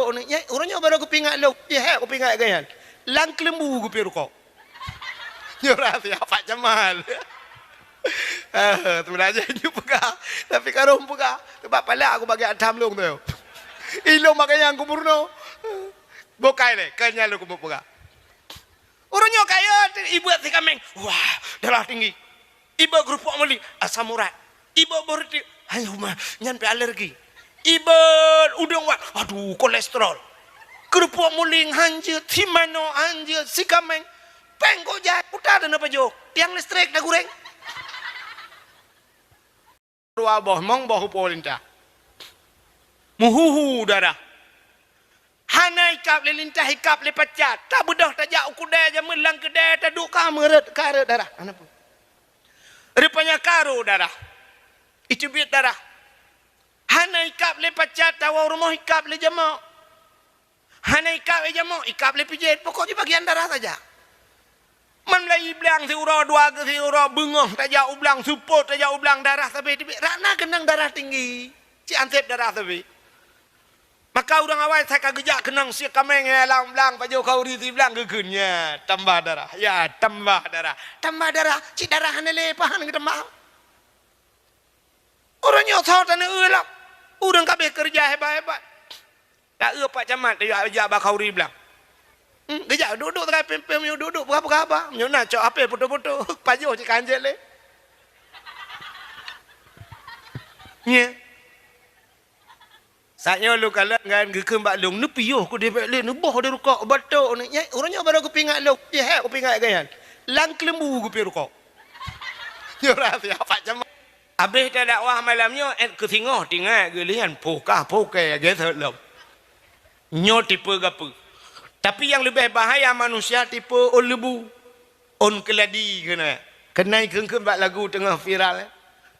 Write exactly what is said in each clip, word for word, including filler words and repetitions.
Uroe nyoe, uroe nyoe barô geupeuingat lôn, jih hek geupeuingat gobnyan. Lam keuleumbu geupiep rukok. Nyoe rahsia Pak Jamal. Ah, sebenarnya nyoe peugah, tapi ka rhom peugah. Sebab palak aku bagi atam lôn tu. Ilôn bagi nyang gubernur. Bukai lé, kan nyan lôn keumeung peugah. Uroe nyoe kaya ibuet si kaméng. Wah, darah tinggi. Iba keurupuk meulieng, asam urat. Iba beureuti, ayo ma, nyan pih alergi. Iba udeueng wat, aduh, kolesterol. Keurupuk meulieng hanjeuet, si manok hanjeuet, si kaméng. Péng kok jai, puta dan apa jok? Tiang listrik dah gureng. Dua boh mong boh upo lintah. Muhuhu darah. Hana ikab lé lintah, ikab lé pacat. Tabeudôh tajak u keudè jameun lam keudè taduek ka meureuet, ka reuet darah. Hana peue. Rupanya ka rô darah. Iteubiet darah. Hana ikab lé pacat, tawoe rumoh ikab lé jamok. Hana ikab lé jamok, ikab lé pijet. Pokok jih bagian darah saja. Man mulai blang siuroe, dua geu siuroe, beungoh tajak u blang, seupôt tajak u blang, darah sabe teubiet. Rana keunong darah tinggi. Cit anseb darah sabe. Maka ureuëng awai sa ka geujak keunong sie kaméng ya lam blang, pajoh khauri si blang geukheun, ya tambah darah, ya tambah darah. Tambah darah, cit darah hana lé, pahan geutambah. Ureuëng nyoe soe taneuk eu lom. Ureuëng ka abéh keureuja hebat-hebat. Taeu Pak Camat, tajak, jak bak khauri blang. Hmm, geujak duek-duek sagai pém-pém nyoe, duek-duek peugah-peugah haba. Nyoe na cok H P foto-foto, pajoh cit ka hanjeuet lé. Nyoe. Saat nyoe lôn kalon ngon geukheun bak lôn, neupiôh keudéh bék lé, neuboh di rukok, batok ni. Nyan, ureuëng nyoe barô geupeuingat lôn, jih hek geupeuingat gobnyan. Lam keuleumbu geupiep rukok. Nyoe rahsia Pak Camat. Abéh tadakwah malam nyoe, ék keu singoh tingat geulian pokah-pokai geusot lom. Nyoe tipe gapeue. Tapi nyang leubeh bahaya manusia tipe ôn leubu, ôn keuladi keunan. Keunan kheun-kheun bak lagu teungoh viral, eh.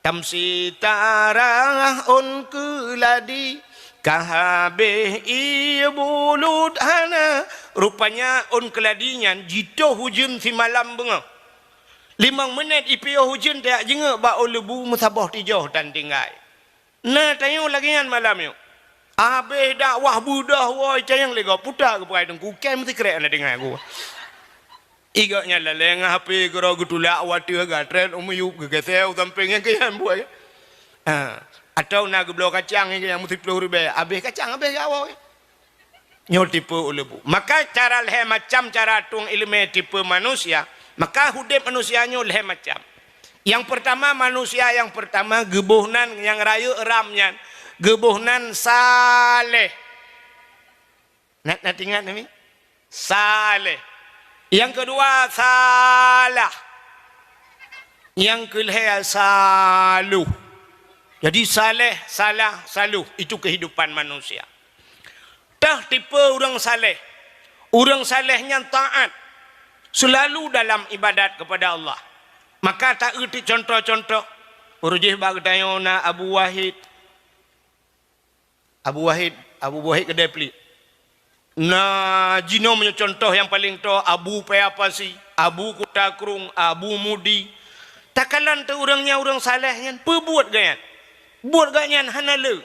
Tamsi tarah ôn keuladi, ka habéh ié bulut hana. Rupanya ôn keuladi nyan jitoh ujeuen simalam beungoh. Limong meunét ipiôh ujeuen tajak jingeuk bak ôn leubu meusaboh tijoh tan tinggai. Na tanyoe lagée nyan malam nyoe. Abéh dakwah beudoh woe cayang lé gob puta geupeugah teungku, kém sikrek na deungoe geuh. Igok nyan lalée ngon H P keudroe geutulak watée gatrén u miyueb geugeuseu sampéng nyang keu nyan buet. Ha, atau na geubloe kacang nyang meusiplôh ribée, abéh kacang abéh gawok. Nyoe tipe uleubu. Maka cara lhée macam cara tueng iéleumé tipe manusia, maka udeb manusia nyoe lhée macam. Nyang peurtama, manusia nyang peurtama geuboh nan nyang rayeuk ram nyan, geuboh nan saleh. Nat, nat ingat nami? Saleh. Nyang keudua salah. Nyang keulhée saluh. Jadi saleh, salah, saluh, itu kehidupan manusia. Teuh tipe ureuëng saleh. Ureuëng saleh nyan taát, seulalu dalam ibadat kepada Allah. Maka taeu ti contoh-contoh. Urujih bak geutanyoe na Abu Wahid. Abu Wahid, Abu Wahid keudée pliek. Na jinoe meunyoe contoh nyang paleng toe, Abu Paya Pasi, Abu Kuta Krueng, Abu Mudi. Takalon teuh ureuëng nyan ureuëng saleh nyan, peue buet gobnyan? Buet gobnyan hana le.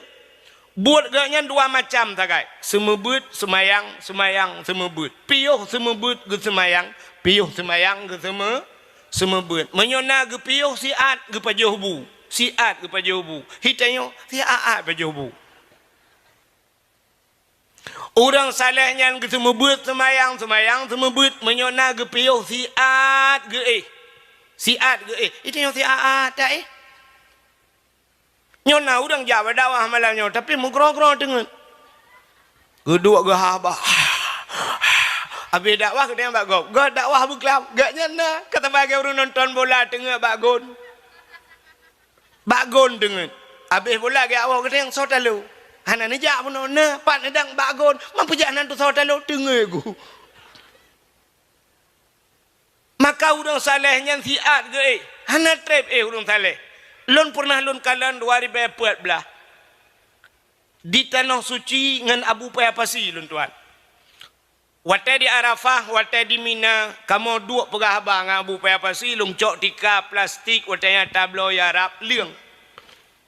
Buet gobnyan dua macam sagai, seumeubeuet, seumayang, seumayang, seumeubeuet. Piôh seumeubeuet geuseumayang, piôh seumayang geuseume-, seumeubeuet. Meunyoe na geupiôh siat geupajoh bu, siat geupajoh bu. Hitanyoe siat-at pajoh bu. Ureuëng saleh nyan geuseumeubeuet seumayang, seumayang seumeubeuet, meunyoe na geupiôh siat geuéh. Siat geuéh. Hitanyoe siat-at taéh. Nyoe na ureuëng jak bak dakwah malam nyoe, tapi meugroe-groe teungeut. Geuduek geuhaba. Abéh dakwah geutanyoe bak gob. Gob dakwah beuklam. Gobnyan na, ka saban lagée ureuëng nonton bola teungeut bak gon. Bak gon teungeut. Abéh bola geuwoe geutanyoe soe talo. Hana neujak bunoe, na pat neudang bak gon. Man peujak nan tu soe talo, teungeut gu. Maka ureuëng saleh nyan siat geuéh, hana treb éh ureuëng saleh. Lôn peureunah lôn kalon dua ribée peuet blaih di Tanoh Suci ngon Abu Paya Pasi lôn tuan. Watée di Arafah, watée di Mina, kamoe duek peugah haba ngon Abu Paya Pasi, lôn cok tika plastik watée nyan tabloe Arab leueng.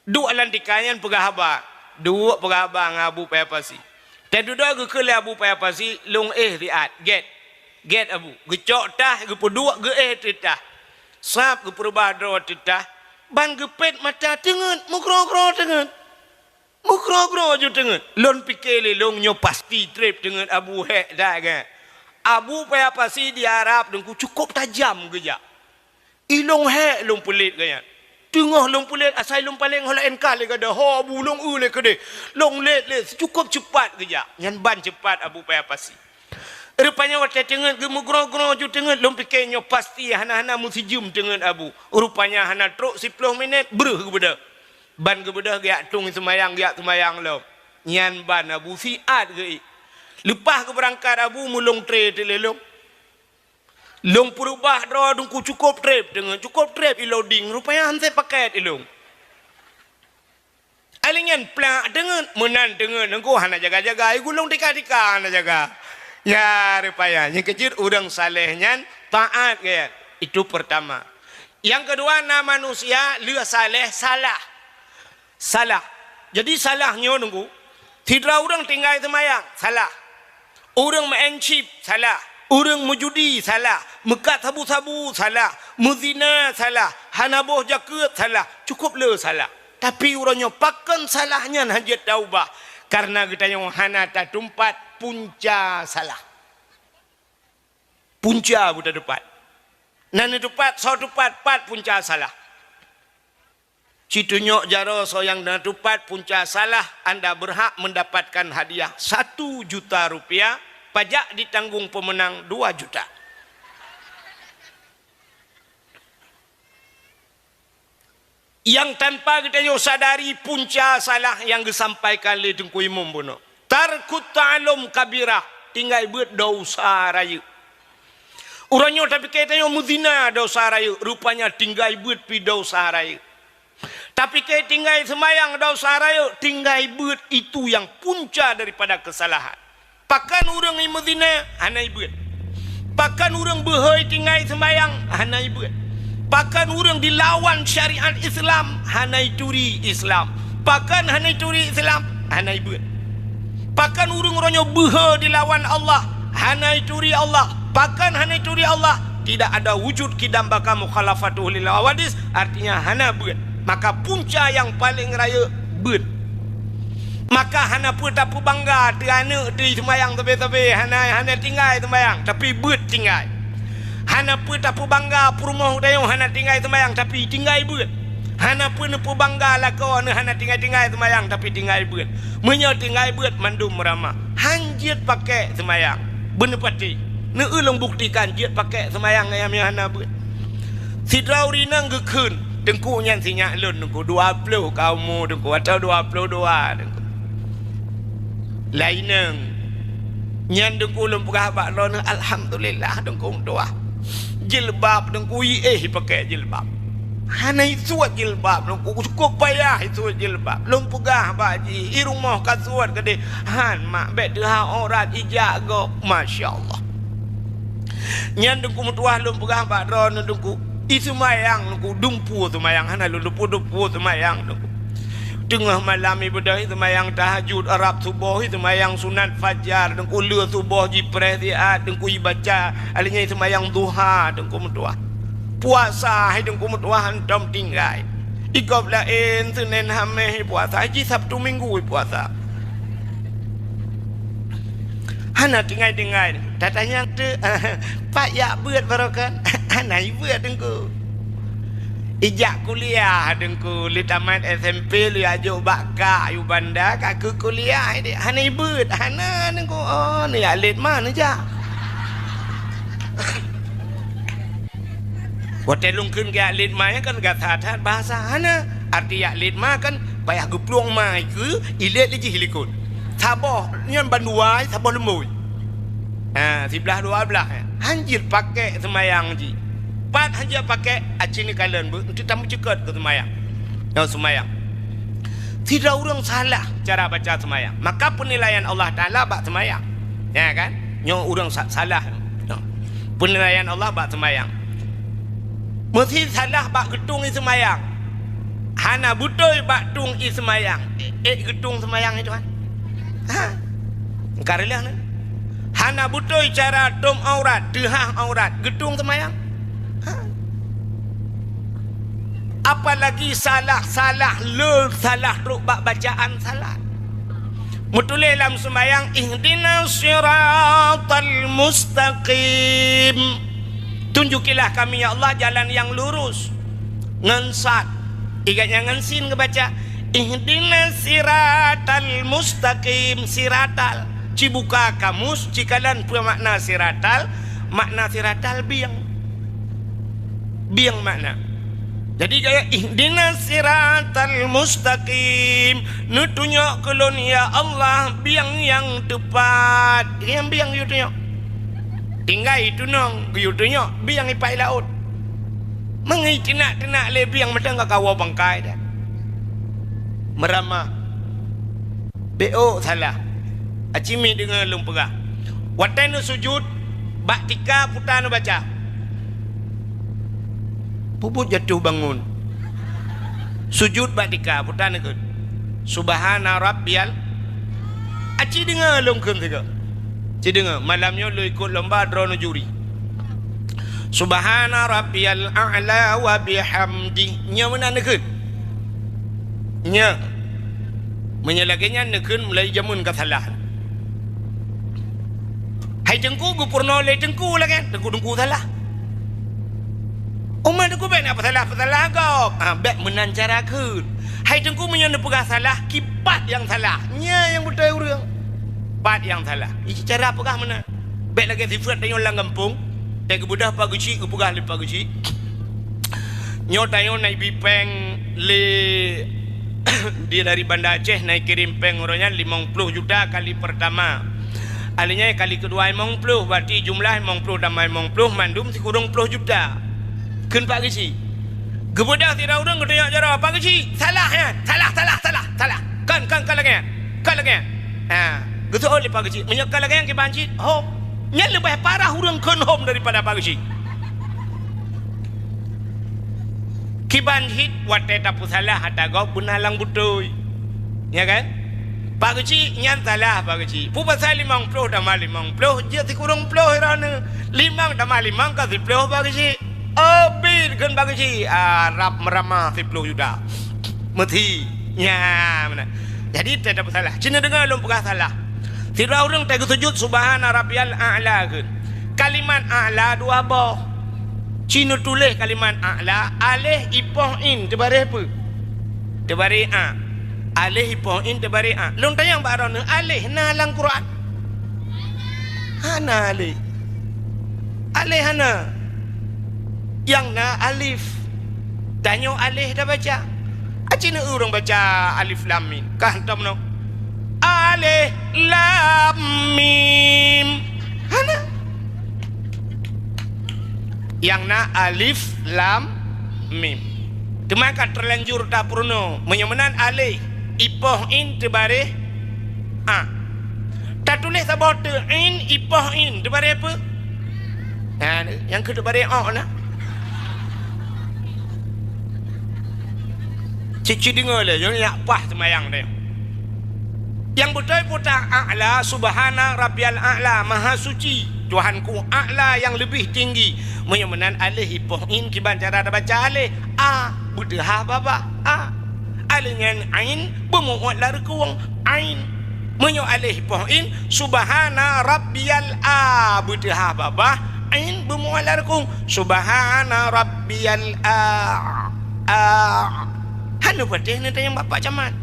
Duek lam tika nyan peugah haba, duek peugah haba ngon Abu Paya Pasi. Teududoe geukheun lé Abu Paya Pasi, "Lôn éh siat, gét." Gét Abu. Geucok tah, geupeuduek, geuéh teutah. Sab geupeurubah droe teutah, ban geupét mata teungeut, meugroe-groe teungeut. Meugroe-groe ju teungeut. Lôn pike lé lôn nyoe pasti treb teungeut Abu, hék that gét. Abu Paya Pasi di Arab Teungku cukôp tajam geujak. I lôn hék lôn peulet geuh nyan. Teungoh lôn peulet asai lôn paleng ho laén kah lé gada, ho Abu lôn eu lé keudeh. Lôn let lé cukôp ceupat geujak. Nyan ban ceupat Abu Paya Pasi. Rupanya watée teungeut geumeugroe-groe ju teungeut, lôn pike nyoe pasti hana-hana meusijeuem teungeut Abu. Rupanya hana trok siploh minét, breuh geubeudôh. Ban geubeudôh geujak tueng seumayang, geujak seumayang lom. Nyan ban Abu siat geuék. Leupah geubeurangkat Abu meulông tre teulélong. Lôn peurubah droe Teungku cukôp treb teungeut, cukôp treb i lôn ding, rupanya han sép paket i lôn. Alinyan plak teungeut, meunan teungeut Teungku hana jaga-jaga, i gulong tika-tika hana jaga. Ya, rupanya nyang keujeuet ureuëng saleh nyan taat geuh. Itu pertama. Nyang keudua na manusia lheueh saleh salah. Salah. Jadi salah nyoe Teungku, sidroe ureuëng tinggai seumayang, salah. Ureuëng meu'en chip, salah. Ureuëng meujudi, salah. Meukat sabu-sabu, salah. Meuzina, salah. Hana boh jakeuet, salah. Cukôp le salah. Tapi uroe nyoe pakon salah nyan hana jeuet taubah? Kareuna geutanyoe hana tatumpat punca salah. Punca buta teupat. Na neuteupat, soe teupat, pat punca salah. Citunyok jaroe soe nyang na teupat punca salah, anda berhak mendapatkan hadiah satu juta rupiah, pajak ditanggung pemenang dua juta. Nyang tanpa geutanyoe sadari punca salah nyang geusampaikan lé Teungku Imum bunoe. Tarkut ta'allum kabirah, tinggai beuet desya rayeuk. Uroe nyoe tapike tanyoe meuzina desya rayeuk, rupanya tinggai beuet pi desya rayeuk. Tapike tinggai seumayang desya rayeuk, tinggai beuet itu nyang punca daripada keusalahan. Pakon ureuëng meuzina hana ibeuet. Pakon ureuëng beuhôi tinggai seumayang hana ibeuet. Pakon ureuëng dilawan syariat Islam hana ituri Islam. Pakon hana ituri Islam hana ibeuet. Pakon ureuëng uroe nyoe beuhe dilawan Allah hana ituri Allah. Pakon hana ituri Allah, tidak ada wujud qidam baqa mukhalafatuhu lil hawadis, artinya hana beuet. Maka punca nyang paleng rayeuk beuet. Maka hana peue tapeubangga teu aneuëk teu seumayang sabe-sabe, hana, hana tinggai seumayang, tapi beuet tinggai. Hana peue tapeubangga peurumoh tanyoe hana tinggai seumayang, tapi tinggai beuet. Hana peue neupeubangga lakoe neuh hana tinggai-tinggai seumayang, tapi tinggai beuet. Meunyoe tinggai beuet mandum meuramah, han jeuet pakék seumayang. Beuneupatéh, neueu lôn buktikan jeuet pakék seumayang nyang hana beuet. Sidroe ureuëng inong geukheun, Teungku nyan sinyak lôn Teungku, dua ploh ka umu Teungku, atau dua ploh dua Teungku. Laineng. Nyan Teungku lôn peugah bak droeneuh, alhamdulillah Teungku meutuah. Jilbab Teungku iéh ipakék jilbab. Hana isuet jilbab Teungku, cukôp payah isuet jilbab. Lôn peugah bak jih, i rumoh ka suet keudeh, han mak, bék teuha aurat ijak gob. Masya Allah. Nyan Teungku meutuah lôn peugah bak droeneuh Teungku, i seumayang Teungku, dumpeue seumayang, hana lôn dumpeue-dumpeue seumayang Teungku. Teungoh malam ibadah, i seumayang tahajud, rab suboh, i seumayang sunat fajar Teungku, le suboh jipreh siat Teungku, ibaca, alinyan i seumayang duha Teungku meutuah. Puasa hai Teungku meutuah hantom tinggai. I gob laén Senin Haméh ipuasa, jih Sabtu Minggu ipuasa. Hana tinggai-tinggai. Tatanyong teuk, pat jak beuet baroe kan? Hana ibeuet Teungku. Ijak kuliah Teungku, lé tamat S M P lé ajok bak kak yu banda, ka keu kuliah idéh. Hana ibeuet, hana Teungku. Oh, neujak lét ma neujak. Watée lôn kheun geujak lét ma nyan kan gata that bahasa hana. Arti jak lét ma kan payah geuplueng ma ikeue, ilét lé jih likot. Saboh nyan bandua, saboh leumbôi. Ha, siblah dua blah, eh. Han jeuet pakék seumayang jih. Pat han jeuet pakék, aci neukalon beuet, untuk tameucukot keu seumayang. Nyoe seumayang. Sidroe ureuëng salah cara baca seumayang, maka peunilaian Allah Taala bak seumayang. Ya kan? Nyoe ureuëng sa-, salah. Nyoe. Peunilaian Allah bak seumayang. Meusi salah bak geutueng i seumayang. Hana beutôi bak tueng i seumayang. Eh, eh, geutueng seumayang itu kan? Ha? Ka reuloh nyan. Hana beutôi cara tom aurat, teuhah aurat, geutueng seumayang. Ha. Apalagi salah-salah le, salah trok bak bacaan salat. Meutuléh lam seumayang, "Ihdinas siratal mustaqim." Tunjukilah kami, ya Allah, jalan yang lurus. Ngon sad. Igat nyan ngon sin geubaca, "Ihdinas siratal mustaqim." Siratal. Ci buka kamus, ci kalon peue makna siratal. Makna siratal bieng. Bieng makna. Jadi gaya, "Ihdinas siratal mustaqim." Neutunyok keu lôn, ya Allah, bieng nyang teupat. Nyang bieng yue tunyok. Tinggai tunong geuyue tunyok bieng ipai laôt. Meungitindak-tindak lé bieng mantong ka kawoe bangkai dah. Meuramah. Bék ôk salah. Aci mi deungoe lôn peugah. Watée neusujut, bak tika puta neubaca. Peubuet jatuh bangun. Sujut bak tika, puta neukheun, "Subhana rabbiyal." Aci deungoe lôn kheun sigoe. Ci deungoe, malam nyoe lôn ikot lomba droeneuh juri. "Subhana rabbiyal a'la wa bihamdi." Nyoe meunan neukheun. Nyoe. Meunyoe lagée nyan neukheun mulai jameun ka salah. Hai teungku geupeurunoe lé teungku lagée nyan, teungku-teungku salah. Umat teungku bék na peusalah-peusalah gob. Ha, bék meunan cara kheun. Hai teungku meunyoe neupeugah salah, kipat nyang salah. Nyan nyang beutôi ureuëng. Pat nyang salah. Ici cara peugah meunan. Bék lagée sifeuet tanyoe lam gampông, teuh geubeudôh Pak Geuchik, geupeugah lé Pak Geuchik, "Nyoe tanyoe na ibi péng lé di dari Banda Aceh na ikirém péng uroe nyan limong ploh juta kali peurtama. Alheuh nyan kali keudua limong ploh, berarti jumlah limong ploh tambah limong ploh mandum sikureueng ploh juta." Kheun Pak Geuchik. Geubeudôh sidroe ureuëng geutunyok jaroe, "Pak Geuchik, salah nyan. Salah, salah, salah, salah. Kon, kon, kon lagée nyan. Kon lagée nyan." Ha, geuseuôt lé Pak Geuchik, "Meunyoe kon lagée nyan kiban cit hom." Nyan leubeh parah ureuëng kheun hom daripada Pak Geuchik. Kiban cit watée tapeusalah ata gob beuna lam beutôi. Ya kan? Pak Geuchik nyan salah Pak Geuchik. Peue pasai limong ploh tambah limong ploh, jeuet sikureueng ploh droeneuh. Limong tambah limong ka siploh Pak Geuchik. Abit kheun Pak Geuchik, ah, rab meuramah siploh juta. Meuthi. Nya, meunan. Jadi, teuh tapeusalah. Ci neudeungoe lôn peugah salah. Sidroe ureuëng teuh geusujut, "Subhana rabbiyal a'la," kheun. Kalimat a'la dua boh. Ci neutuléh kalimat a'la, aléh ipoh in teubaréh peue? Teubaréh a. Aléh ipoh in teubaréh a. Lôn tanyong bak droeneuh, aléh na lam Quran? Hana aléh. Aléh hana. Nyang na alif. Tanyoe aléh tabaca. Aci na ureuëng baca alif lam mim. Ka hantom nyoe. Aléh lam mim. Hana. Nyang na alif lam mim. Teuma ka teulanjur tapeurunoe. Meunyoe meunan aléh, ipoh in teubaréh a. Tatuléh saboh teuk in, ipoh in, teubaréh peue? Nah, nyang keu teubaréh o na. Cit-cit deungoe lé, nyoe nyak paih seumayang teuh. Nyang beutôi peue ta a'la, subhana rabbiyal a'la, maha suci Tuhanku, a'la yang lebih tinggi. Meunyoe meunan aléh ipoh in kiban cara tabaca aléh, a, beuteuhah babah, a. Aléh nyan ain, beumeuuet lam reukong, ain. Meunyoe aléh ipoh in, subhana rabbiyal a, beuteuhah babah, ain beumeuuet lam reukong, subhana rabbiyal a, a. Hana patéh neutanyong bak Pak Camat.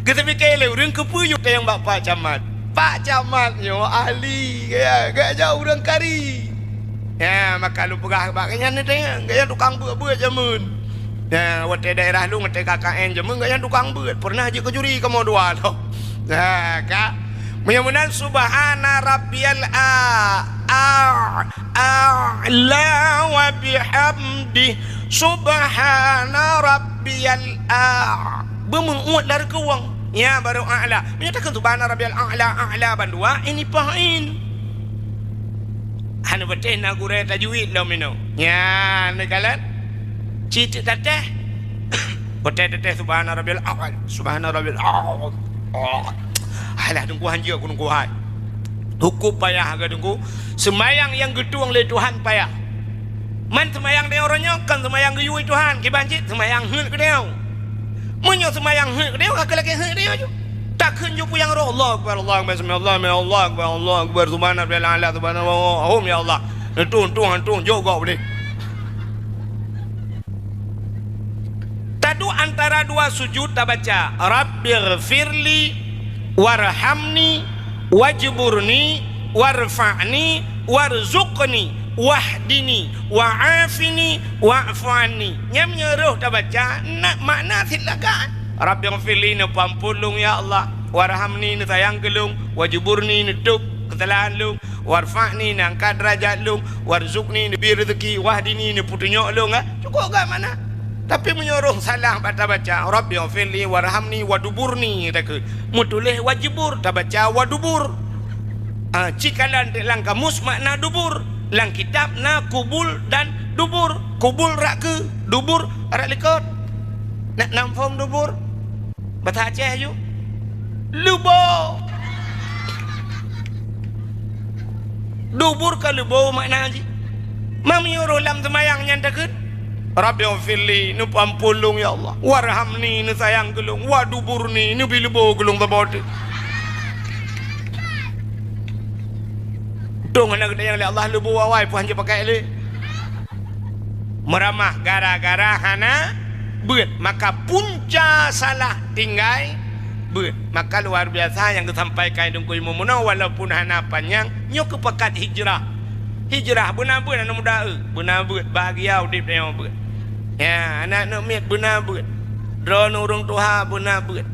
Geuteupiké lé ureuëng keupeue yue tanyong bak Pak Camat. Pak Camat nyoe ahli, ya, geuh jak ureuëng kari. Ya, maka lôn peugah bak geuhnyan neutanyong, geuhnyan tukang beuet-beuet jameun. Ya, watée daerah lôn, watée K K N jameun, geuhnyan tukang beuet. Peureunah jeuet keu juri kamoe dua lom. Ya, ka. Meunyoe meunan, subhana rabbiyal a, a, a'la wa bihamdih, subhana rabbiyal a. Beumeuuet lam reukong. Nya baru a'la. Meunyoe takheun subhana rabbiyal a'la, a'la bandua, ini poh in. Hana patéh na gurée tajwid lom inoe. Nya, neukalon. Cit tatéh. Watèe teuntèe subhana rabbiyal a'la, subhana rabbiyal a'la. Oh. Alah, Teungku, hanjeuet ku, Teungku, hai. Hukôm payah keu Teungku. Seumayang nyang geutueng lé Tuhan payah. Man seumayang tanyoe uroe nyoe kon seumayang geuyue Tuhan, kiban cit seumayang heuet keu tanyoe. Meunyoe seumayang heuet keu tanyoe, ka lakèe heuet keu tanyoe ju. Takheun ju peue nyang roh, Allahu Akbar, Allahu Akbar, sami Allahu liman hamidah, Allahu Akbar, Allahu Akbar, subhana rabbiyal a'la, subhanallah, hom ya Allah. Neutueng, tueng, tueng, jok gob deh. Taduek antara dua sujud tabaca, "Rabbighfirli warhamni wajburni warfa'ni warzuqni wahdini wa'afini wa'fu anni." Nyan meunyoe roh tabaca, na makna sit lagak. "Rabbighfirli," neupeuampôn lôn ya Allah, "warhamni," neusayang keu lôn, "wajburni," neutôb keusalahan lôn, "warfa'ni," neuangkat deurajat lôn, "warzuqni," neubri reuzeuki, "wahdini," neupeutunyok lôn, eh, cukôp gét makna. Tapi meunyoe roh salah bak tabaca, "Rabbighfirli warhamni waduburni," takheun meutuléh wajibur, tabaca wadubur. Ah, cikalon teuk lam kamus makna dubur, lam kitab na kubul dan dubur. Kubul rot keu, dubur rot likot. Nak nam phom dubur? Basa Aceh aju. Leubo. Dubur ka leubo makna jih. Meunyoe roh lam seumayang nyan takheun, "Rabbighfirli," neupeuampôn lôn ya Allah, "warhamni," neusayang keu lôn, "waduburni," neubri leubo keu lôn saboh teuk. Dong hana geutanyong lé Allah leubo awai peue han jipakai lé. Meuramah gara-gara hana beuet, maka punca salah tinggai beuet. Maka luar biasa nyang geusampaikan Teungku Imum meunoe, walaupun hana panyang, nyoe keupakat hijrah. Hijrah beuna beuet aneuk muda, eu, beuna beuet, bahagia udeb tanyoe beuet. Ya, aneuk-aneuk miet beuna beuet. Droeneuh ureueng tuha beuna beuet.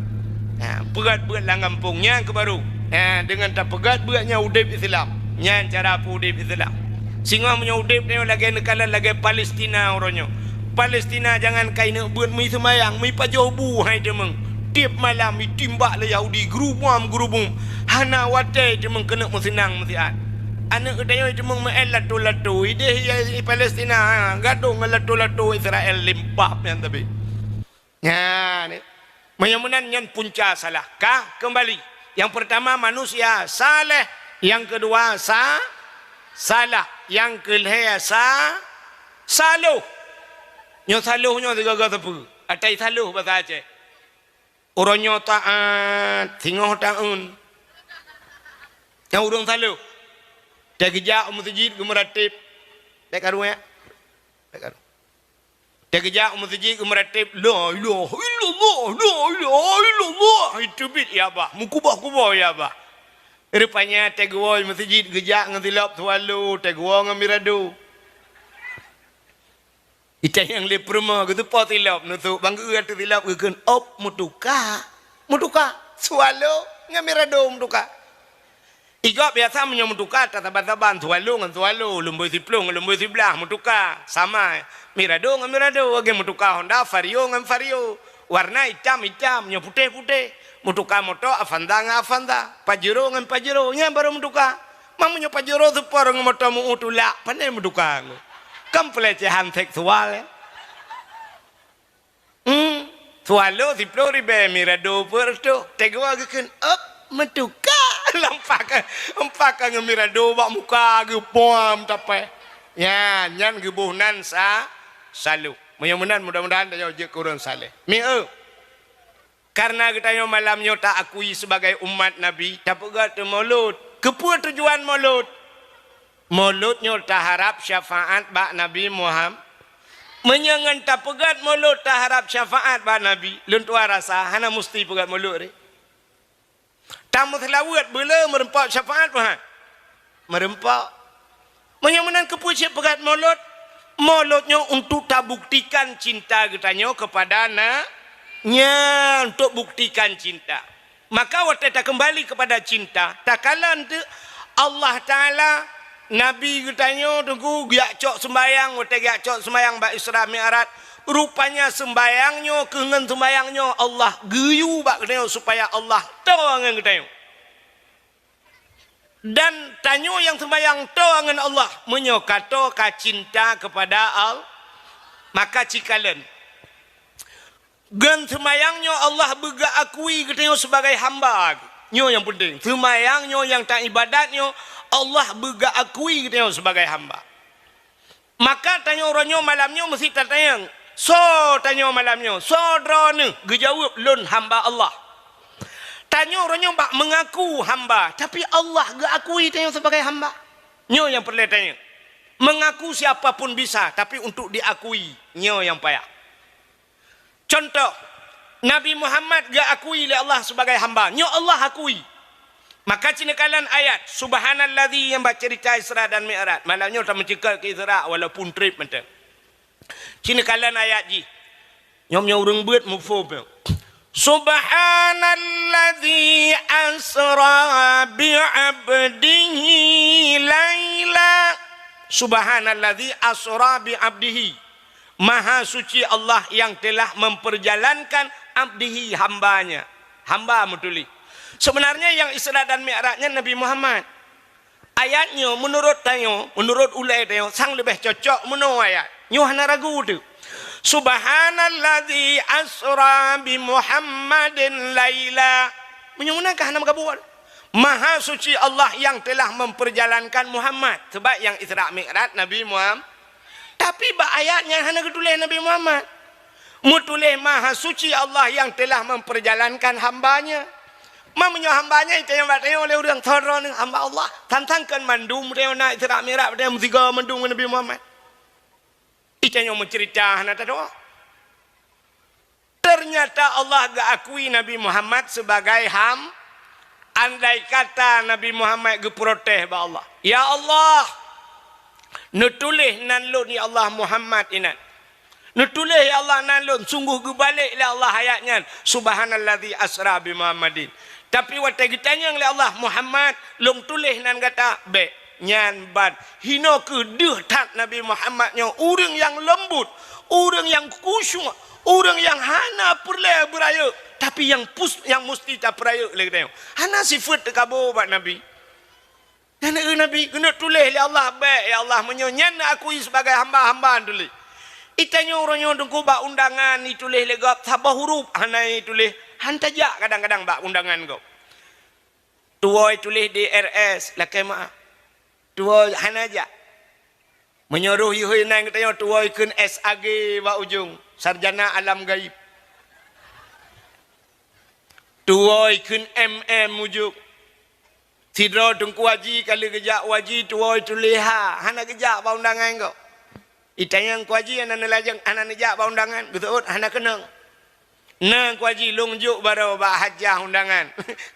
Ha, peugét beuet lam gampông nyan keuh baru. Ha, deungon tapeugét beuet nyan udeb Islam. Nyan cara peuudeb Islam. Singoh meunyoe udeb tanyoe lagèe neukalon lagèe Palestina uroe nyoe. Palestina jangankan ineuk beuet, meuseumayang, meupajoh bu hai teumeung. Tiep malam itimbak lé Yahudi, geurubom-geurubom. Hana watèe teumeung keuneuk meuseunang meusiat. Aneuk geutanyoe teumeung meu'en lato-lato, ideh i Palestina, ha, gadôh ngon lato-lato Israel limpah nyan tapi. Nyan, eh. Meunyoe meunan nyan punca salah. Ka keumbali. Nyang peurtama manusia saleh, nyang keudua sa-, salah, nyang keulhèe sa-, saloh. Nyoe saloh nyoe sigaga sapeue? Atai saloh basa Aceh. Uroe nyoe taat, singoh taeun. Nyang ureueng saloh. Tageujak u meuseujid geumeurateb. Bèk karu, ya. Bèk karu. Tageujak u meuseujid geumeurateb, "La ilaha illallah, la ilaha illallah." Iteubiet ya bah, meukuboh-kuboh ya bah. Rupanya tageuwoe meuseujid geujak ngon silop swallow, tageuwoe ngon mirado. Itanyong lé peurumoh, geuseupôt silop, neusok bang geu ateueh silop, geukheun, "Op, meutuka." Meutuka. Swallow ngon mirado meutuka. Igob biasa meunyoe meutuka, tasaban-saban, swallow ngon swallow, lumboi siploh ngon lumboi siblaih, meutuka. Sama, mirado ngon mirado, lagèe meutuka Honda, Vario ngon Vario. Warna itam-itam, nyoe putéh-putéh. Meutuka moto Avanza ngon Avanza, Pajero ngon Pajero, nyan barô meutuka. Meunyoe Pajero seupôt ngon moto meu-eu tulak, pane meutuka ngon. Kan pelecehan seksual, ya. Hmm, swallow siploh ribèe, mirado peuet reutôh. Tageuwoe geukheun, "Op, meutuka." Lampak ka, lampak ka ngon mirado bak muka geupuam tapèh. Nyan, nyan geuboh nan sa-, saloh. Meunyoe meunan, mudah-mudahan tanyoe jeuet keu ureueng saleh. Mieu. Kareuna geutanyoe malam nyoe taakui sibagai umat Nabi, tapeugét teumulot. Keupeue tujuan mulot? Mulot nyoe taharab syafaat bak Nabi Muham-, meunyoe ngon tapeugét mulot taharab syafaat bak Nabi, lôn tuan rasa hana musti peugét mulot reh. Tameuseulaweuet beuleu meureumpok syafaat peue han? Meureumpok. Meunyoe meunan keupeue cit peugét mulot? Mulot nyoe untuk tabuktikan cinta geutanyoe keupada na-, nyan, untuk buktikan cinta. Maka watèe takeumbali keupada cinta, takalon teuk Allah Taala, Nabi geutanyoe teungku geujak cok seumbahyang, watèe geujak cok seumbahyang bak Isra Mi'raj, rupanya seumbahyang nyoe keu ngon seumbahyang nyoe Allah geuyue bak geutanyoe supaya Allah toe ngon geutanyoe. Dan tanyoe nyang seumbahyang toe ngon Allah, meunyoe ka toe ka cinta keupada Allah, maka cikalon. Ngon seumayang nyoe Allah beugeukui geutanyoe sibagai hamba. Nyoe nyang peunteng. Seumayang nyoe nyang taibadat nyoe Allah beugeukui geutanyoe sibagai hamba. Maka tanyoe uroe nyoe malam nyoe meusti tatanyong, "Soe tanyoe malam nyoe? Soe droeneuh?" Geujaweueb, "Lôn hamba Allah." Tanyoe uroe nyoe bak meungaku hamba, tapi Allah geuakui tanyoe sibagai hamba. Nyoe nyang peureulée tanyoe. Meungaku siapa pun bisa, tapi untuk diakui, nyoe nyang payah. Contoh, Nabi Muhammad geuakui lé Allah sibagai hamba. Nyoe Allah akui. Maka ci neukalon ayat, "Subhanalladzi," nyang bak ceurita Isra dan Mi'raj. Malam nyoe tameuceukeue keu Isra walaupun treb mantong. Ci neukalon ayat jih. Nyoe meunyoe ureuëng beuet muphom nyoe. "Subhanalladzi asra bi 'abdihi laila." "Subhanalladzi asra bi 'abdihi." Maha suci Allah yang telah memperjalankan abdihi, hambanya. Hamba meutuléh. Sebenarnya yang Isra dan Mi'raj nyan Nabi Muhammad. Ayat nyoe meunurot tanyoe, meunurot ulée tanyoe, sang leubeh cocok meunoe ayat. Nyoe hana ragu teuh. "Subhanalladzi asra bi Muhammadin laila." Meunyoe meunan ka hana meugabual. Maha suci Allah yang telah memperjalankan Muhammad. Sebab yang Isra Mi'raj Nabi Muhammad. Tapi bak ayat nyan hana geutuléh Nabi Muhammad. Meutuléh Maha Suci Allah yang telah memperjalankan hamba-Nya. Ma meunyoe hamba-Nya, tanyoe bak tanyoe lé ureuëng, "Soe droeneuh?" "Hamba Allah." Sang-sang kon mandum tanyoe na Isra Mi'raj, tanyoe meusigoe mandum ngon Nabi Muhammad. Tanyoe meuceurita hana tadoa. Ternyata Allah geuakui Nabi Muhammad sebagai ham-, andai kata Nabi Muhammad geuprotes bak Allah, "Ya Allah, neutuléh nan lôn, ya Allah, Muhammad inan. Neutuléh, ya Allah, nan lôn." Sungguh geubalek lé Allah ayat nyan, "Subhanalladzi asra bi Muhammadin." Tapi watée geutanyong lé Allah, "Muhammad, lôn tuléh nan gata?" "Bék." Nyan ban. Hinoe kheueh deuh that Nabi Muhammad nyoe, ureuëng nyang leumbut, ureuëng nyang khusyuk, ureuëng nyang hana peureulée beurayeuk, tapi nyang pus-, nyang musti tapeurayeuk lé geutanyoe. Hana sifeuet teukabô bak Nabi. Dan Nabi keuneuk tuléh lé Allah, "Bék, ya Allah, meunyoe nyan neuakui sibagai hamba, hamba tuléh." Tanyoe uroe nyoe teungku bak undangan ituléh lé gob saboh huruf hana ituléh, han tajak kadang-kadang bak undangan gob. Tuwoe tuléh D R S, lakée meu'ah. Tuwoe hana jak. Meunyoe roh ihôi nan geutanyoe tuwoe kheun S A G bak ujong, sarjana alam gaib. Tuwoe kheun M M ujong. Sidroe Teungku Haji ka lheueh geujak u haji tuwoe tuléh ha, hana geujak bak undangan gob. Itanyong Teungku Haji hana neulajeng, hana neujak bak undangan, geuseuôt hana keunong. Na Teungku Haji lôn jok baroe bak hajah undangan.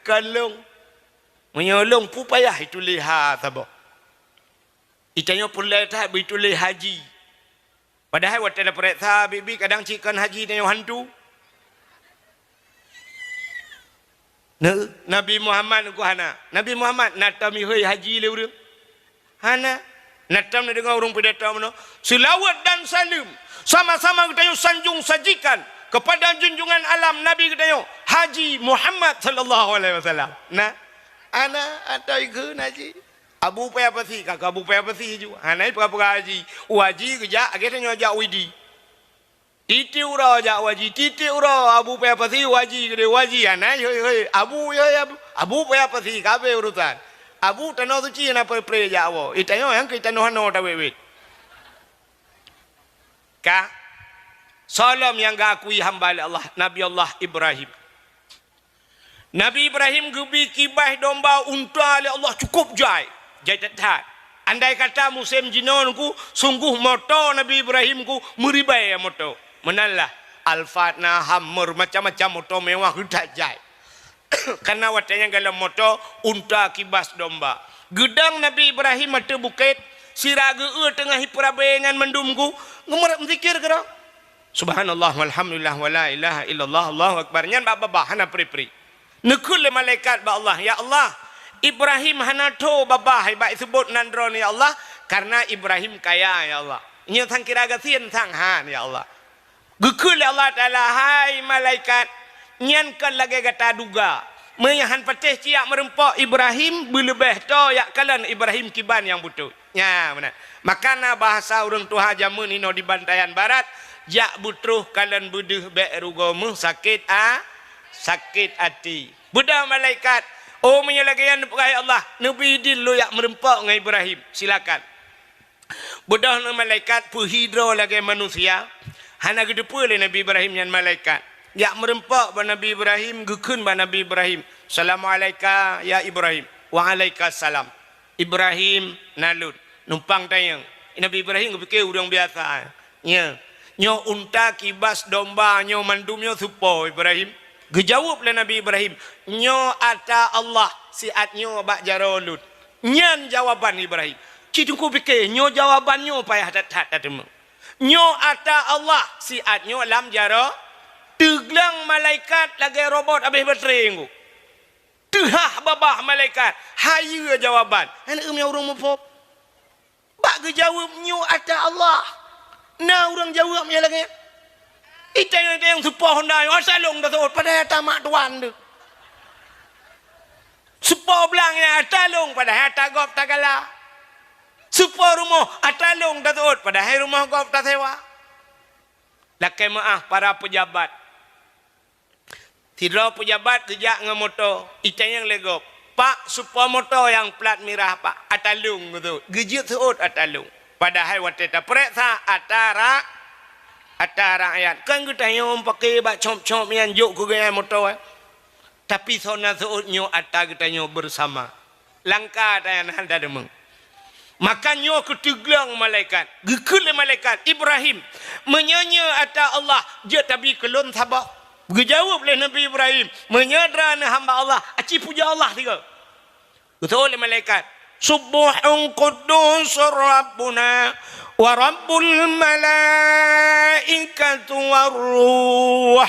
Kon lôn. Meunyoe lôn peue payah ituléh ha saboh. Itanyoe peureulée that beuituléh haji. Padahai watée tapeuriksa biet-biet kadang cit kon haji tanyoe hantu. Nah, Nabi Muhammad nyoe hana. Nabi Muhammad na tom ihôi haji lé ureuëng? Hana. Na tom neudeungoe ureuëng pidato meunoe, "Seulaweuet dan saleuem sama-sama geutanyoe sanjong sajikan kepada junjungan alam Nabi geutanyoe, Haji Muhammad sallallahu alaihi wasallam." Nah, hana atau ikheun haji. Abu Paya Pasi, ka keu Abu Paya Pasi ju. Hana peugah-peugah haji. U haji geujak, lagée tanyoe jak u Idi. Tieb-tieb uroe jak u haji, tieb-tieb uroe Abu Paya Pasi u haji, geudeh u haji. Hana, hoi, hoi. Abu, hoi, Abu. Abu Paya Pasi, ka habéh urusan. Abu tanoh suci hana pre-pre jak woe. Itanyoe nyang keu tanoh hano tawét-wét. Ka? Soe lom nyang geuakui hamba lé Allah, Nabi Allah Ibrahim. Nabi Ibrahim geubi kibaih domba unta lé Allah cukôp jai, jai that-that. Andai kata musém jinoe nyoe, sungguh moto Nabi Ibrahim nyoe meuribèe moto. Meunan lah, Alphard na, Hummer, macam-macam moto mewah geuh that jai. Kareuna watée nyan golom moto unta kibas domba. Geudong Nabi Ibrahim ateueh bukét, sira geu-eu teungoh ipeurabé nyan mandum nyoe, geumeurab meuzikir keudroe. Subhanallah, walhamdulillah, wala ilaha illallah, Allahu akbar. Nyan bak babah hana pri-pri. Neukheun lé malaikat bak Allah, "Ya Allah, Ibrahim hana tho babah bak iseubot nan droeneuh, ya Allah, kareuna Ibrahim kaya, ya Allah. Nyoe sang kira gasien sang han, ya Allah." Geukheun lé Allah Taala, "Hai malaikat, nyan kon lagée gata duga. Meunyoe han patéh siyak meureumpok Ibrahim, beuleubeh tho jak kalon Ibrahim kiban nyang beutôi." Nya, meunan. Maka na bahasa ureuëng tuha jameun inoe di Bantayan Barat, Jak beutroh kalon beudeuh bék rugoe meuh sakét a-, sakét até. Beudôh malaikat, "Oh, meunyoe lagée nyan neupeugah, ya Allah, neubi idin lôn jak meureumpok ngon Ibrahim." Silakan. Beudôh ngon malaikat peuhi droe lagée manusia, hana geuteupeue lé Nabi Ibrahim nyan malaikat. Jak meureumpok bak Nabi Ibrahim, geukheun bak Nabi Ibrahim, "Assalamualaika ya Ibrahim." "Waalaikumsalam." "Ibrahim, na lôn." Numpang tanyong. Nabi Ibrahim geupike ureuëng biasa. Nya. "Nyoe unta, kibas, domba, nyoe mandum nyoe soe po, Ibrahim?" Geujaweueb lé Nabi Ibrahim, "Nyoe ata Allah, siat nyoe bak jaroe lôn." Nyan jawaban Ibrahim. Cit Teungku pike, nyoe jawaban nyoe payah that-that tateumé. "Nyoe ata Allah, siat nyoe lam jaroe." Teugleng malaikat lagée robot habéh baterai nyoe. Teuhah babah malaikat, hayeue jawaban. Hana ureuëng muphom. Bak geujaweueb, "Nyoe ata Allah." Na ureuëng jaweueb nyang lagée nyan? Itanyong-tanyong soe po honda nyoe, "Ata lôn taseuôt," padahai ata mak tuan teuh. Soe po blang nyan, "Ata lôn," padahai ata gob tagala. Soe po rumoh, "Ata lôn taseuôt," padahai rumoh gob tasewa. Lakée meuáh para peujabat. Sidroe peujabat geujak ngon moto, itanyong lé gob, "Pak, soe po moto nyang plat mirah, Pak?" "Ata lôn," geuseuôt. Geujeuet seuôt ata lôn. Padahai watée tapeuriksa, ata ra-, ata rakyat. Kan geutanyong paké bak cop-cop nyan jok keu geuhnyan moto, eh. Tapi soe na seuôt nyoe ata geutanyoe beusama. Langka tanyan hana deungoe. Maka nyoe keu teugleng malaikat. Geukheun lé malaikat, "Ibrahim, meunyoe nyoe ata Allah, jeuet tabi keu lôn saboh." Geujaweueb lé Nabi Ibrahim, "Meunyoe droeneuh hamba Allah, aci pujoe Allah sigoe." Geuseuôt lé malaikat, "Subbuhun quddusur Rabbuna wa Rabbul malaikatu war ruh."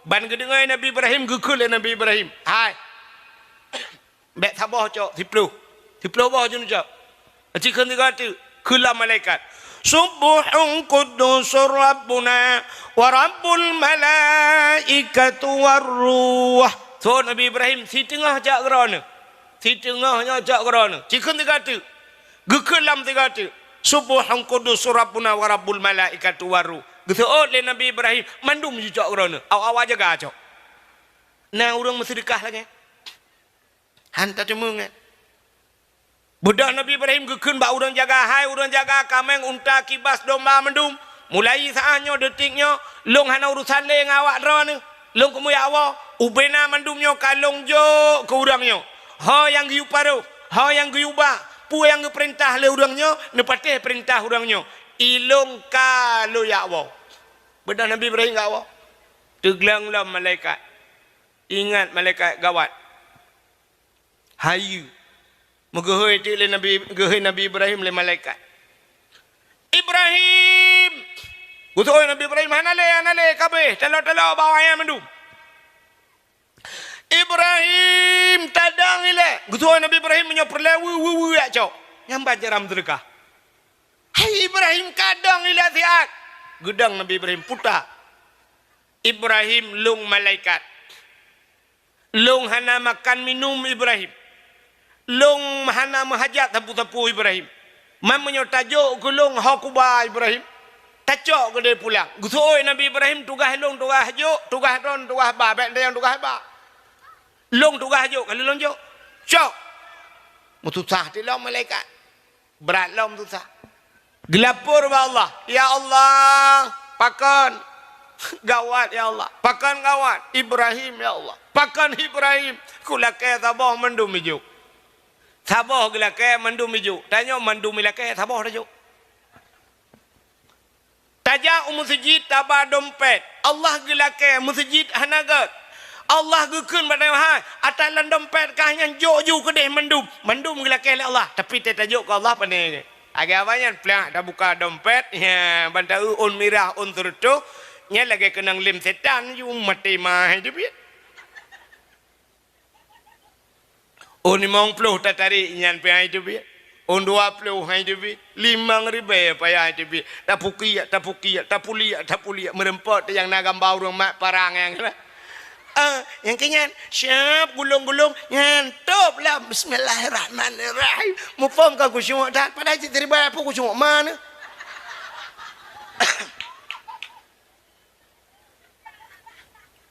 Ban geudeungoe Nabi Ibrahim, geukheun lé Nabi Ibrahim, "Hai, bék saboh cok, siploh. Siploh boh jeuet neucok." Aci kheun sigoe teuk, kheun lom malaikat, "Subbuhun quddusur Rabbuna wa Rabbul malaikatu war ruh." Seuôt Nabi Ibrahim, "Siteungoh cok keu droeneuh. Siteungoh nyoe cok keu droeneuh." Ci kheun sigoe teuk. Geukheun lom sigoe teuk, "Subbuhun quddusur Rabbuna wa Rabbul malaikatu war ruh." Geuseuôt lé Nabi Ibrahim, "Mandum jicok keu droeneuh. Awak-awak jaga cok." Na ureuëng meuseudeukah lagée nyan? Han tateumé nyan. Beudôh Nabi Ibrahim geukheun bak ureuëng jaga, "Hai ureuëng jaga kaméng, unta, kibas, domba mandum, mulai saát nyoe, detik nyoe, lôn hana urosan lé ngon awak droeneuh. Lôn keumeung jak woe. Ubena mandum nyoe ka lôn jok keu ureuëng nyoe. Ho nyang geuyue paroh, ho nyang geuyue ba, peue nyang geupeurintah lé ureuëng nyoe, neupatéh peurintah ureuëng nyoe. I lôn ka lôn jak woe." Beudôh Nabi Ibrahim jak woe. Teugleng lom malaikat. Ingat malaikat gawat. Hayeue. Meugeuhôi teuk lé Nabi, geuhôi Nabi Ibrahim lé malaikat. "Ibrahim!" Geuseuôt Nabi Ibrahim, "Hana lé, hana lé, ka abéh, taloe-taloe bak awak nyan mandum." "Ibrahim, tadong ilée!" Geuseuôt Nabi Ibrahim, "Meunyoe peureulée, weu, weu, weu jak cok." Nyan ban cara meuseudeukah. "Hai Ibrahim, ka dong ilée siat!" Geudong Nabi Ibrahim, puta. "Ibrahim, lôn malaikat. Lôn hana makan minum, Ibrahim. Lôn hana meuhajat sapeue-sapeue, Ibrahim. Man meunyoe tajok keu lôn ho kuba, Ibrahim, tacok keudeh pulang." Geuseuôt Nabi Ibrahim, "Tugaih lôn tugaih jok, tugaih droeneuh tugaih ba, bék tanyong tugaih ba. Lôn tugaih jok, ka lheueh lôn jok. Cok!" Meususah teuk lom malaikat. Brat lom susah. Geulapor bak Allah, "Ya Allah, pakon gawat, ya Allah. Pakon gawat Ibrahim, ya Allah. Pakon Ibrahim, kulakée saboh mandum ijok." Saboh geulakée mandum ijok. Tanyoe mandum ilakée saboh tajok. Tajak u meuseujid taba dompet. Allah geulakée meuseujid hana gét. Allah geukheun bak tanyoe, "Hai, ata lam dompet kah nyan jok ju keudeh mandum." Mandum geulakée lé Allah, tapi teuh tajok keu Allah pane. Lagée awaknyan plak tabuka dompet, ya, ban taeu ôn mirah, ôn seureutôh, nyan lagée keunong lem setan ju maté ma hai teubiet. Ôn limong ploh tatarék nyan pih hai teubiet. Ôn dua ploh hai teubiet. Limong ribée payah hai teubiet. Tapukiek, tapukiek, tapuliek, tapuliek. Meureumpok teuh nyang na gamba ureuëng mat parang nyan. Ah, nyang keu nyan, siap gulong-gulong, nyan top lah. Bismillahirrahmanirrahim. Muphom ka khusyuk that, padahai cit ribée pun khusyuk mana.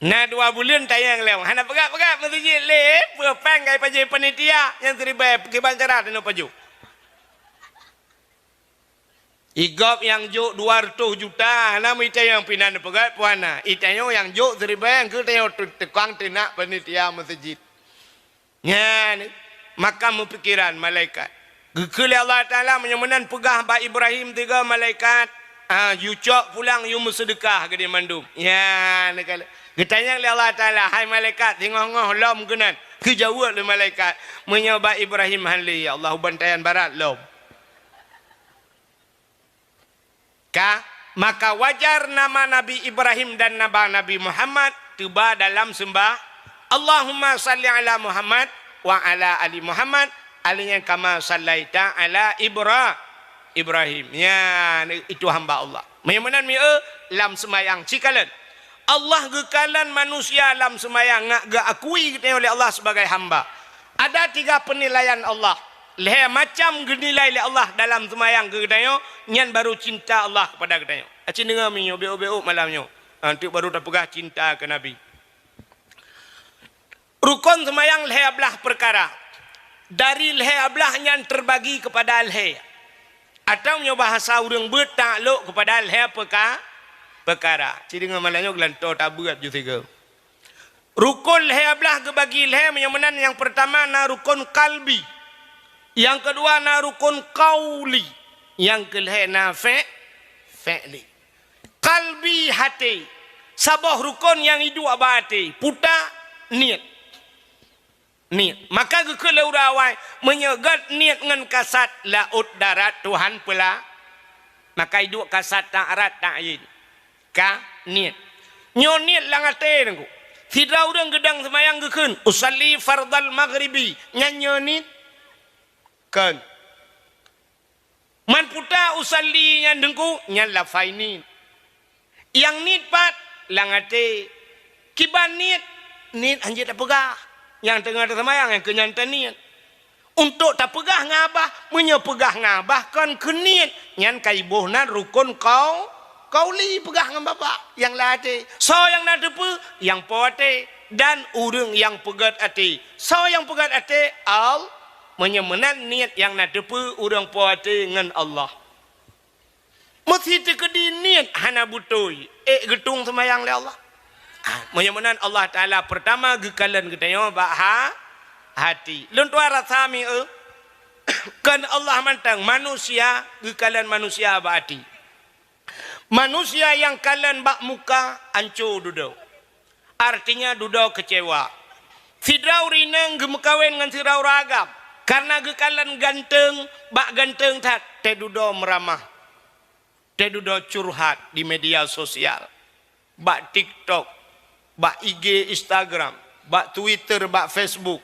Na dua buleuen tanyong lom, hana peugah-peugah meuseujid lé, peue péng ka ipajoh panitia, nyang siribèe kiban cara teunoe pajoh. Igop nyang jok dua reutôh juta, hana meutanyong pinan peugah puana. Itanyong nyang jok siribèe, keu tanyong tu-, tukang teunak panitia meuseujid. Nyan, maka meupikiran malaikat. Geukheun lé Allah Taala, meunyoe meunan peugah bak Ibrahim tiga malaikat, ah, "Yue cok pulang, yue meuseudeukah keu di mandum." Nyan, geutanyong lé Allah Taala, "Hai malaikat, singoh-ngoh lom keunan?" Geujaweueb lé malaikat, "Meunyoe bak Ibrahim hán lé, ya Allah, u bantayan barat lom." Ka, maka wajar nama Nabi Ibrahim dan nama Nabi Muhammad teuba dalam seumbah, "Allahumma salli ala Muhammad wa ala ali Muhammad, alaihi kama sallaita ala Ibra-, Ibrahim." Nyan, itu hamba Allah. Meunyoe meunan mieu lam seumayang cikalon. Allah geukalon manusia lam seumayang ngat geuakui geutanyoe lé Allah sebagai hamba. Ada tiga penilaian Allah. Lhée macam geunilai lé Allah dalam seumayang keu geutanyoe, nyan baru cinta Allah kepada geutanyoe. Aci deungoe meunyoe, bék-bék malam nyoe. Ha, teuk baru tapeugah cinta keu Nabi. Rukon seumayang lhée blaih peukara. Dari lhée blaih nyan teubagi keupada lhée. Atawa meunyoe bahasa ureuëng beuet taklok keupada lhée peuka-, peukara. Ci deungoe malam nyoe geulantoe tabeuet ju sigoe. Rukon lhée blaih geubagi lhée, meunyoe meunan nyang peurtama na rukon kalbi. Nyang keudua na rukon kauli. Nyang keulhée na fe-, fe'li. Kalbi, haté. Saboh rukon nyang iduek bak até, puta, niet. Niet. Maka geukheun lé ureuëng awai, meunyoe gét niet ngon kasat laôt darat Tuhan peula, maka iduek kasat taat rat taat yin. Ka niet. Nyoe niet lam até Teungku. Sidroe ureuëng geudong seumayang geukheun, "Usalli fardal maghribi." Nyan nyoe niet? Kon. Man puta usalli nyan Teungku, nyan lafai niet. Nyang niet pat lam até. Kiban niet, niet hanjeuet tapeugah. Nyang teungoh taseumayang nyang keu nyan taniet. Untuk tapeugah ngon babah, meunyoe peugah ngon babah kon keu niet, nyan ka iboh nan rukon kau-, kauli peugah ngon babah nyang lam até. Soe nyang na teupeue? Nyang po até dan ureuëng nyang peugét até. Soe nyang peugét até? Al-, Meunyoe meunan niet nyang na teupeue ureuëng po até ngon Allah. Meusi teukeudi niet hana beutôi, ék geutueng seumayang lé Allah. Ah, meunyoe meunan Allah Taala peurtama geukalon geutanyoe bak ha-, hati. Lôn tuan rasa mieu, kon Allah mantong, manusia geukalon manusia bak hati. Manusia nyang kalon bak muka anco dudoe. Artinya dudoe keucewa. Sidroe ureuëng inong geumeukawen ngon sidroe ureuëng agam, kareuna geukalon ganteueng, bak ganteueng that teududoe meuramah, teududoe curhat di media sosial, bak TikTok, bak I G, Instagram, bak Twitter, bak Facebook.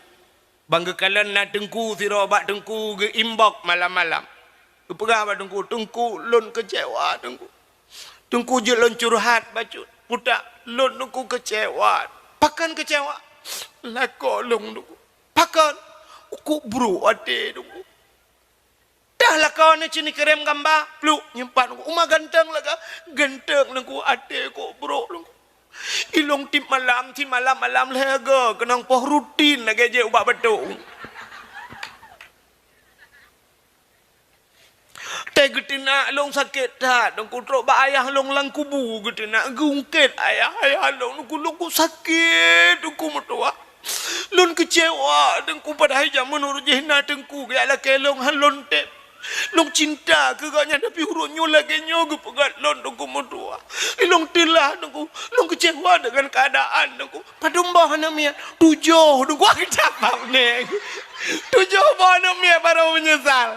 Ban geukalon na teungku sidroe bak teungku geu-inbox malam-malam. Geupeugah bak teungku, "Teungku, lôn keucewa, teungku. Teungku, jeuet lôn curhat bacut. Putak, lôn teungku keucewa." "Pakon keucewa?" "Lakoe lôn, teungku." "Pakon?" "Ukuk brok até, teungku." Dah lakoe nyoe ci neukirém gamba, pluk, nyimpan u uma ganteng lagak, ganteng lengku até kok brok lengku. Ilong tiep malam, tiep malam-malam lhèe go, keunong poh rutin lagèe jeuet ubak batuk. Teuh geuteunak lôn sakét that, lôn kutrok bak ayah lôn lam kubu geuteunak, geungkét ayah, ayah lôn, lôn ku-, lôn ku sakét, lôn ku meutuwah. Lôn keucewa teungku, padahai jameun uroe jih na teungku geujak lakèe lôn han lôn tém. Lôn cinta keu gobnyan, tapi uroe nyoe lagèe nyoe geupeugah lôn teungku meutuwah. Lôn teulah teungku, lôn keucewa deungon keuadaan teungku. Padum boh aneuk miet? Tujoh teungku, aku capab neng. Tujoh boh aneuk miet baru meunyeusal.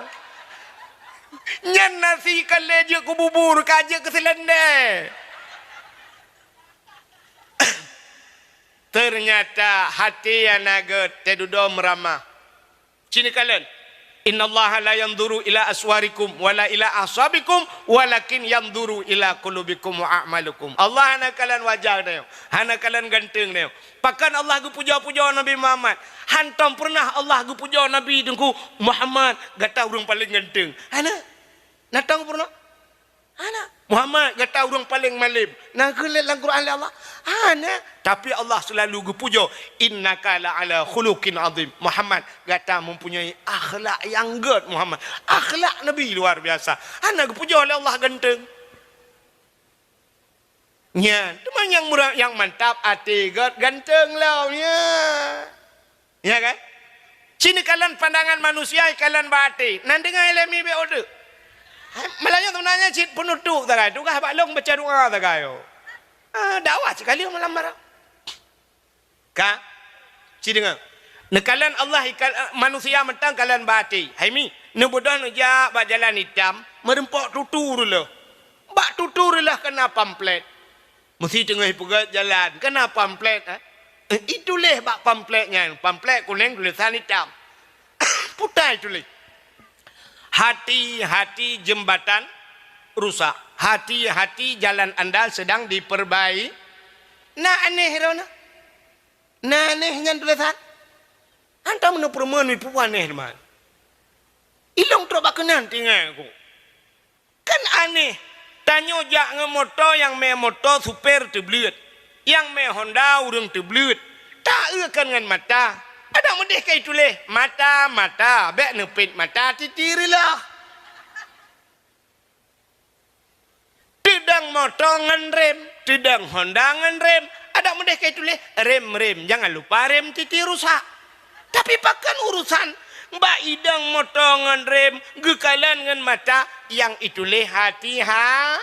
Nyan nasi ka lé jeuet keu bubur, ka jeuet keu seulendé. Teunyata haté nyang na gèt teududoe meuramah. Ci neukalon, "Innallaha la yanzuru ila aswarikum wala ila ahsabikum, walakin yanzuru ila qulubikum wa a'malikum." Allah hana kalon wajah geutanyoe, hana kalon ganteng geutanyoe. Pakon Allah geupujoe-pujoe Nabi Muhammad? Hantom peureunah Allah geupujoe Nabi teungku, "Muhammad, gata ureueng paleng ganteng." Hana. Hantom peureunah. Hana. Muhammad, gata ureuëng paleng malem. Na geulét lam Quran lé Allah? Hana. Tapi Allah selalu geupujoe, "Innaka la ala khuluqin azim." Muhammad, gata mempunyai akhlak yang gét, Muhammad. Akhlak Nabi luar biasa. Hana geupujoe lé Allah ganteng. Nyan, teuma nyang murah, nyang mantap até gét ganteng lom, ya. Ya kan? Cit neukalon pandangan manusia, ikalon bak até. Nan deungoe lé mi bék udeuk. Hai, meulayeue sebenarnya cit penutup sagai. Tugaih bak lôn baca doa sagai. Ah, dakwah sekali malam barang. Ka? Ci deungoe. Neukalon Allah ikal-, manusia mantong kalon bak até. Hai mi, neubeudôh neujak bak jalan itam, meureumpok tutu reuloh. Bak tutu reuloh keuna pamflet. Meusi teungoh peugét jalan, keuna pamflet, eh? Eh, ituléh bak pamflet nyan, pamflet kunéng tulésan itam. Putai tuléh. Hati-hati jembatan rusak. Hati-hati jalan anda sedang diperbai-, na aneh droeneuh. Na aneh nyan tulésan. Hantom neupeureumeun ipu aneh teuma. Ilong trok bak keunan tinggai ku. Kan aneh, tanyoe jak ngon moto nyang mé moto supé teubleuet, nyang mé Honda ureuëng teubleuet. Ta eu kan ngon mata. Adak meudeh ka ituléh, mata, mata, bék neupét mata titi reuloh. Teudong moto ngon rem, teudong Honda ngon rem. Adak meudeh ka ituléh, rem, rem. Jangan lupa rem titi rusak. Tapi pakon urusan bak idong moto ngon rem geukalon ngon mata nyang ituléh hati-ha-,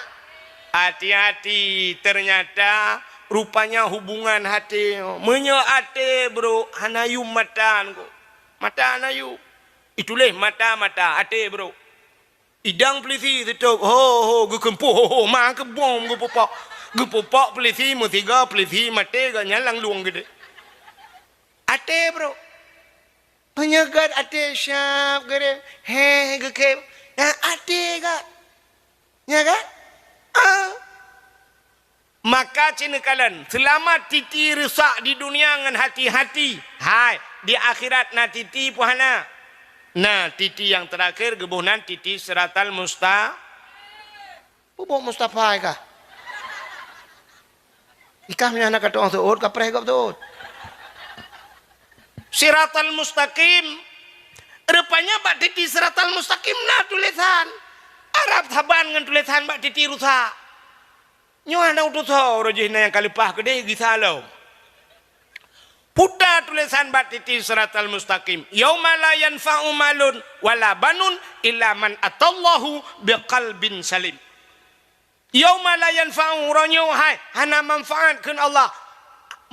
hati-hati. Ternyata rupanya hubungan até. Meunyoe até brok hana yum mata ngon. Mata hana yum. Ituléh mata-mata até brok. Idong peulisi seutôb, ho, ho, geukeumpuh, ho, ho, ma keubom geupupok. Geupupok peulisi, meusigoe peulisi maté, gobnyan lam lueng geude. Até brok. Meunyoe gét até siab geurem, heh, geukhem. Nah, até gét. Nya kan? Ah. Maka ci neukalon, seulamat titi rusak di dunia ngon hati-hati. Hai, di akhirat na titi pih hana. Na titi nyang teurakhir geuboh nan titi siratal musta-, peubuet Mustafa kah? Ikah meunyoe hana ka tuong seuôt, ka preh gob seuôt. Siratal mustaqim. Rupanya bak titi siratal mustaqim na tulésan. Arab saban ngon tulésan bak titi rusak. Nyoe hana utus ho, uroe jih na nyang ka leupah keudeh gisa lom. Puta tulésan bak titi siratal mustaqim. Yauma la yanfa'u malun wala banun illa man atallahu biqalbin salim. Yauma la yanfa'u, uroe nyoe hai, hana manfaat kheun Allah.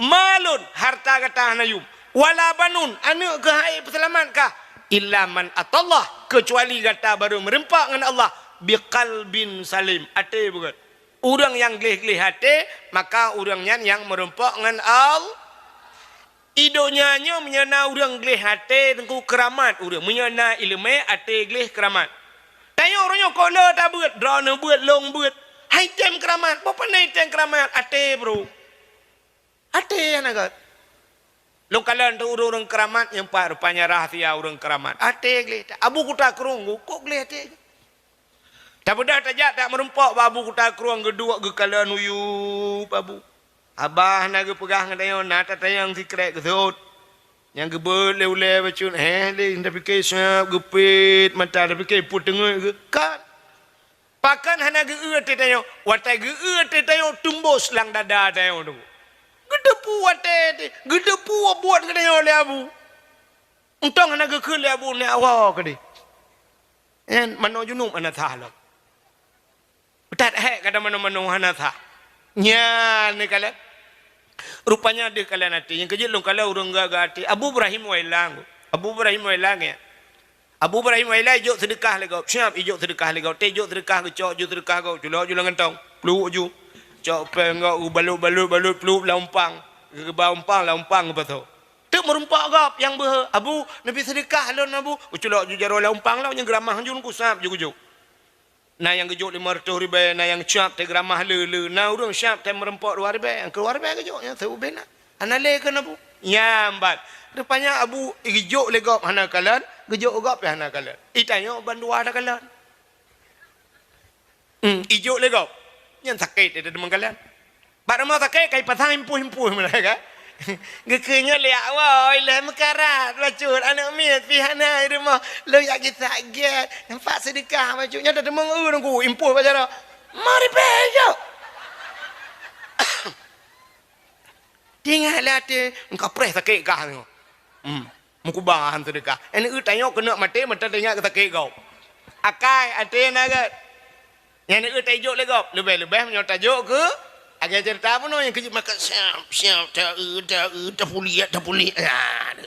Malun, harta gata hana yum. Wala banun, aneuëk keuh hai peuseulamat kah. Illa man atallah, keucuali gata barô meurumpok ngon Allah. Biqalbin salim, até beugét. Ureuëng nyang gleh-gleh até, maka ureuëng nyan nyang meurumpok ngon Allah. I donya nyoe meunyoe na ureuëng gleh até teungku keuramat ureuëng, meunyoe na iéleumé até gleh keuramat. Tanyoe uroe nyoe kok le tabeuet, droeneuh beuet, lôn beuet. Hai tem keuramat, boh pane tem keuramat, até brok. Até hana gét. Lôn kalon teuh ureuëng-ureuëng keuramat nyang pat rupanya rahsia ureuëng keuramat. Até gleh, Abu Kuta Krueng, kok gleh até. Tabeudôh tajak tak meurumpok bak Abu Kuta Krueng geuduek geukalon uyueb Abu. Abah na geupeugah ngon tanyoe, na tatanyong sikrek geuseuôt. Nyang geubeuet lé ulée bacut, heh lé, tapike siab geupet mata, tapike peuteungeut geukat. Pakon hana geu-eu até tanyoe? Watée geu-eu até tanyoe tumbos lam dada tanyoe tu. Geuteupeue até, geuteupeue buet geutanyoe lé Abu. Untông hana geukheun lé Abu nyak woe keudeh. Nyan manoe junub hana sah lom. That hék kata manoe-manoe hana sah. Nyan neukalon. Rupanya deuh kalon até. Nyang keujeuet lôn kalon ureuëng gagah até. Abu Ibrahim Wailang. Abu Ibrahim Wailang ya. Abu Ibrahim Wailang ijok seudeukah lé gob. Siab ijok seudeukah lé gob. Teh ijok seudeukah geucok ju seudeukah gob. Culok ju lam gantong. Pluek ju. Cok péng gob geubalot-balot-balot pluek lam umpang. Geuba umpang lam umpang geupasoe. Teuk meurumpok gob nyang beuhe, "Abu, neubi seudeukah lôn Abu." Geuculok ju jaroe lam umpang lom nyang geuramah ju ngon kusab ju geujok. Na nyang geujok limong reutôh ribée, na nyang siab teuh geuramah le-le, na ureuëng siab teuh meurumpok dua ribée, nyang keudua ribée geujok nyang seubeh na. Hana lé kheun Abu. Nyang bat. Rupanya Abu geujok lé gob hana kalon, geujok gob pih hana kalon. Itanyoe bandua takalon. Hmm, ijok lé gob. Nyan sakét, dia deungon kalian. Bak rumoh sakét, kai pasang impôh-impôh meunan kan? Geukheun nyoe lé awai, lé meukarat, bacut, aneuk miet, pih hana di rumoh. Lôn jak gisa gét. Nampak seudeukah, bacut. Nyan dah deungon ureueng ku, impôh bak jaroe. Mari pih ijok. Tinggai lé até, meukapreh sakét kah nyoe. Hmm. Meukuba han seudeukah. Aneuk tanyoe keuneuk maté, meuta teuingat keu sakét gob. Akai até na gét. Nyan aneuk taijok lé gob. Leubeh-leubeh meunyoe tajok keu, lagèe ceurita bunoe nyang keujeuet maka siap, siap, ta-, ta-, tapuliek, tapuliek. Nah, tu.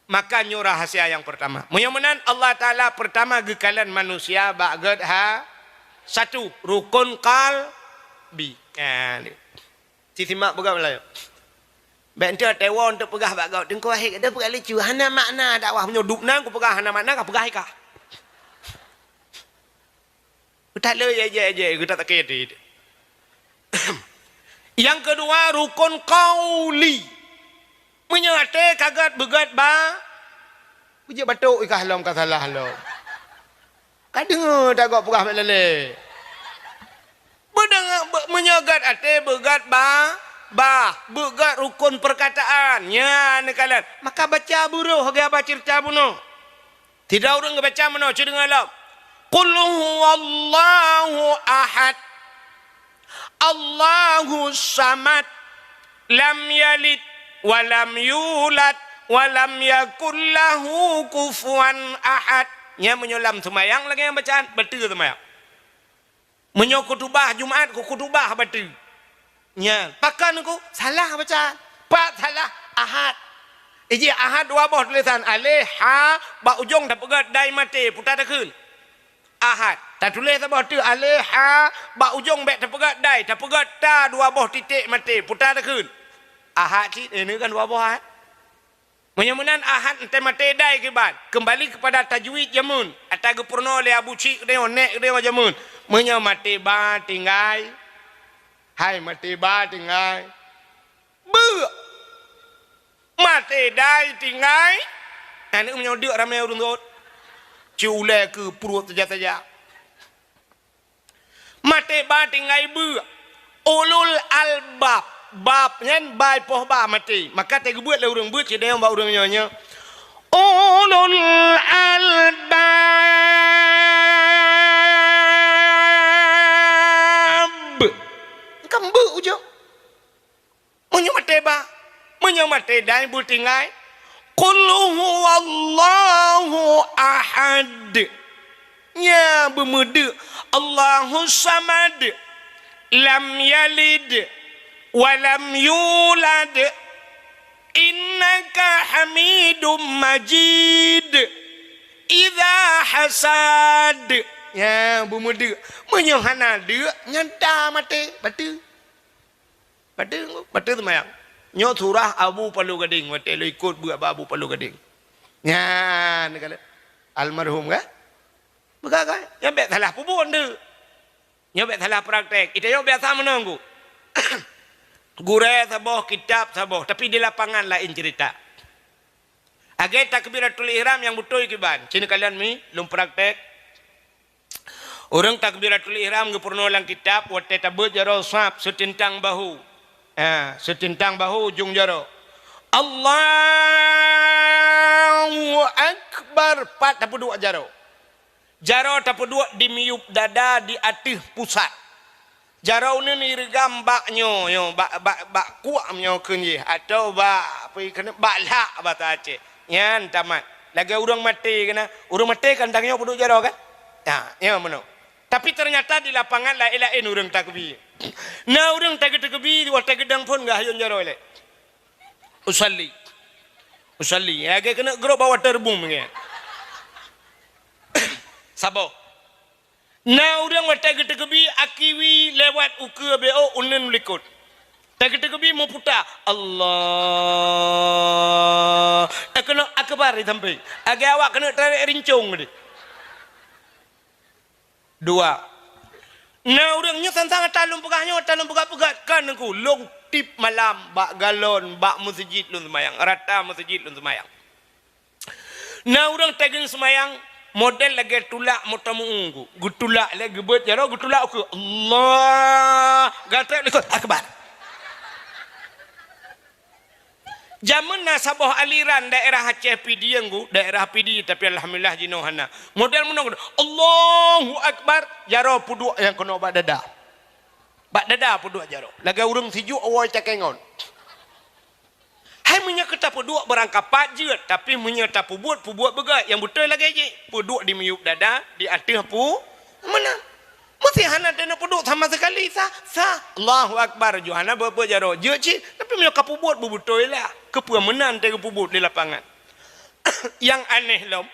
Maka nyoe rahsia nyang peurtama. Meunyoe meunan Allah Taala peurtama geukalon manusia bak gét ha satu, rukun qalbi. Nah, tu. Sisimak peugah meulayeue. Bèk enteuk teuwoe enteuk peugah bak gob, "Teungku Wahid, gata peugah lucu, hana makna dakwah." Meunyoe dubna kupeugah hana makna, kapeugah ikah. Geutaleuek jai-jai, geutasakét até. Nyang keudua, rukun qauli. Meunyoe até ka gét beugét ba, peujeuet batok ikah lom ka salah lom. Ka deungoe tagob peugah bak lalé. Beudeungoe, be-, meunyoe gét até beugét ba, bah, beugét rukun peurkataan. Nyan neukalon. Maka baca buroh lagèe haba ceurita bunoe. Sidroe ureueng geubaca meunoe, ci deungoe lom. Qul huwallahu ahad. Allahus samad. Lam yalid wa lam yulad wa lam yakul lahu kufuwan ahad. Nyan meunyoe lam seumayang lagèe nyang bacaan, bateue seumayang. Meunyoe khutubah Jumat, khutubah bateue. Nyan, pakon ku salah baca. Pat salah, ahad. Iji ahad dua boh tulésan, aleh, ha, bak ujong tapeugét dai maté, puta takheun. Ahad. Tatuléh saboh teuk aleh, ha, bak ujong bèk tapeugét dai, tapeugét ta dua boh titék maté, puta takheun. Ahad cit, eh, ini kan dua boh ahad. Meunyoe meunan ahad enteuk maté dai kiban, keumbali keupada tajwid jameun, ata geupeurunoe lé Abu Chik geutanyoe, nèk geutanyoe jameun. Meunyoe maté ba tinggai, hai maté ba tinggai, beuk. Maté dai tinggai, aneuk meunyoe deuk ramé ureueng rhot. Ci ulèe keu pruet saja-saja. Maté ba tinggai beuk. Ulul albab. Bab nyan ba poh ba maté. Maka teugeubeuet lé ureueng beuet, ci dayong bak ureueng nyoe nyoe. Ulul albab. Kan beuk ujong. Meunyoe maté ba, meunyoe maté dai beutinggai, qul huwallahu ahad. Nya beumeudeuk, Allahus samad, lam yalid wa lam yulad, innaka hamidum majid. Idza hasad. Nya beumeudeuk. Meunyoe hana deuk, nyan ta maté, bateue. Bateue, bateue seumayang. Nyoe surah Abu Palu Gading, watèe lôn ikot beuet bak Abu Palu Gading. Nyan, kala almarhum kan? Peugah kan? Nyan bèk salah peubuet tu. Nyoe bèk salah praktek. Ita nyoe biasa meunan ku. Gurèe saboh, kitab saboh, tapi di lapangan laén cerita. Lagèe takbiratul ihram nyang beutôi kiban. Ci neukalon mi, lôn praktek. Ureueng takbiratul ihram geupeurunoe lam kitab watèe tabeuet jaroe saf seuteuntang bahu. Ha, seuteuntang bahu ujong jaroe. Allahu Akbar, pat tapeuduek jaroe. Jaroe tapeuduek di miyueb dada di ateueh pusat. Jaroe uneuen ireugam bak nyoe, nyoe, bak, bak, bak kuak nyoe kheun jih, atawa bak, apa kheun, bak lhak basa Aceh. Nyan tamat. Lagèe ureueng maté keunan. Ureueng maté kan tanyoe peuduek jaroe kan? Ha, nyoe meunoe. Tapi ternyata di lapangan laén-laén ureueng takbi. Na ureueng tageuteukeubi, watèe geudong phôn geuhayôn jaroe lé. Usalli. Usalli. Lagèe keuneuk grob bak waterboom lagèe. Saboh. Na ureueng watèe geuteukeubi akiwi lewat ukeue B O uneuen likot. Tageuteukeubi meuputa, Allah. Eh, keunoe akbar di sampéng. Lagèe awak keuneuk tarek rincong tadi. Dua. Na ureueng nyoe sang-sang ata lôn peugah nyoe, ata lôn peugah-peugah kan Teungku, lôn tip malam bak galon, bak meuseujid lôn seumayang, rata meuseujid lôn seumayang. Na ureueng tageng seumayang, Model lagèe tulak moto meu'ue, geutulak lé, geubeuet jaroe, geutulak ukeue. Allah, gatrek likot, akbar. Jameun na saboh aliran daerah Aceh Pidie, daerah Pidie, tapi alhamdulillah jinoe hana. Model meunan, Allahu Akbar, jaroe peuduek nyang keunoe bak dada. Bak dada peuduek jaroe. Lagèe ureueng sijuek awai cakée ngon. Hai meunyoe keu tapeuduek beurangkapat jeuet, tapi meunyoe tapeubuet, peubuet beugét, nyang beutôi lagèe jih. Peuduek di miyueb dada, di ateueh pu-, meunan. Meusti hana teuneuk peuduek sama sekali, sah, sah. Allahu Akbar, ju hana beuet-beuet jaroe. Jeuet cit, tapi meunyoe ka peubuet beubeutôi lah. Keupeue meunan teuh geupeubuet di lapangan. Nyang aneh lom,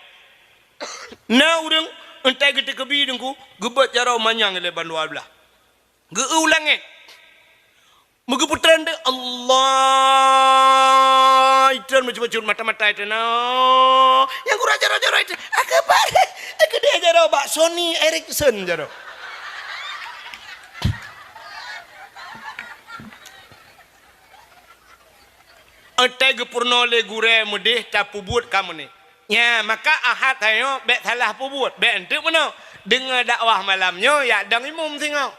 na ureueng entai geuteukeubi teungku, geubeuet jaroe manyang lé bandua blaih. Geu-eu u langét. Meugeupeutrön deuh, Allah, itreun meucut-meucut mata-mata itreun. Oh, nyang gura jaroe-jaroe itreun. Akbar. Keudeh jaroe bak Sony Ericsson jaroe. Entai geupeurunoe lé gurée meudeh tapeubuet ka meunan. Nya, maka Ahad tanyoe bék salah peubuet, bék eunteuk meunoe. Deungoe dakwah malam nyoe, yak dong imum singoh.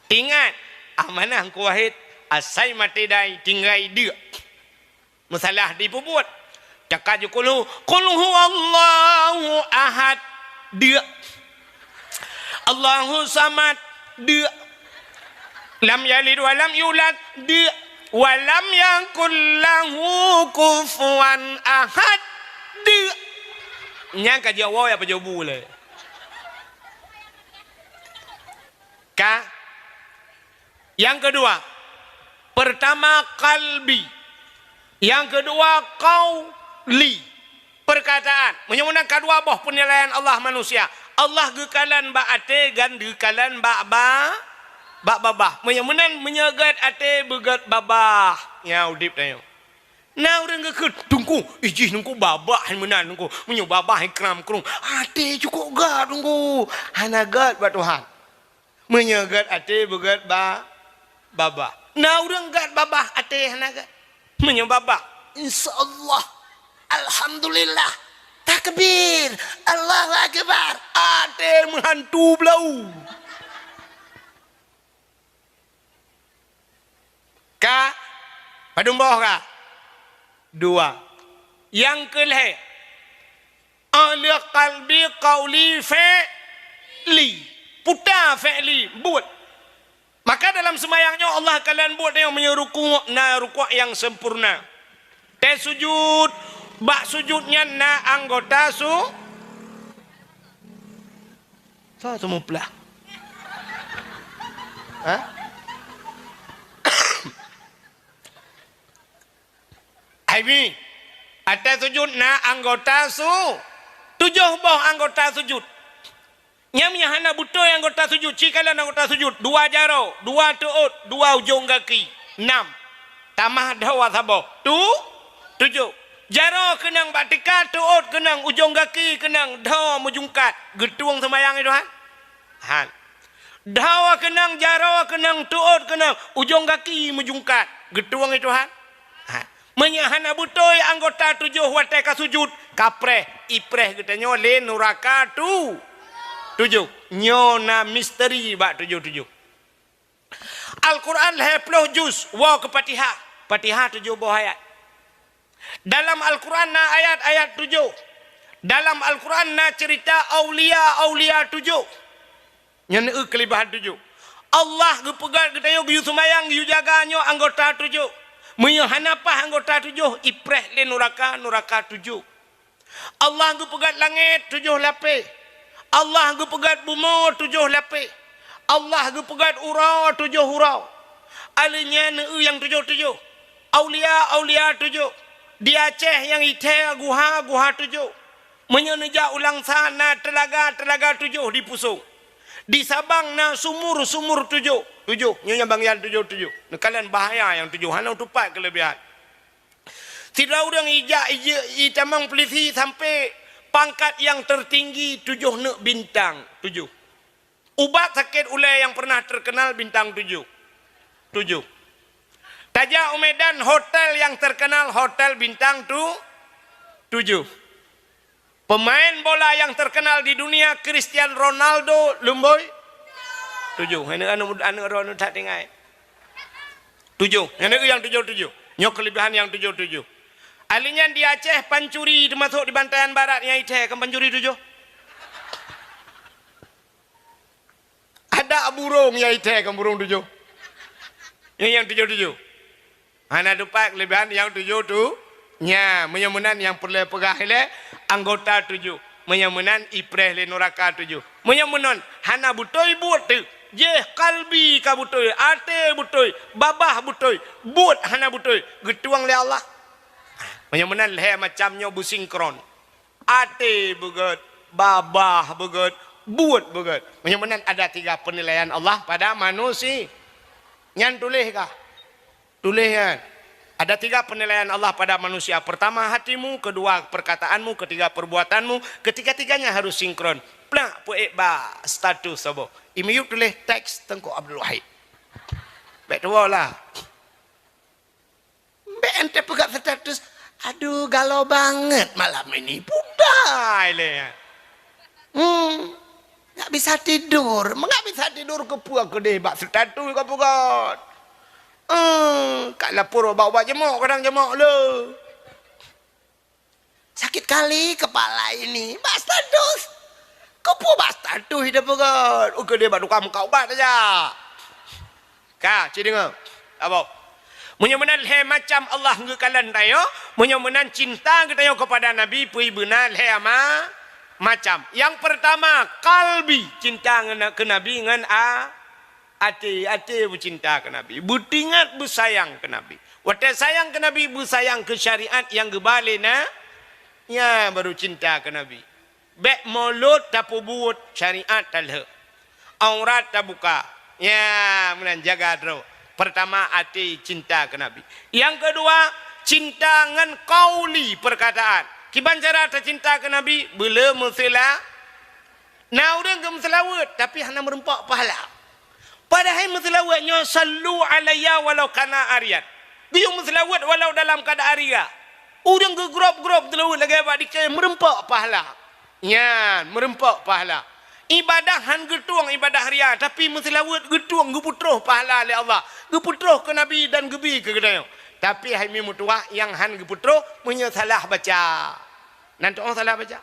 Ingat, amanah Teungku Wahid, asai maté dai tinggai deuk. Meusalah dipeubuet. Cakap ju kulhu, "Qul huwallahu ahad," deuk. "Allahu samad," deuk. "Lam yalid wa lam yulad," deuk. "Wa lam yakul lahu kufuwan ahad," deuk. Nyang ka jaweueb ya pajoh bu lé. Ka? Nyang keudua, pertama qalbi. Nyang keudua qauli. Perkataan. Meunyoe meunan ka dua boh peunilaian Allah manusia. Allah geukalon bak até dan geukalon bak ba-, bak babah. Meunyoe meunan, meunyoe gét até beugét babah. Nya udeb tanyoe. Na ureueng geukheun, "Teungku, ijih Teungku babah hai meunan Teungku. Meunyoe babah hai kram krueng, até cukôp gét Teungku. Hana gét bak Tuhan." Meunyoe gét até beugét ba-, babah. Na ureueng gét babah até hana gét. Meunyoe babah, insya Allah, alhamdulillah, takbir, Allahu akbar, até meuhantu blau. Ka? Padum boh ka? Dua. Nyang keu lhèe, 'oh lheueh qalbi, qauli, fi'li. Puta fi'li, buet. Maka dalam seumayang nyoe Allah kalon buet nyoe meunyoe rukuk na rukuk nyang sempurna. Tée sujut, bak sujut nyan na anggota su-, Soe seumeuplah? Hah? Hai mi, ateueh sujut na anggota su-, tujoh boh anggota sujut. Nyan meunyo hana beutôi anggota sujut, ci kalon anggota sujut, dua jaroe, dua teuôt, dua ujong gaki, nam. Tamah dhoe saboh, tu-, tujoh. Jaroe keunong bak tika, teuôt keunong, ujong gaki keunong, dhoe meujungkat. Geutueng seumayang i Tuhan? Han. Dhoe keunong, jaroe keunong, teuôt keunong, ujong gaki meujungkat. Geutueng i Tuhan? Han. Meunyo hana beutôi anggota tujoh watée ka sujut, ka preh, ipreh geutanyoe lé nuraka tu-, tujoh. Nyoe na misteri bak tujoh-tujoh. Al-Quran lhée ploh juz, woe keu Fatihah. Fatihah tujoh boh ayat. Dalam Al-Quran na ayat-ayat tujoh. Dalam Al-Quran na ceurita aulia-aulia tujoh. Nyan eu keuleubah tujoh. Allah geupeugét geutanyoe geuyue seumayang, geuyue jaga nyoe anggota tujoh. Meunyo hana paih anggota tujoh, ipreh lé nuraka, nuraka tujoh. Allah geupeugét langét tujoh lapéh. Allah geupeugét bumoe tujoh lapéh. Allah geupeugét uroe tujoh uroe. Alheuh nyan eu nyang tujoh-tujoh. Aulia-aulia tujoh. Di Aceh nyang ithée guha-guha tujoh. Meunyo neujak u Langsa na teulaga-teulaga tujoh di Pusong. Di Sabang na sumur-sumur tujoh. Tujoh, nyoe nyang bangian tujoh-tujoh. Neukalon bahaya nyang tujoh, hana teupat keuleubihan. Sidroe ureuëng ijak ije-, itamong peulisi sampoe pangkat nyang teutinggi tujoh neuk bintang, tujoh. Ubat sakét ulée nyang peureunah teukeunal bintang tujoh, tujoh. Tajak u Medan hotel nyang teukeunal hotel bintang tu-, tujoh. Pemain bola yang terkenal di dunia, Cristiano Ronaldo, lumboi? Tujoh. Aneuk, aneuk, aneuk droeneuh that tinggai. Tujoh. Aneuk nyang tujoh-tujoh. Nyoe keulebihan nyang tujoh-tujoh. Ahli nyan di Aceh pancuri teumasok di Bantayan Barat nyang ithèe kan pancuri tujoh. Adak burông nyang ithèe kan burông tujoh. Nyang, nyang tujoh-tujoh. Hana teupeu keulebihan nyang tujoh tu. Nya, meunyoe meunan nyang peureulèe peugah ilèe anggota tujoh. Meunyoe meunan ipreh lé nuraka tujoh. Meunyoe meunan hana beutôi buet teuk. Jéh kalbi ka beutôi, até beutôi, babah beutôi, buet hana beutôi, geutueng lé Allah. Meunyoe meunan lhèe macam nyoe beusinkron. Até beugèt, babah beugèt, buet beugèt. Meunyoe meunan ada tiga penilaian Allah pada manusia. Nyan tuléh kah? Tuléh nyan. Ada tiga penilaian Allah pada manusia. Pertama hatimu, kedua perkataanmu, ketiga perbuatanmu, ketiga-tiganya harus sinkron. Plak peuék bak status saboh. I miyueb tuléh teks Teungku Abdul Wahid. Bèk tuwoe lah. Bèk ente peugah status, "Aduh, galau banget malam ini." Pudai lé. Hmm. Nggak bisa tidur. Nggak bisa tidur keupeue keudeh bak status ka peugah. Hmm. Ka lapor bak ubat jemok, kadang jemok le. Sakit kali kepala ini. Bak status. Keupeue bak status ida peugah? Ukeue dia bak tukang muka ubat saja. Ka, ci deungoe. Abah. Meunyoe meunan lhèe macam Allah geukalon tanyoe, meunyoe meunan cinta geutanyoe kepada Nabi peue beuna lhèe ma-, macam. Yang pertama, kalbi, cinta ngon, keu Nabi ngon a-, Até, até beucinta keu Nabi, beutingat beusayang keu Nabi. Watèe sayang keu Nabi, beusayang keu syariat nyang geuba lé na-, nyan baru cinta keu Nabi. Bèk mulod tapeubuet, syariat talheueh. Aurat tabuka. Nyan meunan jaga droe. Pertama, até cinta keu Nabi. Nyang keudua, cinta ngon qauli, perkataan. Kiban cara tacinta keu Nabi, beuleu meusila-, Na ureueng geumeuseulaweuet, tapi hana meurumpok pahala. Padahai meuseulaweuet nyoe, "Sallu alayya walau kana ariyan." Geuyue meuseulaweuet walau dalam keuadaan ria. Ureueng geugrôp-grôp seulaweuet lagèe bak dikée meurumpok pahala. Nyan, meurumpok pahala. Ibadah han geutueng ibadah ria, tapi meuseulaweuet geutueng geupeutroh pahala lé Allah. Geupeutroh keu Nabi dan geubi keu geutanyoe. Tapi hai mi meutuwah nyang han geupeutroh meunyoe salah baca. Nan tu'oh salah baca.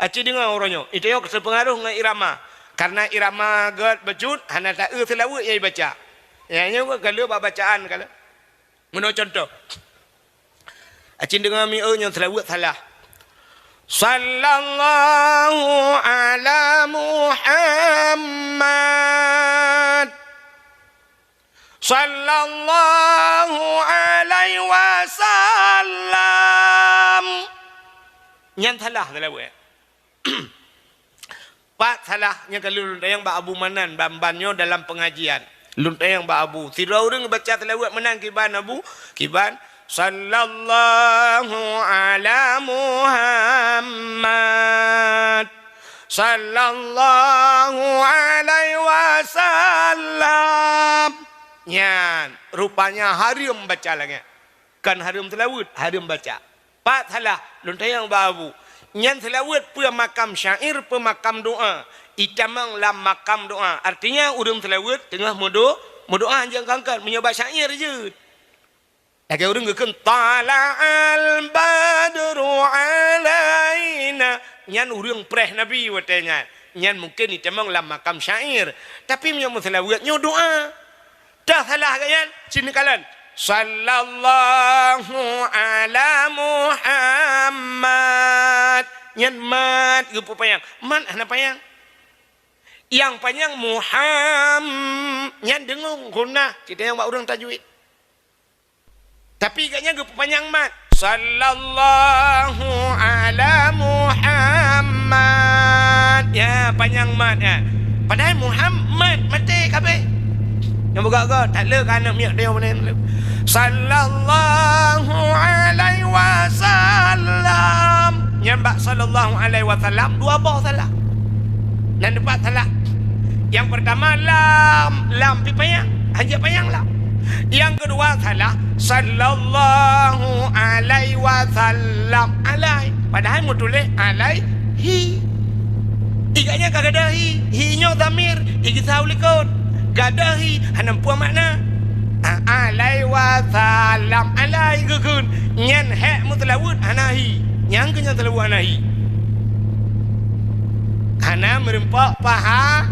Aci deungoe uroe nyoe, ita nyoe teupeungaruh ngon irama. Karena irama gèt bacut, hana taeu seulaweuet nyang ibaca. Nyang nyoe ka lheueh bak bacaan ka lheueh. Meunoe contoh. Aci deungoe mieu nyoe seulaweuet salah. Sallallahu ala Muhammad. Sallallahu alaihi wasallam. Nyan salah seulaweuet. Pat salah nyang ka lôn tanyong bak Abu Manan, ban-ban nyoe dalam pengajian. Lôn tanyong bak Abu. Sidroe ureueng baca seulaweuet meunan kiban Abu, kiban, "Sallallahu ala Muhammad." Sallallahu alaihi wasallam. Nyan, rupanya hareuem baca lagèe. Kan hareuem seulaweuet, hareuem baca. Pat salah, lôn tanyong bak Abu. Nyan seulaweuet peue makam syair, peue makam doa. Itamong lam makam doa. Artinya, ureueng seulaweuet teungoh meudo-, meudoa, hanjeuet kangkat. Meunyoe bak syair jeuet. Lagèe ureueng geukheun, "Tala'al badru alaina." Nyan ureueng preh Nabi watèe nyan. Nyan mungken itamong lam makam syair. Tapi meunyoe meuseulaweuet nyoe doa. Dah salah geuh nyan, sinoe kalon. "Sallallahu ala Muhammad." Nyan mat geupeupanyang. Mat hana panyang. Nyang panyang Muham-, nyan deungon ghunah. Cit nyang bak ureueng tajwid. Tapi gobnyan geupeupanyang mat. Sallallahu ala Muhammad. Ya, panyang mat, ya. Padahai Muhammad maté kabeh. Nyang beugöt-göt, tak le ka aneuk miet dia mana. Sallallahu alaihi wasallam. Nyan bak sallallahu alaihi wasallam dua boh salah. Nan teumpat salah. Yang pertama lam, lam pi panyang, hana panyang lam. Yang kedua salah, sallallahu alaihi wasallam, alai. Padahai meutuléh alai Hi. Iga nyan ka gadôh hi. Hi nyoe dhamir, igisa u likot. Gadôh hi, hana muphom makna. Ah, alaihi wasallam, alaihi geukheun. Nyan hék meuseulaweuet hana hi. Nyang keu nyan seulaweuet hana hi. Hana meurumpok paha.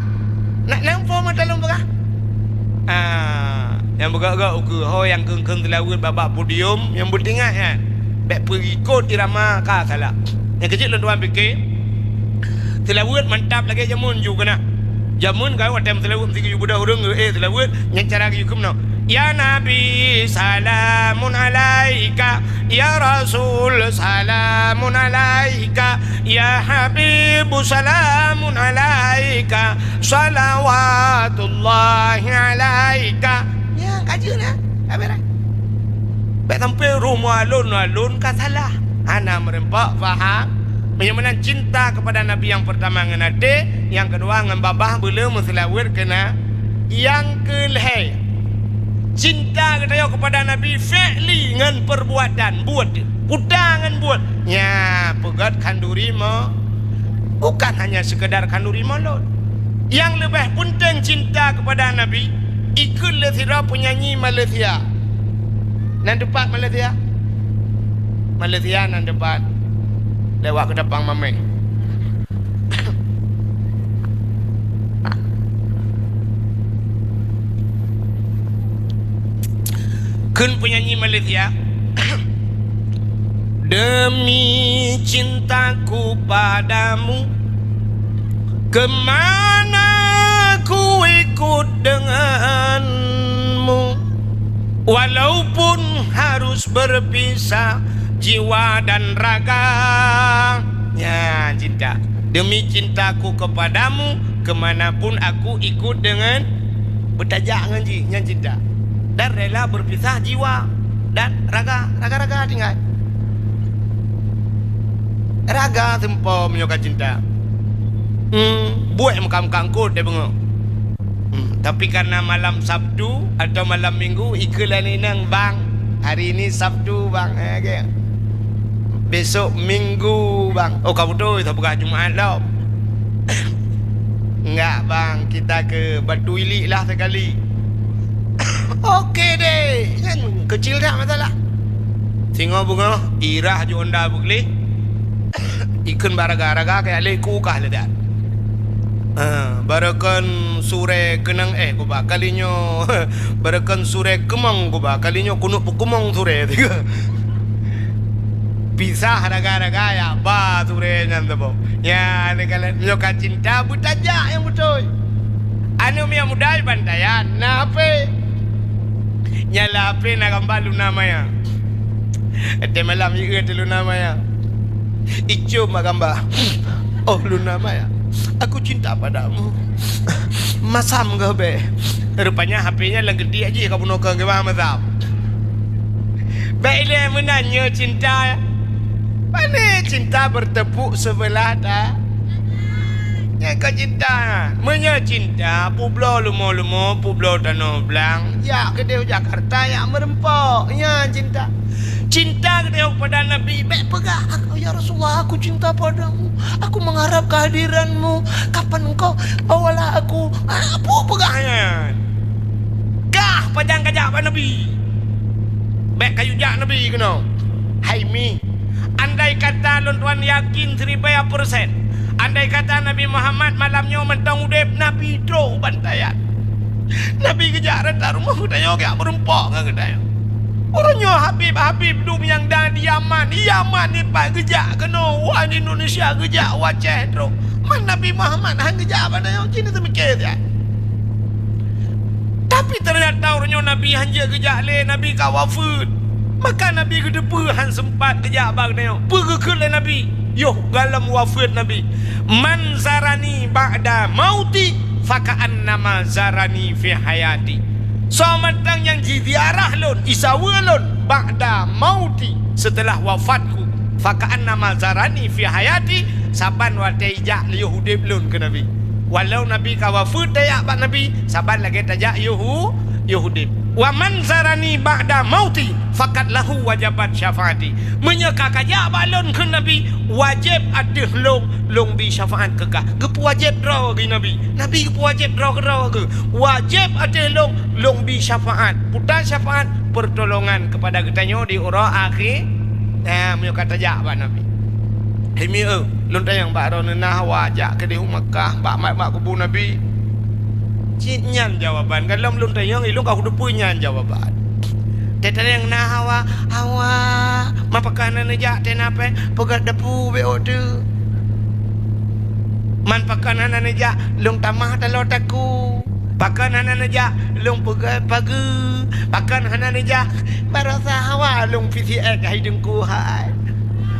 Nak na muphom mata lôn peugah? Ah, nyang beugöt-göt ukeue ho nyang kheun-kheun seulaweuet bak-bak podium nyang beutingat nyan. Bèk peurikot irama ka salah. Nyang keuh jeuet lôn tuan pike, seulaweuet mantap lagèe jameun ju keunan. Jameun ka watèe meuseulaweuet meusigeue ju beudôh ureueng, eh, seulaweuet nyan cara geuyue kheun meunoe. Ya Nabi, salamun alaika. Ya Rasul, salamun alaika. Ya Habibu, salamun alaika. Salawatullahi alaika. Nyan ka jeuet nyan. Habéh dah. Bèk sampoe rumoh alon-alon ka salah. Hana meurumpok faham. Meunyoe meunan cinta keupada Nabi nyang peurtama ngon até, nyang keudua ngon babah beuleu meuseulaweuet keu na-, nyang keu lhèe. Cinta geutanyoe keupada Nabi fi'li ngon peurbuatan, buet, kuta ngon buet. Nyan peugöt khanduri mo-, bukan hanya seukeudar khanduri mulod. Nyang leubeh peunteng cinta keupada Nabi, ikheun lé sidroe peunyanyi Malaysia. Nan teupat Malaysia? Malaysia nan teupat lewat Keudapang Mameh. Kheun peunyanyi Malaysia, demi cintaku padamu, kemana ku ikut denganmu, walaupun harus berpisah jiwa dan raga. Nyan cinta. Demi cintaku kepadamu, kemanapun aku ikut dengan, beutajak ngon jih, nyan cinta. Dan rela berpisah jiwa dan raga, raga-raga tinggai. Raga seumpom nyoe ka cinta. Hmm, buet meuka-meuka eungkôt deh beungoh. Hmm, tapi karena malam Sabtu atau malam Minggu, ikheun lé inong, "Bang, hari ini Sabtu, Bang." Eh, oke. "Besok Minggu, Bang." Oh, ka beutôi, tapeugah Jumaat lom. "Enggak, Bang, kita ke Batu Ilik lah sekali." Oke deh, nyan kecil dah masalah. Singoh beungoh, irah ju onda beugleh. Ikheun bak raga-raga kajak lé ku kah lé that. Ha, barokon surée keunong éh kuba, kali nyoe barokon surée keumong kuba, kali nyoe keuneuk peukeumong surée. Pisah raga-raga ya ba surée nyan saboh. Nyan kalon nyoe ka cinta beutajak nyang beutôi. Aneuk miet muda di Bantayan na HP. Nyang lam HP na gambar Luna Maya. Watèe malam jieu teuh Luna Maya. Icôm bak gambar. "Oh Luna Maya, aku cinta padamu." Masam geuh bèe. Rupanya HP nyan lam geudiek jih ka bunoe keu geuba masam. Bèk ilèe meunan nyoe cinta. Pane cinta bertepuk sebelah ta-, Nyan ka cinta. Meunyoe cinta, peubloe leumo-leumo, peubloe tanoh blang, jak keudeh u Jakarta, jak meurumpok. Nyan cinta. Cinta geutanyoe keupada Nabi, bèk peugah, "Aku, ya Rasulullah, aku cinta padamu. Aku mengharap kehadiranmu. Kapan engkau bawalah aku?" Ah, peue peugah nyan. Kah pajan kajak bak Nabi. Bèk kayue jak Nabi keunoe. Hai mi, andai kata lôn tuan yakin siribèe persen, andai kata Nabi Muhammad malam nyoe mantong udép, Nabi trok u Bantayan. Nabi geujak rata rumoh geutanyoe geujak meurumpok ngon geutanyoe. Uroe nyoe habib-habib dum nyang da di Yaman, Yaman nyoe pat geujak keunoe, wan Indonesia geujak, u Aceh trok. Man Nabi Muhammad han geujak bak tanyoe, ci neuseumiké siat. Tapi teunyata uroe nyoe Nabi han jeuet geujak lé, Nabi ka wafeuet. Maka Nabi geuteupeue han seumpat geujak bak geutanyoe. Peue geukheun lé Nabi? Yoh gohlom wafeuet Nabi, "Man zarani ba'da mauti, faka'annama zarani fi hayati." Soe mantong nyang jiziarah lôn, isaweue lôn, ba'da mauti, seuteulah wafatku, faka'annama zarani fi hayati, saban watèe ijak lé yoh udép lôn keu Nabi. Walau Nabi ka wafeuet tajak bak Nabi, saban lagèe tajak yoh u-, yoh udeb. "Wa man zarani ba'da mauti, faqad lahu wajabat syafaati." Meunyoe ka kajak bak lôn kheun Nabi, wajéb ateueh lôn, lôn bi syafaat keu kah. Geupeuwajéb droe geuh Nabi. Nabi geupeuwajéb droe keudroe geuh. Wajéb ateueh lôn, lôn bi syafaat. Peue syafaat? Pertolongan keupada geutanyoe di uroe akhé. Nah, meunyoe ka tajak bak Nabi. Hai mieu, lôn tanyong bak droeneuh na hawa jak keudeh u Makkah, bak mat bak kubu Nabi? Cit nyan jawaban. Galom lôn tanyong, ilôn ka kuteupeue nyan jawaban. Teuh tanyong na hawa, hawa. Man pakon hana neujak teuh na pèng, peugöt dapu beu teuh. Man pakon hana neujak, lôn tamah taloe takue. Pakon hana neujak, lôn peugöt pageue. Pakon hana neujak, barosa hawa lôn P C X hai Teungku hai.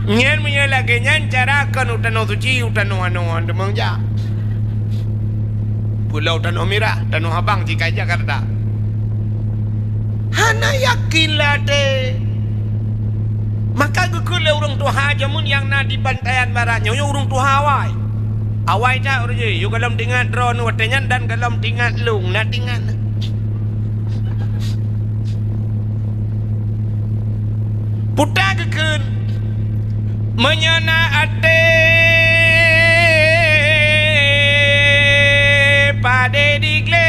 Nyan meunyoe lagèe nyan cara kon u tanoh suci, u tanoh anoe teumeung jak. Pulo Tanoh Mirah, Tanoh Abang, cit ka i Jakarta. Hana yakin lé até. Maka geukheun lé ureueng tuha jameun nyang na di Bantayan Barat nyoe, nyoe ureueng tuha awai. Awai that ureueng jih, yôh gohlom teuingat droeneuh watèe nyan dan gohlom teuingat lôn, na teuingat. Peue geukheun, meunyoe na até padé di glé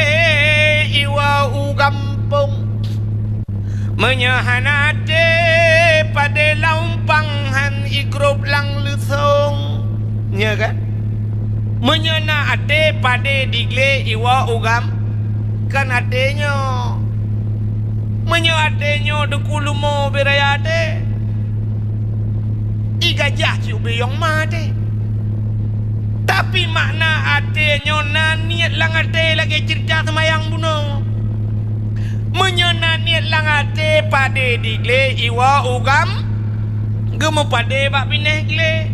iwoe u gampông. Meunyoe hana até padé lam umpang han igrôp lam leusông. Nyo kan? Meunyoe na até padé di glé iwoe u gam-, kan até nyoe. Meunyoe até nyoe Teungku leumo beu raya até, i gajah cit ubé yong ma até. Tapi makna até nyoe na niet lam até lagèe ceurita seumayang bunoe. Meunyoe na niet lam até padé di glé iwoe u gam-, geumeupadé bak binéh glé.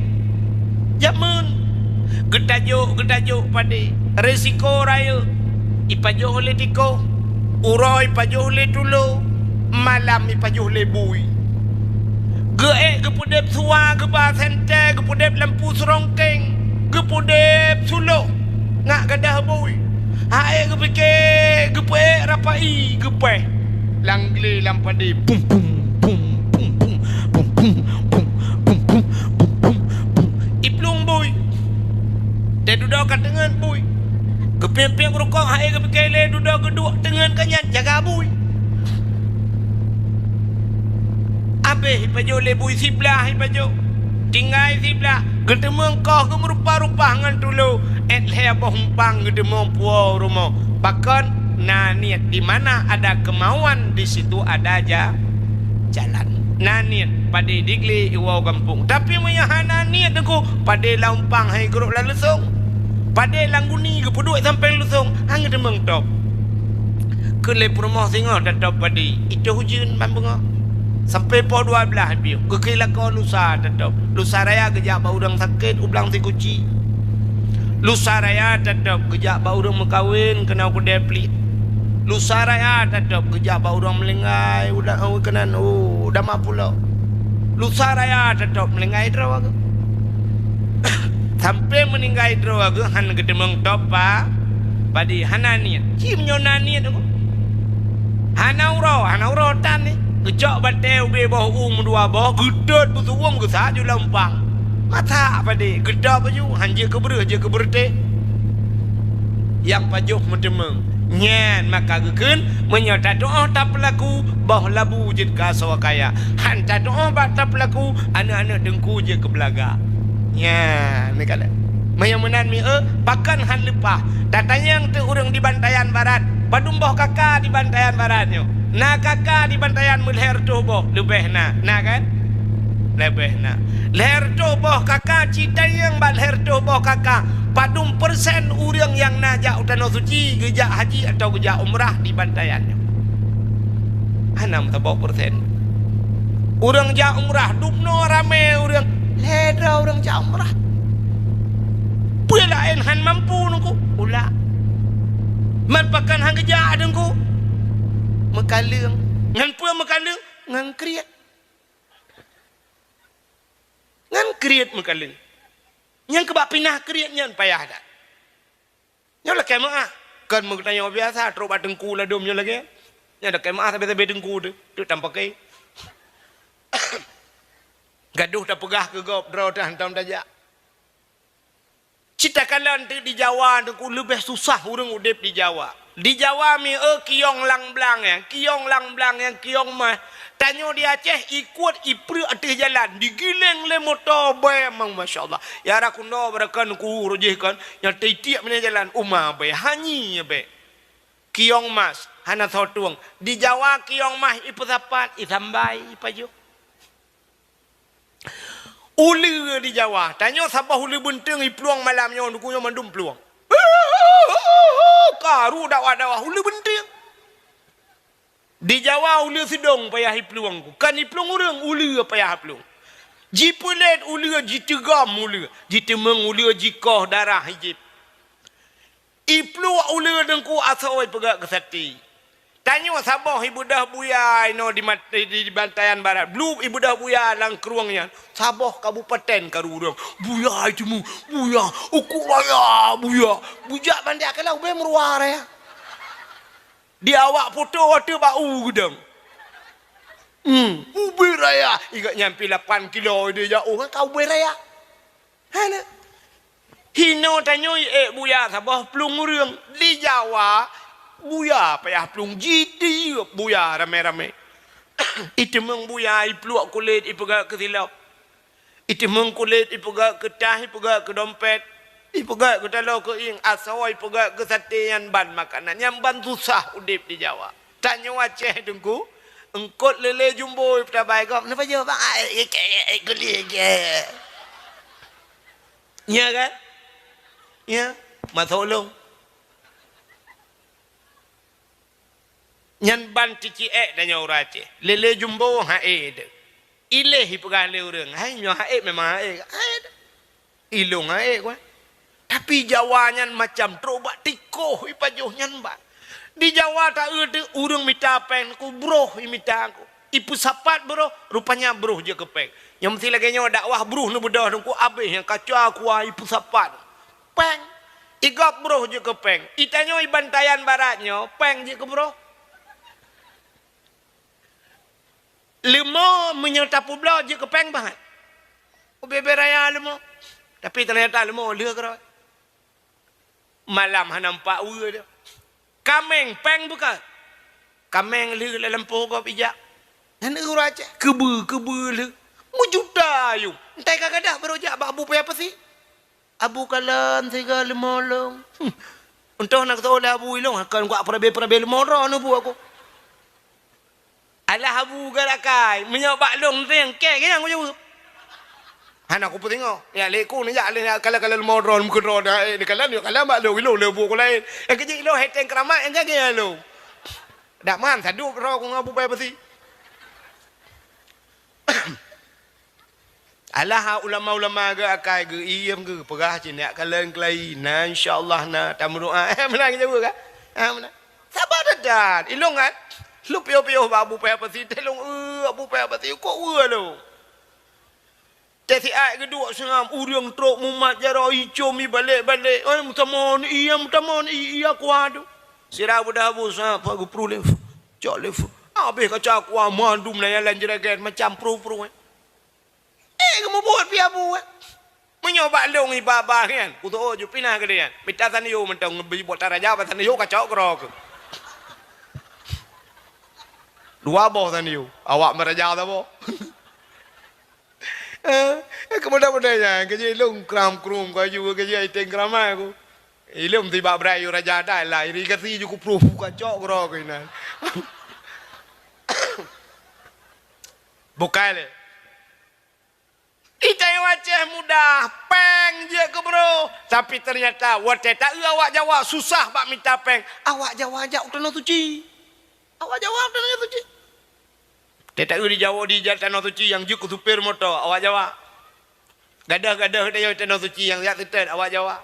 Jameun geutajôk, geutajôk padé, risiko rayeuk, ipajoh lé tikoh, uroe ipajoh lé tulo, malam ipajoh lé bui. Geuék geupeudeb suwa, geuba sentée, geupeudeb lampu seurongkeng, geupeudeb suloh ngat gadôh bui. Hai geupiké, geupeuék rapai, geupéh lam glé lam padé, bum, bum, bum. Iplueng bui. Teududoe ka teungeut bui. Geupiep-piep rukok hai geupiké lé dudoe geuduek teungeut ka nyan jaga bui. Abéh ipajoh lé bui siblah ipajoh. Tinggai siblah, geuteumeung koh geumeurupa-rupa ngon tulo, 'et lhèe boh umpang geuteumeung puwoe u rumoh. Pakon? Na niet, di mana ada kemauan, di situ ada ja-, jalan. Na niet, padé di glé iwoe gampông. Tapi meunyoe hana niet Teungku, padé lam umpang hai grôk lam leusông. Padé lam guni geupeuduek sampéng leusông, han geuteumeung top. Keu lé peurumoh singoh tatop padé, itoh ujeuen ban beungoh. Sampoe poh dua blaih piôh, geukheun lakoe lusa tatop. Lusa raya geujak bak ureueng sakét u blang sikuci. Lusa raya tatop geujak bak ureueng meukawen keunoe keudée pliek. Lusa raya tatop geujak bak ureueng meuninggai u da-, u keunan, u dama pulo. Lusa raya tatop meuninggai droe geuh. Sampoe meuninggai droe geuh han geuteumeung top pa-, padé, hana niet. Ci meunyoe na niet, hana uroe, hana uroe tan nyoe. Geucok batée ubé boh u meudua boh, geutot beusuwöm geusa ju lam umpang. Masak padé, geutop laju, han jeuet keu beureuh, jeuet keu beureutéh. Nyang pajoh meuteumeung. Nyan maka geukheun, meunyoe tatu'oh tapeulaku, boh labu jeuet keu asoe kaya. Han tatu'oh bak tapeulaku, aneuëk-aneuëk teungku jeuet keu beulaga. Nyan, neukalon. Meunyoe meunan mieu, pakon han leupah. Tatanyong teuk ureuëng di Bantayan Barat, padum boh kaka di Bantayan Barat nyoe? Na kaka di Bantayan meulhée reutôh boh, leubeh na. Na kan? Leubeh na. Lhée reutôh boh kaka, ci tanyong bak lhée reutôh boh kaka, padum persen ureuëng nyang na jak u Tanoh Suci geujak haji atawa geujak umrah di Bantayan nyoe? Hana meusaboh persen. Ureuëng jak umrah, dubnoe ramé ureuëng, lhée droe ureuëng jak umrah. Peue laén han mampu Teungku? Ulak. Man pakon han geujak Teungku? Meukaleueng. Ngon peue meukaleueng? Ngon kriet. Ngon kriet meukaleueng. Nyang keubak pinah kriet nyan payah that. Nyoe lakée meuáh. Kon meutanyoe biasa trok bak teungku ladôm nyoe lagée. Nyan dakée meu'ah sabe-sabe teungku teuh, teuk tampaké. Gadoh tapeugah keu gob, droe teuh hantom tajak. Cit takalon teuk di Jawa teungku leubeh susah ureuëng udeb di Jawa. Di Jawa mi eu kiyong lam blang nyan, kiyong lam blang nyan, kiyong mah. Tanyoe di Aceh ikot ipreuk ateueh jalan, digiléng lé moto bée mang, masya Allah. Ya rakundo barakan ku rojih kan, nyang teitiek meunan jalan uma bée, hanyi bée. Kiyong mas, hana soe tueng. Di Jawa kiyong mas ipeusapat, isambai, ipajoh. Uleue di Jawa, tanyoe saboh uleue beunteung iplueng malam nyoe, nuku nyoe mandum plueng. Karu dakwah-dakwah uleue beunteung. Di Jawa uleue sidong payah iplueng ku, kan iplueng ureuëng uleue payah plueng. Jipeulet uleue, jiteugom uleue, jiteumeung uleue, jikoh darah ijép. Ipluek uleue teungku asoe ipeugét keu sate. Tanyoe saboh ibeudôh buya inoe di mat-, di, di Bantayan Barat. Blueb ibeudôh buya lam krueng nyan. Saboh kabupaten karu ureuëng. Buya iteumé, buya, uku raya, buya. Bujak bandé akai lam ubé meuruwa raya. Di awak poto watée bak u geudong. Hmm, ubé raya. Igat nyang pi lapan kilo ide jauh kan ka ubé raya. Hana. Hinoe tanyoe ék buya saboh plueng ureuëng. Di Jawa, buya payah plueng jitiep buya ramé-ramé. Iteumeung buya, ipluek kulét, ipeugét keu silop. Iteumeung kulét, ipeugét keu tas, ipeugét keu dompet. Ipeugét keu taloe keu ieng, asoe ipeugét keu sate nyan ban makanan. Nyan ban susah udeb di Jawa. Tanyoe Aceh teungku, eungkot lélé jumbo ipeusabai gob, neupajoh bang, ai, ai, ai, ai, geulieh, geulieh. Nya kan? Ya, masuk lông. Nyan ban ticiek tanyoe ureuëng Aceh. Lélé jumbo haé deuh. Iléh ipeugah lé ureuëng, hai nyoe haé memang haé. Haé deuh. Ilông aé, kan? Tapi Jawa nyan macam trok bak tikoh ipajoh nyan ban. Di Jawa taeu teuh ureuëng mita péng ku broh imita ku. Ipeusapat broh, rupanya broh jeuet keu péng. Nyang meusti lagée nyoe dakwah broh neubeudôh teungku abéh nyang kaca kuah ipeusapat. Péng. Igab broh jeuet keu péng. Itanyoe i Bantayan Barat nyoe péng jeuet keu broh. Leumo meunyoe tapeubloe jeuet keu péng bahat. Ubé-bé raya leumo. Tapi teunyata leumo lheueh keudroe. Malam hana nampak weue dia. Kaméng péng beuka. Kaméng lheueh lam lampôh gob ijak. Nyan ureuëng Aceh keubeue-keubeue lheueh. Meujuta ayong. Entah ka gadah baru jak bak Abu Paya Pasi. Abu kalon siga leumo lông. Hmm. Untông na keutoe lé Abu ilông, akan kuak peurabé-peurabé leumo droe neubu aku. Alah Abu garakai, meunyoe bak lông teueng kée geunyang kujaweueb. Hana kupeusingoh. Ya lé ku neujak lé kalon-kalon leumo droe meukeudroe dah, eh, neukalon, neukalon bak lông, ilông lé bu ku laén. Nyang keujeuet ilông heteng keuramat, nyang gagée lông. Dak man sadup droe ku ngon Abu Paya Pasi. Alah ulama-ulama geu akai geu iem geu peugah cit nyak kalon keulayi na insya Allah na tameudoa. Eh meunan geujaweueb kan? Ha meunan. Saba that-that. Ilông kan? Lôn piôh-piôh bak Abu Paya Pasi teh lôn eu Abu Paya Pasi kok eu lôn. Teh siat geuduek seungam ureuëng trok mumat jaroe icom i balek-balek. Oi meutamon iya meutamon iya kuah tu. Sira beudah Abu Sa'ad geupru lé. Cok lé. Habéh kaca kuah mandum na jalan jeragen macam pruh-pruh. Eh, geumubuet pih Abu, eh. Meunyoe bak lông iba-ba nyan, kutoe ju pinah keudeh nyan. Mita sanyo mantong ngeubri buet taraja bak sanyo kacok keudroe keuh. Dua boh sanyo, awak meuraja saboh. Eh, eh, keumudian-keumudian nyan, keujeuet lông kram-krum, kaju keujeuet iteng keuramat ku. Ilông tibak brat yue raja dai lah, irigasi ju kupruh kacok keudroe keuh inan. Bukai lé. Itanyoe Aceh mudah, péng jeuet keu broh. Tapi teunyata watée taeu awak Jawa susah bak mita péng, awak Jawa jak u Tanoh Suci. Awak Jawa u Tanoh Suci. Watée taeu di Jawa di jak Tanoh Suci nyang jeuet keu supir moto, awak Jawa. Gadoh-gadoh di Tanoh Suci nyang jak seutôt, awak Jawa.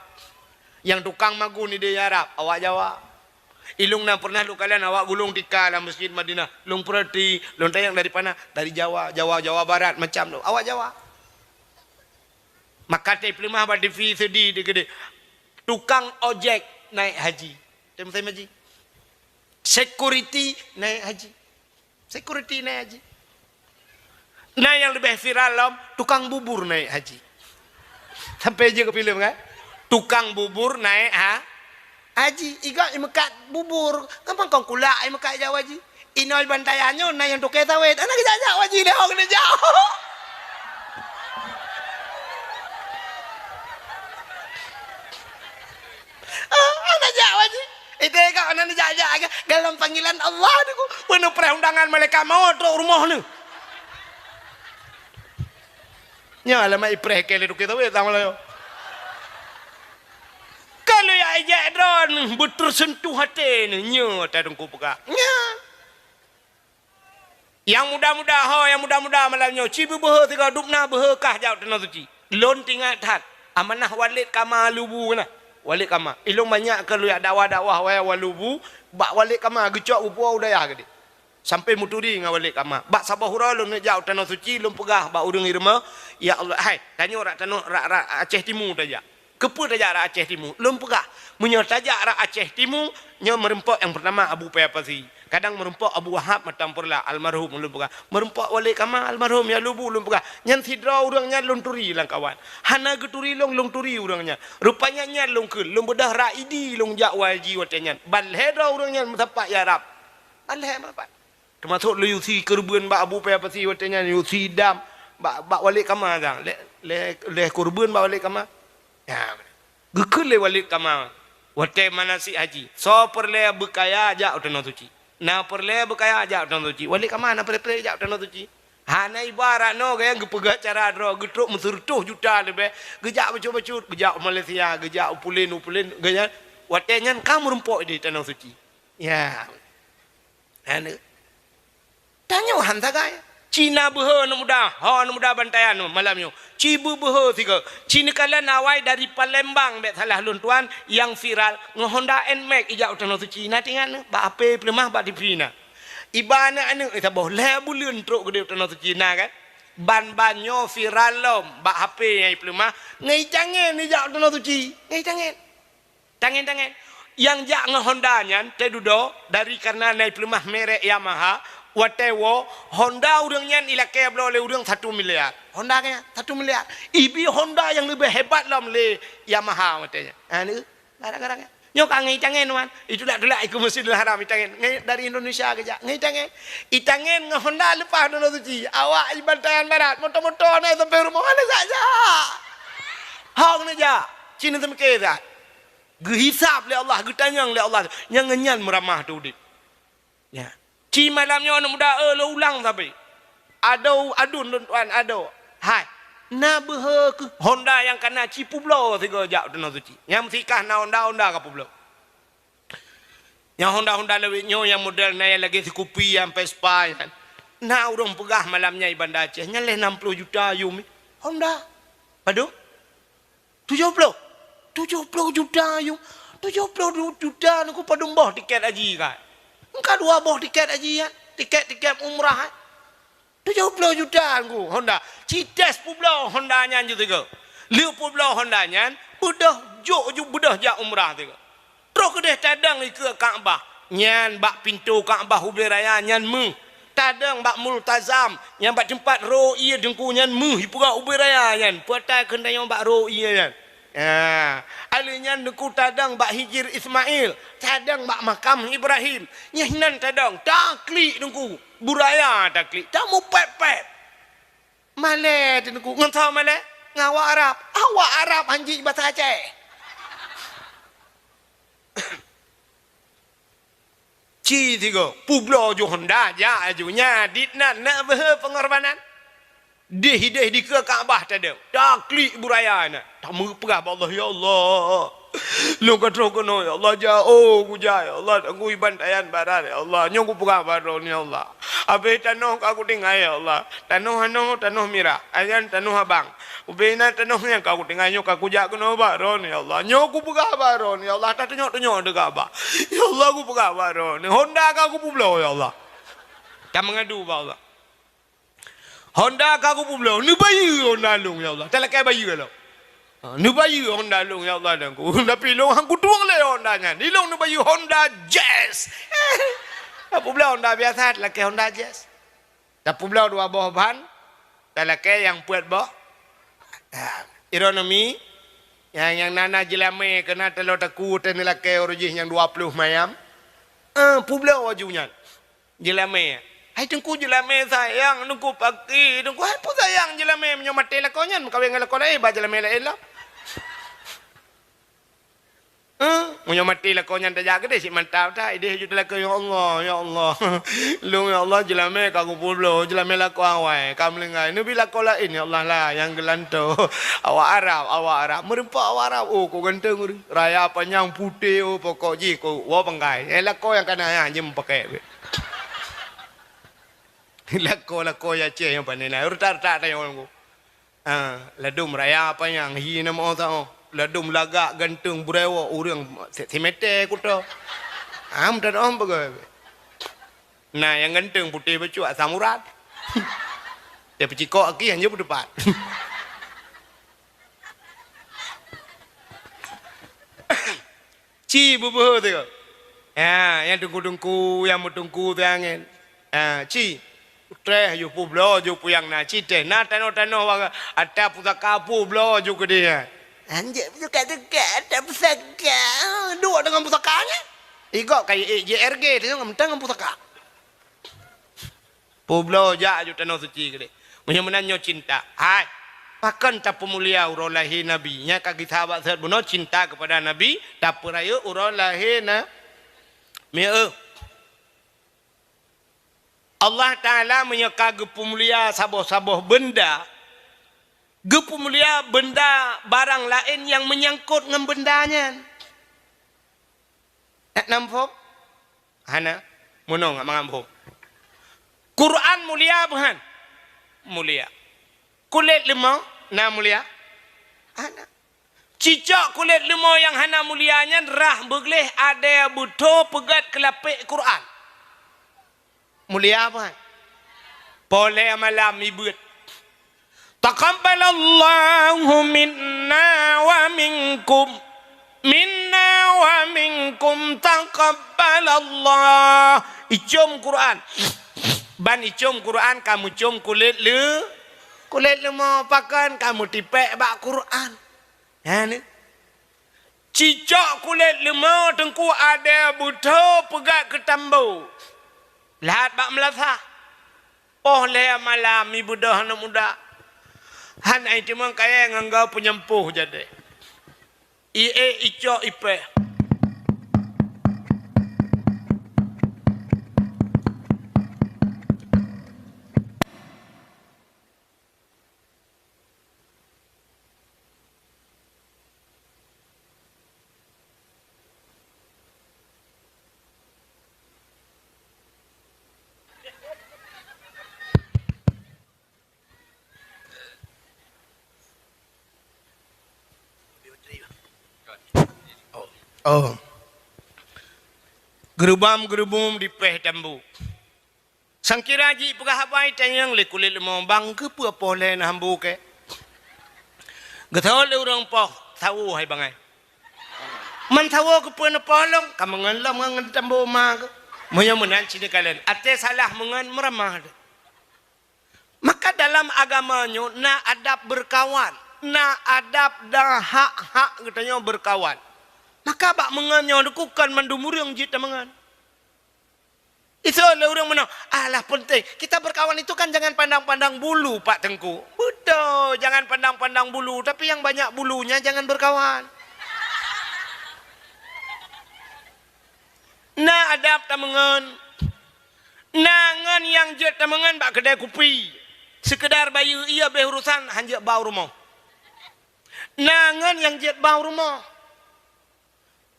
Nyang tukang magun idéh Arab, awak Jawa. Ilông na pernah lôn kalon awak gulong tika lam Masjid Madinah. Lôn peurati, lôn tanyong dari pana? Dari Jawa, Jawa, Jawa Barat macam tu. Awak Jawa. Maka teupeuleumoh bak T V seudi di keudeh. Tukang ojek naik haji. Tem tem haji. Security naik haji. Security naik haji. Nah, nyang leubeh viral lom, tukang bubur naik haji. Sampai jeuet keu filem kan? Tukang bubur naik ha-, haji. Iga imeukat bubur. Gampang kong kulak imeukat jak haji. Inoe bantayan nyoe na nyang toke sawét. Aneuk geujak-jak haji lé hong neujak. Ah, aneuk jak haji. Itu ka aneuk jak-jak lagèe dalam panggilan Allah tu. Peue neupreh undangan malaikat maut trok rumoh ni. Nyoe alamat ipreh keu lé toke sawét sama layo. Kalau ya ejek droe beuteusentuh até ni, nyoe ta dengku peugah. Nyan. Nyang muda-muda, ho, nyang muda-muda malam nyoe, ci beubeuhe sigoe dubna beuhe kah jak u Tanoh Suci. Lôn teuingat that, amanah Walid Kama Lubu na. Walid Kama. Ilôn banyak keu lôn jak dakwah-dakwah wayah Walubu, bak Walid Kama geucok geupuwoe u dayah geude. Sampai meuturi ngon Walid Kama. Bak saboh uroe lôn jak u Tanoh Suci, lôn peugah bak ureuëng i rumoh, "Ya Allah, hai, tanyoe rak tanoh, rak, rak Aceh Timu tajak." Keupeue tajak rak Aceh Timu? Lôn peugah, meunyoe tajak rak Aceh Timu, nyoe meurumpok nyang peurtama Abu Paya Pasi. Kadang meurumpok Abu Wahab Matang Peureulak, almarhum, lôn peugah. Meurumpok Walid Kama, almarhum, ya Lubu, lôn peugah. Nyan sidroe ureuëng nyan lôn turi lam kawan. Hana geuturi lôn, lôn turi ureuëng nyan. Rupanya nyan lôn kheun, lôn beudôh rak Idi lôn jak haji watée nyan. Ban lhée droe ureuëng nyan meusapat ya Rab. Ban lhée meusapat. Teumasok lé Yusi keureubeuen bak Abu Paya Pasi watée nyan, Yusi dam bak, bak Walid Kama dang. Lé, lé, lé keureubeuen bak Walid Kama. Ya, geukheun lé Walid Kama watée manasik haji, "Soe peureulée beukaya jak u Tanoh Suci. Na peureulée beukaya jak u Tanoh Suci." Walid Kama na peureulée jak u Tanoh Suci. Hana iba rak noe gaya geupeugah cara droe, geutrok meusireutôh juta leubeh, geujak bacut-bacut, geujak u Malaysia, geujak u pulen, u pulen, gaya watée nyan ka meurumpok di Tanoh Suci. Ya. Hana. Tanyoe han sagai. Ci na beuhe aneuk muda, ho aneuk muda bantayan malam nyoe. Ci beubeuhe sigoe. Ci neukalon awai dari Palembang, bék salah lôn tuan, nyang viral ngon Honda Nmax ijak u Tanoh Suci. Na teuingat neuh, bak H P peuleumah bak T V na. Iba aneuk-aneuk saboh lhée buleuen trok keudeh u Tanoh Suci na kan. Ban-ban nyoe viral lom bak H P nyang ipeuleumah, ngon itangen ijak u Tanoh Suci. Ngon itangen. Tangen-tangen. Nyang jak ngon Honda nyan, teududoe, dari kareuna na ipeuleumah merek Yamaha, watée woe, Honda ureuëng nyan ilakée bloe lé ureuëng satu miliar. Honda nyan, satu miliar. Ibi Honda nyang leubeh hebat lom lé Yamaha watée nyan. Ha, ni, gara-gara nyan. Nyoe ka ngon itangen, wan. Itulak-tulak ikeu Masjidil Haram itangen. Ngon, dari Indonesia geujak. Ngon itangen. Itangen ngon Honda leupah Tanoh Suci. Awak i bantayan barat. Moto-moto na sampai rumoh. Hana jak-jak. Hong neujak. Ci neuseumeukée that. Geuhisab lé Allah, geutanyong lé Allah, nyang ngon nyan meuramah teu udeb. Ya. Ci malam nyoe aneuk muda, eh, lôn ulang sabe. Adoe, aduen lôn tuan, adoe. Hai. Na beuhe keuh Honda nyang kana ci peubloe sigoe jak u Tanoh Suci. Nyang meusikah na Honda, Honda ka peubloe. Nyang Honda-Honda lawét nyoe nyang model na nyang lagée sikupi nyang Vespa nyan. Na ureuëng peugah malam nyan i Banda Aceh, nyan lhée nam ploh juta yum. Honda. Padum? Tujoh ploh. Tujoh ploh juta yum. Tujoh ploh juta nyoe padum boh tiket haji kan? Engka dua boh tiket haji kan? Tiket-tiket umrah kan? Tujoh ploh juta nyoe Honda. Ci tes peubloe Honda nyan ju tiga. Lheueh peubloe Honda nyan, beudôh jok ju beudôh jak umrah tiga. Troh keudeh tadong ikeue Ka'bah. Nyan bak pintoe Ka'bah ubé raya nyan méuh. Tadong bak Multazam, nyang bak teumpat roh ié Teungku nyan méuh ipeugah ubé raya nyan. Peue ata kheun tanyoe bak roh ié nyan? Ha, alheuh nyan Teungku tadong bak Hijir Ismail, tadong bak makam Ibrahim. Nyan hinan tadong, taklik Teungku, buraya taklik, tamupet-pet. Malée Teungku, ngon soe malée? Ngon awak Arab. Awak Arab hanjeuet basa Aceh. Ci tiga, peubloe ju Honda, jak aju nya, dit nan, nak beuhe pengorbanan. Deh-deh dikeue Ka'bah tadong. Taklik buraya na. Tameupeugah bak Allah, "Ya Allah. Lôn ka troh keunoe, ya Allah, jauh kujak, ya Allah, Teungku i bantayan barat, ya Allah. Nyoe kupeugah bak droeneuh, ya Allah. Abéh tanoh ka kutinggai, ya Allah. Tanoh anoe, tanoh mirah. Ayan tanoh abang. Ubé na tanoh nyang ka kutinggai nyoe ka kujak keunoe bak droeneuh, ya Allah. Nyoe kupeugah bak droeneuh, ya Allah, tatunyok-tunyok teuka bak. Ya Allah, kupeugah bak droeneuh. Honda ka kupeubloe, ya Allah." Ka meungadu bak Allah. Honda ka kupeubloe. Neubayeue Honda lôn, ya Allah. Talakée bayeue lom. Ha, neubayeue Honda lôn, ya Allah, dan ku. Tapi lôn han kutueng lé Honda nyan. Di lôn neubayeue Honda Jazz. Tapeubloe Honda biasa, talakée Honda Jazz. Tapeubloe dua boh ban, talakée nyang peuet boh. Ha, ironomi, nyang, nyang na-na jeulamé keunan taloe takue teuh neulakée uroe jih nyang dua ploh mayam. Eh, peubloe laju nyan. Jeulamé. Hai Teungku, jeulamé sayang, Teungku paki, Teungku hai peue sayang jeulamé, meunyoe maté lakoe nyan meukawen ngon lakoe laén, ba jeulamé laén lom. Eh, meunyoe maté lakoe nyan tajak keudeh cit mantap that, ideh ju talakée, "Ya Allah, ya Allah. Lôn ya Allah jeulamé ka kupeubloe, jeulamé lakoe awai, ka meulinggai. Neubi lakoe laén ya Allah lah nyang geulantoe." Awak Arab, awak Arab, meureumpok awak Arab, oh, kok ganteng ureuëng. Raya panyang putéh, oh, pokok jih kok woe panggai. Eh, lakoe nyang kana nyan jeuem pakèk. Lakoe-lakoe Aceh nyang pane na, retak-retak tayong. Ah, ladôm raya panyang hi na meu'oh saoh. Ladôm lagak ganteng beureuwoe ureuëng se-, simeté kuto. Am tadom beugöt. Na nyang ganteng putéh bacut asam urat. Dia peucikok aki hanya beutupat. Ci beubeuhe teuh. Ha, nyang teungku-teungku nyang meuteungku teuh angén. Ha, ci. Treh ju peubloe ju peue nyang na, ci teh. Na tanoh-tanoh wa-, ata pusaka peubloe ju keudeh. Anjek juga dekat ata pusaka. Duek deungon pusaka nyan. Igok kai J R G teuh ngon pusaka. Peubloe jak ju tanoh suci keudeh. Meunyoe meunan nyoe cinta. Hai, pakon tapeumulia uroe lahé Nabi? Nyan ka geusahabat seuhat bunoe cinta keupada Nabi, tapeurayeuk uroe lahé na-, mieu. Allah Taala meunyoe ka geupeumulia saboh-saboh beunda, geupeumulia beunda barang laén nyang meunyangkot ngon beunda nyan. Nak na muphom? Hana. Meunoe mangat muphom. Quran mulia beuhan? Mulia. Kulét leumo na mulia? Hana. Cicok kulét leumo nyang hana mulia nyan rhah beugleh adèe beutho peugét keulapék Quran. Mulia apa? Poh lhèe malam ibeuet. Taqabbalallahu minna wa minkum. Minna wa minkum taqabbalallah. Icom Quran. Ban icom Quran ka meucom kulét leu-, kulét leumo pakon ka meutipék bak Quran. Ha, ni. Cicok kulét leumo teungku adèe beutho peugét keu tambo. Lhat bak meulasah. Poh lhèe malam ibeudôh aneuk muda. Han ai timang kayèe ngon goe peunyempoh jadèe. Ié icok ipèh. Oh. Geurubam-geurubum dipèh tambo. Sangkira jipeugah haba itanyong lé kulét leumo, "Bang, keupeue poh lhèe na hambo kèe?" Geutanyong lé ureueng poh, "Sawo hai bangai." "Man sawo keupeue neupoh lôn?" "Ka meungon lom ngon tambo ma keuh." Meunyoe meunan ci neukalon, até salah meungon meuramah teuh. Maka dalam agama nyoe na adab beurkawan, na adab dan hak-hak geutanyoe beurkawan. Maka bak meungon nyoe dikukon mandum ureueng jeuet tameungon. Itu lé ureueng meunoe, "Alah, penting. Kita berkawan itu kan jangan pandang-pandang bulu, Pak Teungku." Beutôi, jangan pandang-pandang bulu, tapi yang banyak bulunya jangan berkawan. Na adab tameungon. Na ngon nyang jeuet tameungon bak keudè kupi. Seukeudar bayeue ie beh urosan, han jeuet ba u rumoh. Na ngon nyang jeuet ba u rumoh.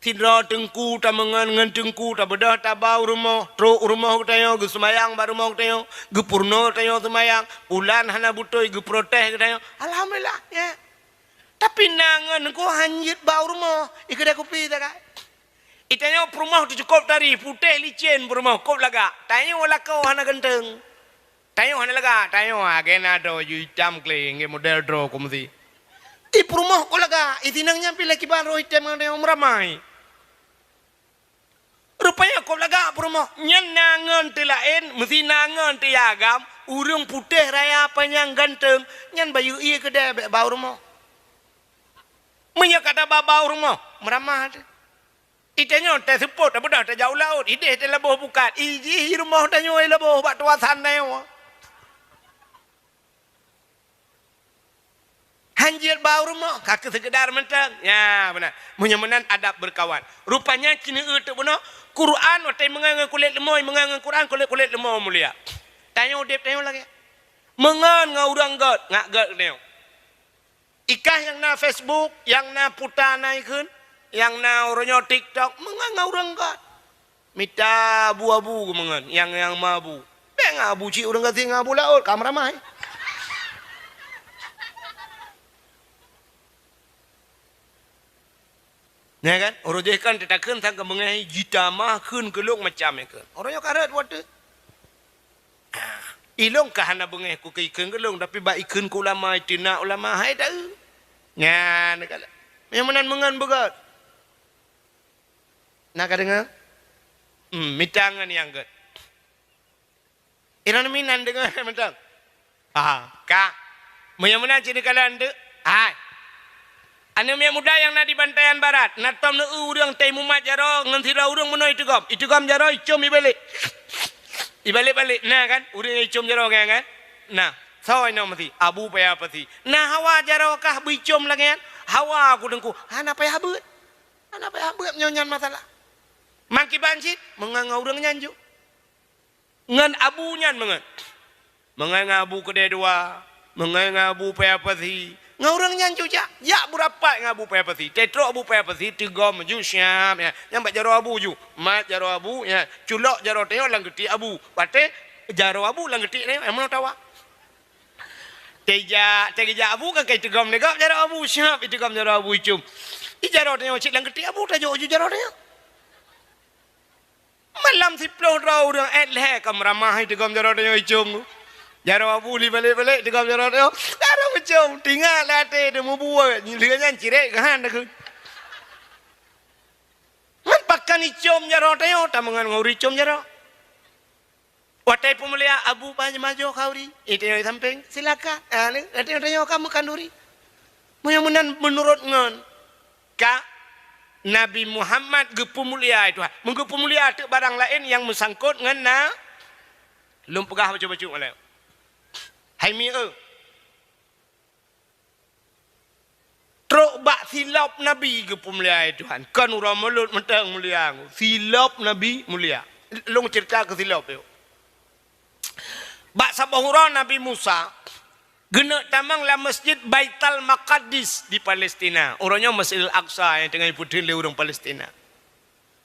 Sidroe teungku tameungon ngon teungku tabeudôh taba u rumoh, trok u rumoh geutanyoe, geuseumayang bak rumoh geutanyoe, geupeurunoe geutanyoe seumayang, ulan hana beutôi geuprotes geutanyoe. Alhamdulillah, nyan. Tapi na ngon teungku han jeuet ba u rumoh, i keudè kupi takai. Geutanyoe peurumoh teuh cukôp tari, putéh licén peurumoh, kôp lagak. Tanyoe lakoe hana ganteng. Tanyoe hana lagak, tanyoe, ah, kena droe ju itam kle, nggak model droe kumsi. I peurumoh kok lagak, i sinang nyan pih lé kiban roh item ngon meuramai. Rupanya kok lagak peurumoh, nyan na ngon teulaén, meusi na ngon teuagam, ureuëng putéh raya panyang ganteng, nyan bayeue ié keudè bék bak u rumoh. Meunyoe ka taba bak u rumoh, meuramah teuh. I tanyoe teuseupôt, tabeudoh tajak u laôt, idéh teuh laboh bukat, i jih i rumoh tanyoe laboh bak tuasan tanyoe. Han jeuet bak u rumoh, ka keu seukeudar mantong. Ya, beuna. Meunyoe meunan adab beurkawan. Rupanya keuneuk eu teuk bunoe, Quran watée meungon ngon kulét leumo, meungon ngon Quran kulét-kulét leumo mulia. Tanyoe udeb tanyoe lagée. Meungon ngon ureuëng gét, ngak gét tanyoe. Ikah nyang na Facebook, nyang na puta na ikheun, nyang na uroe nyoe TikTok, meungon ngon ureuëng gét. Mita abu-abu geumeungon, nyang, nyang meuabu. Bék ngon abu cit ureuëng gasien ngon abu laôt, ka meuramai. Nyan kan? Uroe jih kan teutakheun sang keumeungeue jitamah kheun keulong macam nyan kheun. Uroe nyoe ka rhot watée. Ilong ka hana beungéh ku keu ikheun keulong, tapi bak ikheun keu ulama, iteunak ulama, hai taeu. Nyan ka. Nyang meunan meungon beugét. Na ka deungoe? Hmm, mita ngon nyang gét. Inan minan deungoe mantong. Ah, ka. Meunyoe meunan cit neukalon teuk. Hai. Aneuk miet muda nyang na di Bantayan Barat, na tom neu ureuëng tei mumat jaroe ngon sidroe ureuëng meunoe iteugom. Iteugom jaroe icom ibalek. Ibalek-balek. Na kan? Ureuëng nyang icom jaroe nyan kan? Na. Soe inoe meusi? Abu payah pasi. Na hawa jaroe kah beuicom lagée nyan? Hawa ku teungku. Hana payah beuet. Hana payah beuet meunyoe nyan masalah. Mangkiban cit, meungon ngon ureuëng nyan ju. Ngon abu nyan meungon. Meungon ngon abu keudée dua, meungon ngon abu payah pasi. Ngon ureuëng nyan ju jak, jak beurapat ngon abu payah pasi. Teutrok abu payah pasi, teugom ju siap, ya. Nyan bak jaroe abu ju. Mat jaroe abu, ya. Culok jaroe tanyoe lam geutiek abu. Watée jaroe abu lam geutiek tanyoe, ya, meunoe tawa. Teuja-, teujak abu kan kai teugom lé gob jaroe abu, siap iteugom jaroe abu icom. I jaroe tanyoe cit lam geutiek abu tajok ju jaroe tanyoe. Malam siploh droe ureuëng ék lhée ka meuramah iteugom jaroe tanyoe icom. Jaroe abu li balek-balek iteugom jaroe tanyoe. Jaroe icom, tingat lé até teuh meubuet, lheueh nyan cirek geuhan takheun. Ngon pakan icom jaroe tanyoe, tameungon ngon ureuëng icom jaroe. Watée peumulia abu panyang majoh khanduri, iteunyoe sampéng, silakan. Ah, ni, iteunyoe kamoe khanduri. Meunyoe meunan meunurot ngon ka Nabi Muhammad geupeumulia Tuhan. Meugeupeumulia teuk barang laén nyang meusangkot ngon na lôn peugah bacut-bacut malée. Hai mi eu. Trok bak silop Nabi geupeumulia Tuhan. Kon uroe mulod mantong mulia. Silop Nabi mulia. Lôn ceurita keu silop nyoe. Bak saboh uroe Nabi Musa geuneuk tamong lam Masjid Baitul Maqdis di Palestina. Uroe nyoe Masjidil Aqsa nyang teungoh ipeutheun lé ureuëng Palestina.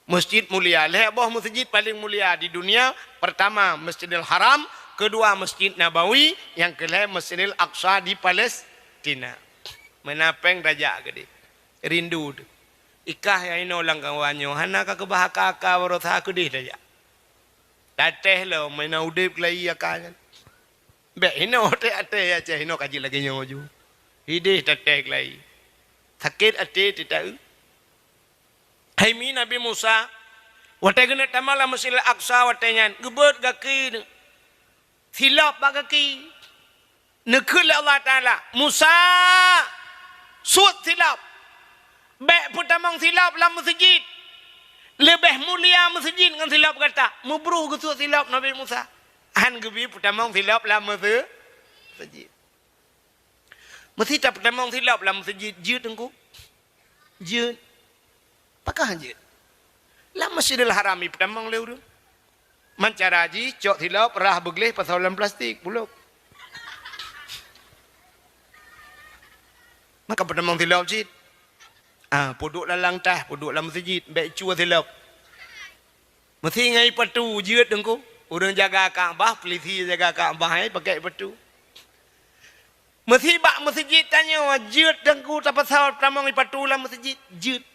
Masjid mulia, lhée boh masjid paleng mulia di dunia, pertama Masjidil Haram, keudua Masjid Nabawi, nyang keulhée Masjidil Aqsa di Palestina. Meunan péng tajak keudeh. Rindu teuh. Ikah nyang inoe lam kawan nyoe, hana ka keubah aka-aka baroesa keudeh tajak. Tatéh lom, meunan udeb keulayi aka nyan. Bék hinoe até-até ya ceh hinoe ka jeuet lagée nyoe ju. Hideh tatéh keulayi. Sakét até teuta eu. Hai mi Nabi Musa, watée geuneuk tamong lam Masjidil Aqsa watée nyan, geubeuet gaki silop bak gaki. Neukheun lé Allah Taala, "Musa, suet silop. Bék peutamong silop lam meuseujid. Leubeh mulia meuseujid ngon silop gata." Meubruh geusuet silop Nabi Musa. Han geubi peutamong silop lam meuse-, meuseujid. Meusi tapeutamong silop lam meuseujid jeuet teungku. Jeuet. Pakon jeuet? Lam Masjidil Haram ipeutamong lé ureuëng. Man cara jih cok silop rhah beugleh pasoe lam plastik, bulok. Maka peutamong silop cit. Ah, peuduek lam langtah, peuduek lam meuseujid, bék cue silop. Meusi ngai patu jeuet teungku. Ureuëng jaga Ka'bah, polisi jaga Ka'bah, eh, pakai patu. Meusi bak meuseujid tanyoe jeuet teungku tapasoe tamong ipatu lam meuseujid, jeuet.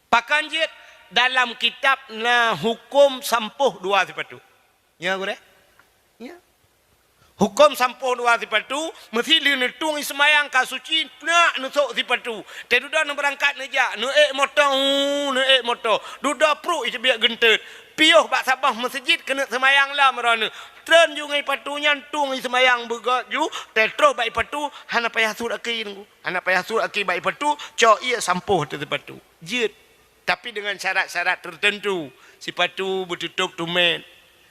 Pakon jeuet? Dalam kitab na huköm sampôh dua sipatu. Nya gurée? Nya. Hukôm sampôh dua sipatu, meusi lheueh neutueng i seumayang ka suci, neuk neusôk sipatu. Teududoe neubeurangkat neujak, neuék moto, hu, neuék moto. Dudoe pruek i teubiet geunteut. Piôh bak saboh meuseujid keuneuk seumayang lom droeneuh. Treun ju ngon i patu nyan tueng i seumayang beugöt ju, teutroh bak i patu hana payah sut aki Teungku. Hana payah sut aki bak i patu, cok ié sampôh ateueh sipatu. Jeuet. Tapi deungon syarat-syarat teuteuntu. Sipatu beututôp tumét,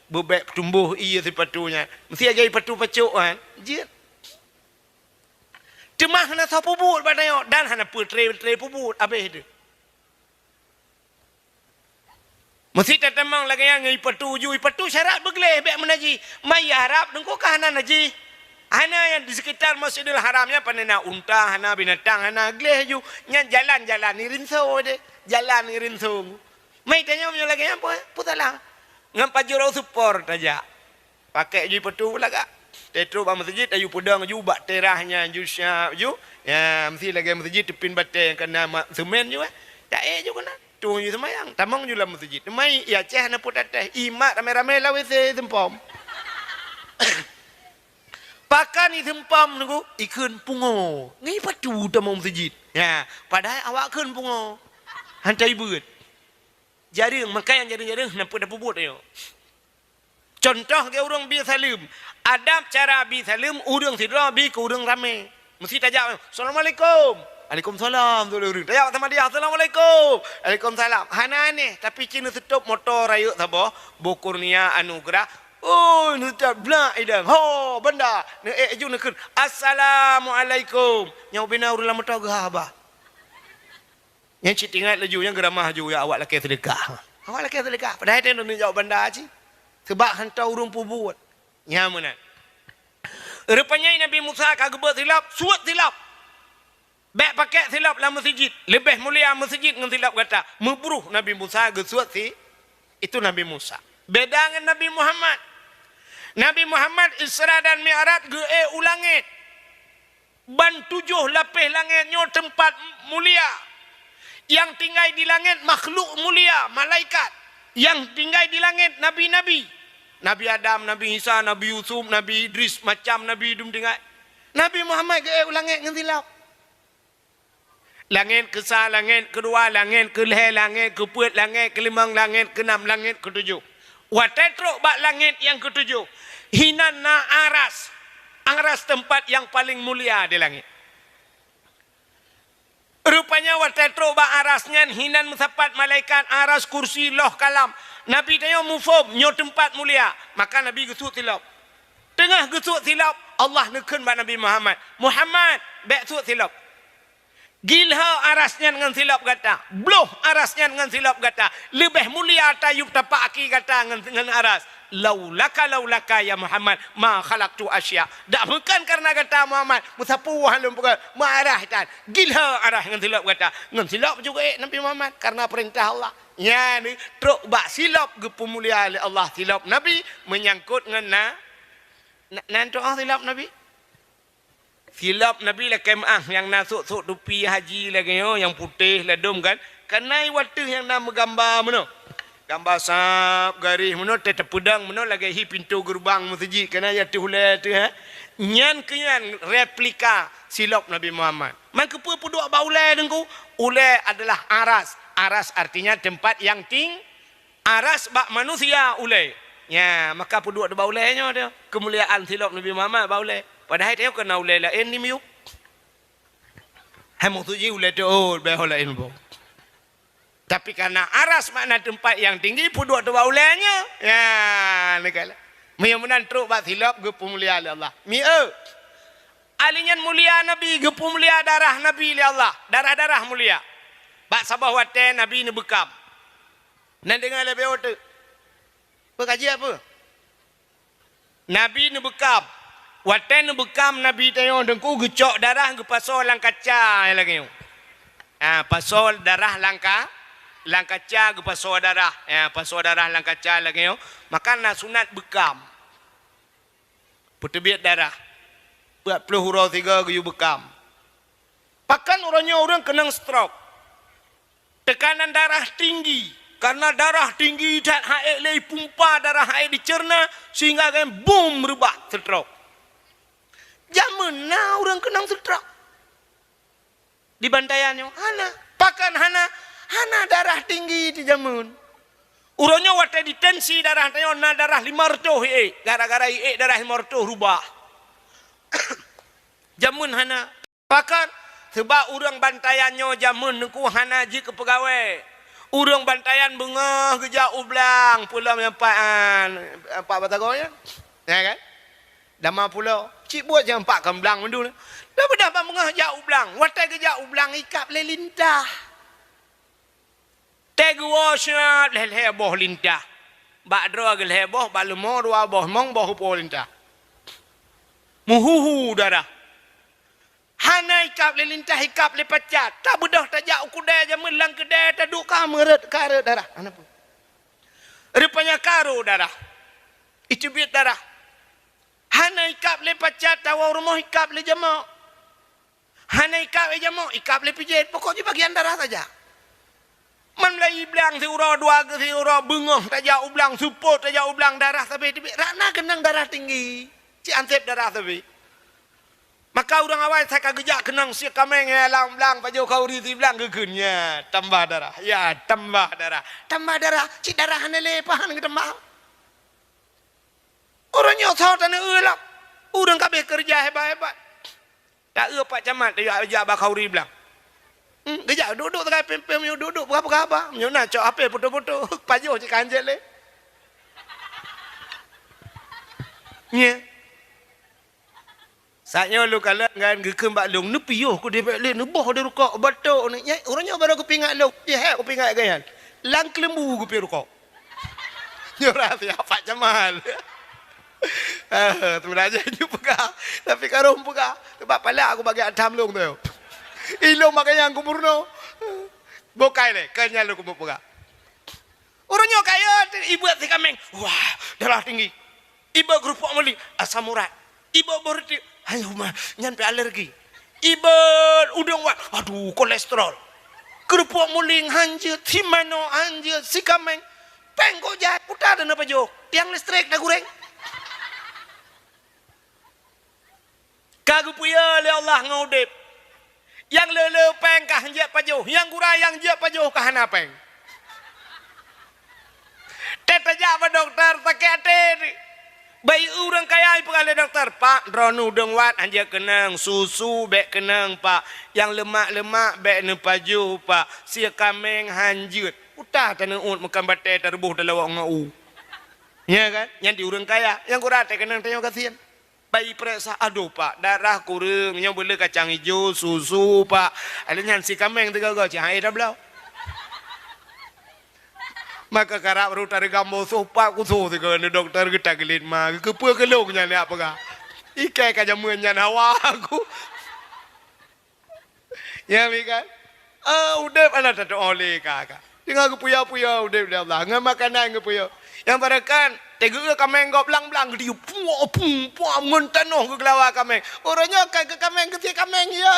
beubèk tumboh ié sipatu nyan. Meusi lagèe i patu pacok kan? Jeuet. Teuma hana soe peubuet bak tanyoe dan hana peutre-tre peubuet abéh teuh. Meusi tatamong lagèe nyan ngon i patu ju, i patu syarat beugleh bèk meunajih. Ma i Arab Teungku ka hana najih. Hana nyang di sekitar Masjidil Haram nyan pane na unta, hana binatang, hana gleh ju. Nyan jalan-jalan i rinso deh. Jalan i rinso. Ma i tanyoe meunyoe lagèe nyan peue, peue salah? Ngon pajôh rot seupor tajak. Pakèk ju i patu lagak. Teutroh bak meuseujid, aju peudong ju bak terah nyan ju siap ju. Ya, meusi lagèe meuseujid teupin batèe nyang ka na ma-, seumén ju, eh. Taék ju keunan. Tueng ju seumayang, tamong ju lam meuseujid. Teuma i Aceh hana peue tatéh, i mat ramé-ramé lam W C seumpom. Pakon i seumpom Teungku, i kheun pungo. Ngon i patu tamong meuseujid. Ya, padahai awak kheun pungo. Hantai beuet. Jareueng, maka nyang jareueng-jareueng hana peue tapeubuet nyoe. Cuntoh lagèe ureueng bi saleuem. Adab cara bi saleuem ureueng sidroe bi keu ureueng ramé. Meusi tajak, "Assalamualaikum." "Waalaikumsalam," tu ureueng. Tajak sama dia, "Assalamualaikum." "Waalaikumsalam." Hana aneh, tapi ci neuseutôp moto rayeuk saboh, boh Kurnia Anugerah. Oh, neuseutôp blak idang. Ho, banda. Neuék ju neukheun, "Assalamualaikum." Nyoe bina ureueng lam moto geuhaba. Nyan cit ingat laju, nyan geuramah laju, ya, awak lakèe seudeukah. Awak lakèe seudeukah. Padahai teuh neujaweueb banda cit. Seubab hantom ureueng peubuet. Nyan meunan. Rupanya Nabi Musa ka geubeuet silop, suet silop. Bèk pakèk silop lam meuseujid. Leubeh mulia meuseujid ngon silop gata. Meubruh Nabi Musa geusuet si, itu Nabi Musa. Beda ngon Nabi Muhammad. Nabi Muhammad Isra dan Mi'raj geuék u langèt. Ban tujoh lapéh langèt nyoe teumpat mulia. Nyang tinggai di langèt makhluk mulia, malaikat. Nyang tinggai di langèt nabi-nabi. Nabi Adam, Nabi Isa, Nabi Yusuf, Nabi Idris, macam nabi dum tinggai. Nabi Muhammad geuék u langèt ngon silop. Langèt keusa, langèt keudua, langèt keulhèe, langèt keupeuet, langèt keulimong, langèt keunam, langèt keutujoh. Watèe trok bak langèt nyang keutujoh, hinan na aras. Aras teumpat nyang paleng mulia di langèt. Rupanya watèe trok bak aras nyan hinan meusapat malaikat, aras, kursi, loh, kalam. Nabi tanyoe muphom nyoe teumpat mulia, maka Nabi geusuet silop. Teungoh geusuet silop, Allah neukheun bak Nabi Muhammad, "Muhammad, bèk suet silop." Gilhô aras nyan ngon silop gata, bloh aras nyan ngon silop gata, leubeh mulia tayub tapak aki gata ngon, ngon aras. Laulaka, laulaka ya Muhammad, ma khalaqtu asya. Dak bukan karena gata Muhammad, meusapeue lôn peugah, meuaras tan. Gilhô aras ngon silop gata. Ngon silop juga ék Nabi Muhammad karena perintah Allah. Nyan trok bak silop geupeumulia lé Allah, silop Nabi menyangkut ngon na, na, nan trok silop Nabi. Silop Nabi lakèe meu'ah nyang na sôk-sôk tupi haji lagèe nyoe, nyang putéh ladôm kan. Kana i watèe nyang na meugamba meunoe. Gamba sab garéh meunoe, teupeudong meunoe lagèe hi pintoe geureubang meuseujid, kana i ateueh ulèe teuh, ha. Nyan keuh nyan replika silop Nabi Muhammad. Man keupeue peuduek bak ulèe Teungku? Ulèe adalah aras. Aras artinya tempat yang ting-, Aras bak manusia ulèe. Nya, maka peuduek bak ulèe nyoe teuh. Keumuliaan silop Nabi Muhammad bak ulèe. Padahai tanyoe keu na ulèe laén di miyueb. Hai maksud jih ulèe teuôt bak ho laén boh. Tapi karena aras makna tempat yang tinggi, peuduek bak ulèe nyoe. Nya, neugala. Meunyoe meunan trok bak silop geupeumulia lé Allah. Mieu. Ahli nyan mulia Nabi, geupeumulia darah Nabi lé Allah. Darah-darah mulia. Bak saboh watèe Nabi neubeukam. Na deungoe lé beuo teuk. Peue ka jeuet peue? Nabi neubeukam. Watèe neubeukam Nabi tanyoe Teungku geucok darah geupasoe lam kaca lagèe nyoe. Ha, pasoe darah lam ka-, lam kaca geupasoe darah. Ha, pasoe darah lam kaca lagèe nyoe. Maka na sunat beukam. Peuteubiet darah. Peuet ploh uroe sigoe geuyue beukam. Pakon uroe nyoe ureueng keunong stroke. Teukanan darah tinggi. Karena darah tinggi that han ék lé ipumpa darah han ék diceurna sehingga gen bum reubah stroke. Jameun na ureuëng keunong stroke. Di Bantayan nyoe hana. Pakon hana? Hana darah tinggi di jameun. Uroe nyoe watée ditensi darah tanyoe na darah lima reutôh iék, gara-gara iék darah lima reutôh rubah. Jameun hana. Pakon? Seubab ureuëng Bantayan nyoe jameun Teungku hana jeuet keu peugawée. Ureuëng Bantayan beungoh geujak u blang, pulo nyang pat, ah, pat batagong nyan. Ya kan? Dama pulo, cit buet nyang pat kon blang mandum. Dah beudah ban beungoh jak u blang. Watée geujak u blang ikab lé lintah. Teuh geuwoe siat lhée-lhée boh lintah. Bak droe geulhée boh, bak leumo dua boh, mong boh upo lintah. Meuhuhu darah. Hana ikab lé lintah, ikab lé pacat. Tabeudôh tajak u keudée jameun lam keudée taduek ka meureuet, ka reuet darah. Hana peue. Rupanya ka rô darah. Iteubiet darah. Hana ikab lé pacat, tawoe rumoh ikab lé jamok. Hana ikab lé jamok, ikab lé pijet. Pokok jih bagian darah saja. Man mulai blang siuroe dua geu siuroe beungoh tajak u blang, seupôt tajak u blang, darah sabe teubiet. Rak na keunong darah tinggi. Cit anseb darah sabe. Maka ureuëng awai sa ka geujak keunong sie kaméng nyang lam blang, pajoh khauri siblang geukheun, ya tambah darah, ya tambah darah, tambah darah, cit darah hana lé pahan geutambah. Ureuëng nyoe soe taneu lom, ureuëng ka abéh keureuja hebat-hebat. Taeu Pak Camat tajak, jak bak khauri blang. Hmm, geujak duek-duek sagai pém-pém nyoe, duek-duek peugah-peugah haba. Nyoe na cok H P foto-foto, pajoh cit ka hanjeuet lé. Nya. Saat nyoe lôn kalon ngon geukheun bak lôn, neupiôh ku deh bék lé, neuboh di rukok, batok ni. Nyai, ureuëng nyoe baru geupeuingat lôn, jihek geupeuingat geuh nyan. Lam keuleumbu geupiôh rukok. Nyoe rahsia Pak Jamal. Ah, sebenarnya nyoe peugah, tapi karong peugah. Sebab palak aku bagi atam lôn tu. Ilong bagi nyang kumurno. Bukai lé, kan nyan lôn kumur peugah. Ureuëng nyoe kaya, ibuet si kaméng. Wah, darah tinggi. Iba keurupuk muling, asam urat. Iba beureuti, ayo ma, nyan pih alergi. Iba udeueng wat, aduh, kolesterol. Keurupuk muling hanjeuet, si manoe hanjeuet, si kaméng. Péng kok jai, puta dan apa jok? Tiang listrik dah gureng. Ka geupeue lé Allah ngon udeb. Nyang le-le péng ka hanjeuet pajoh, nyang gura nyang jeuet pajoh ka hana péng. Teuh tajak bak dokto sakét até. Bayi ureuëng kaya ipeugah lé dokto, "Pak, droeneuh udeueng wat hanjeuet keunong, susu bék keunong, Pak. Nyang leumak-leumak bék neupajoh, Pak. Sie kaméng hanjeuet." Uta taneuôt meukan batée tareuboh talawok ngon u. Nya kan? Nyan di ureuëng kaya. Nyang gura teuh keunong tanyoe gasien. Bayi peuriksa, "Aduh, Pak, darah kureueng, nyoe beuleu kacang ijo, susu, Pak." Alèh nyan si kaméng teuga-ga, cit han éh tabloe. Maka karab rot tareugam bosoh, Pak, kusoh teuga neu dokto geuta geulet ma, geukeupeue keulong nyan jak peugah. Ikai ka jameun nyan hawa aku. Ya, mi kan? Ah, udeb hana tatu'oh lé ka, ka. Teungoh geupuya-puya udeb lé Allah. Ngon makanan geupuya. Nyang barakan, teugeue kaméng gob blang-blang geutiup. Puak, pung, puak, ngon tanoh geugeulawa kaméng. Uroe nyoe ka keu kaméng, keu si kaméng, ya.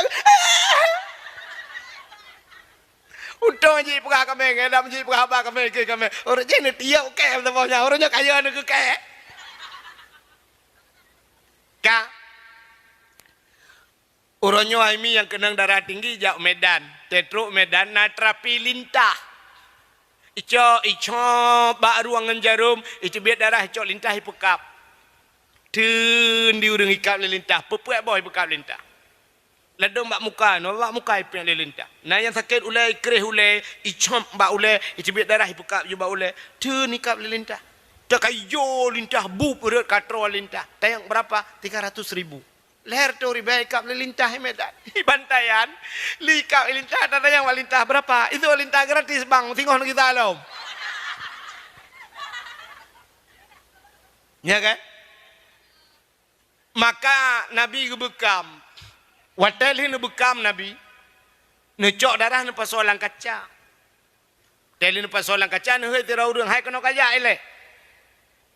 Untông jih peugah kaméng, eh, lam jih peugah haba kaméng, keu kaméng. Uroe jih neutiup kèe saboh nyan. Uroe nyoe kaya neukeu kèe. Ka. Uroe nyoe hai mi nyang keunong darah tinggi jak u Medan. Teutrok Medan na terapi lintah. Icok, icok bak ruang ngon jarom, iteubiet darah, icok lintah ipeukab. Teun di ureuëng ikab lé lintah, peupuet boh ipeukab lé lintah. Ladôm bak muka, nyoe bak muka ipék lé lintah. Na nyang sakét ulèe, ikréh ulèe, icop bak ulèe, iteubiet darah ipeukab ju bak ulèe. Teun ikab lé lintah. Teuka ijo lintah, bup rhot ka troe lintah. Tanyong berapa? Tiga ratus ribu. Lhèe reutôh ribèe ikab lé lintah i Medan. I Bantayan, lé ikab lé lintah, tatanyong bak lintah, "Berapa?" "Itu lintah gratis, Bang, singoh neugisa lom." Nya kan? Maka Nabi geubeukam. Watèe lheueh neubeukam Nabi, neucok darah neupasoe lam kaca. Teuh lheueh neupasoe lam kaca, neuhôi sidroe ureuëng, "Hai keunoe kajak ilèe."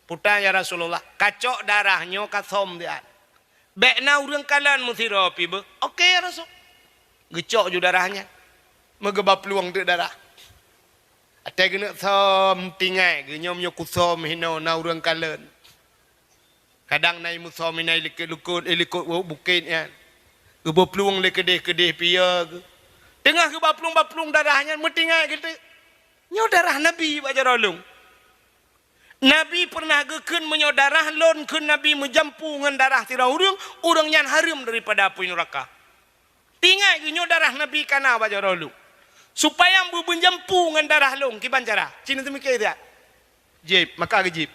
"Peue tan, ya Rasulullah?" "Kacok darah nyoe kasöm siat. Bèk na ureuëng kalon meusidroe pih beuh." "Oke, ya Rasul." Geucok ju darah nyan. Meugeuba plueng teuk darah. Watèe geuneuk söm tinggai, geuh nyoe meunyoe kusöm hinoe na ureuëng kalon. Kadang na i musoe minai likot-likot, eh, likot bukét nyan. Geuba plueng lé keudeh-keudeh piye geuh. Teungoh geuba plueng-ba plueng darah nyan meutinggai geuteuk. Nyoe darah Nabi bak jaroe lôn. Nabi peureunah geukheun, "Meunyoe darah lôn," kheun Nabi, "meujampu ngon darah sidroe ureuëng, ureuëng nyan hareuem daripada apui nuraka." Tinggai geuh nyoe darah Nabi ka na bak jaroe lôn. Supaya beumeujampu ngon darah lôn, kiban cara? Cit neuteumiké siat. Jieb, maka geujieb.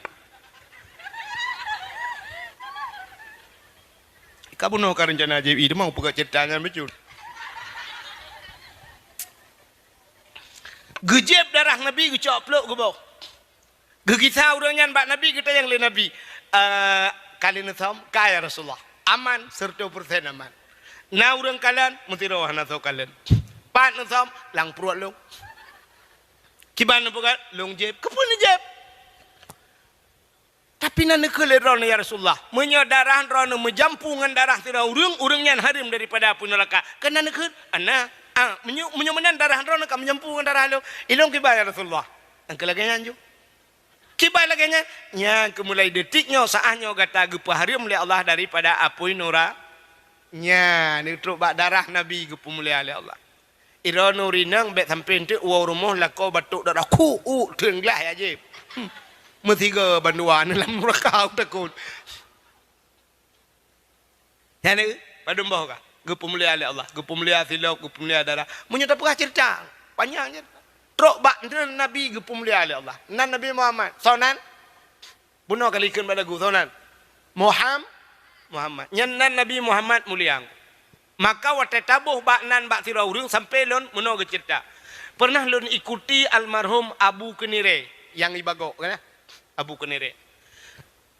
Ka bunoe ka reuncana jieb, ih, teuma peugah ceurita nyan bacut. Geujieb darah Nabi, geucok plok geuboh. Geugisa ureuëng nyan bak Nabi, geutanyong lé Nabi, "Eh, ka lheueh neusöm?" "Ka, ya Rasulullah." "Aman, seureutôh persen aman." "Na ureuëng kalon?" "Meusidroe hana soe kalon." "Pat neusöm?" "Lam pruet lôn." "Kiban neupeugah?" "Lôn jieb." "Keupeue neujieb?" "Tapi na neukheun lé Droeneuh, ya Rasulullah, meunyoe darah Droeneuh meujampu ngon darah sidroe ureuëng, ureuëng nyan hareuem daripada apui nuraka." "Kan na neukheun?" "Ana." "Ah, meunyoe, meunyoe meunan darah Droeneuh ka meujampu ngon darah lôn, ilôn kiban, ya Rasulullah?" "Nyang keu lagée nyan ju." "Kiban lagée nyan?" "Nyan keuh mulai detik nyoe, saát nyoe gata geupeuhareuem lé Allah daripada apui nura-, nyan, neutrok bak darah Nabi geupeumulia lé Allah. Droeneuh rinang bék sampoe teuk woe rumoh lakoe batok darah, khu, u, teungglah ya jieb. Hmm. Meusigoe bandua neuh lam nuraka, takot." Nyan, padum boh ka? Geupeumulia lé Allah, geupeumulia silop, geupeumulia darah. Meunyoe tapeugah ceurita, panyang jih. Trok bak nan Nabi geupeumulia lé Allah. Nan Nabi Muhammad. Soe nan? Bunoe ka likheun bak lagu, soe nan? Muham-, Muhammad. Nyan nan Nabi Muhammad mulia. Maka watée taboh bak nan bak sidroe ureuëng sampoe lôn meunoe geuceurita. Peureunah lôn ikuti almarhum Abu Keunirée nyang i Bagok, kan? Abu Keunirée.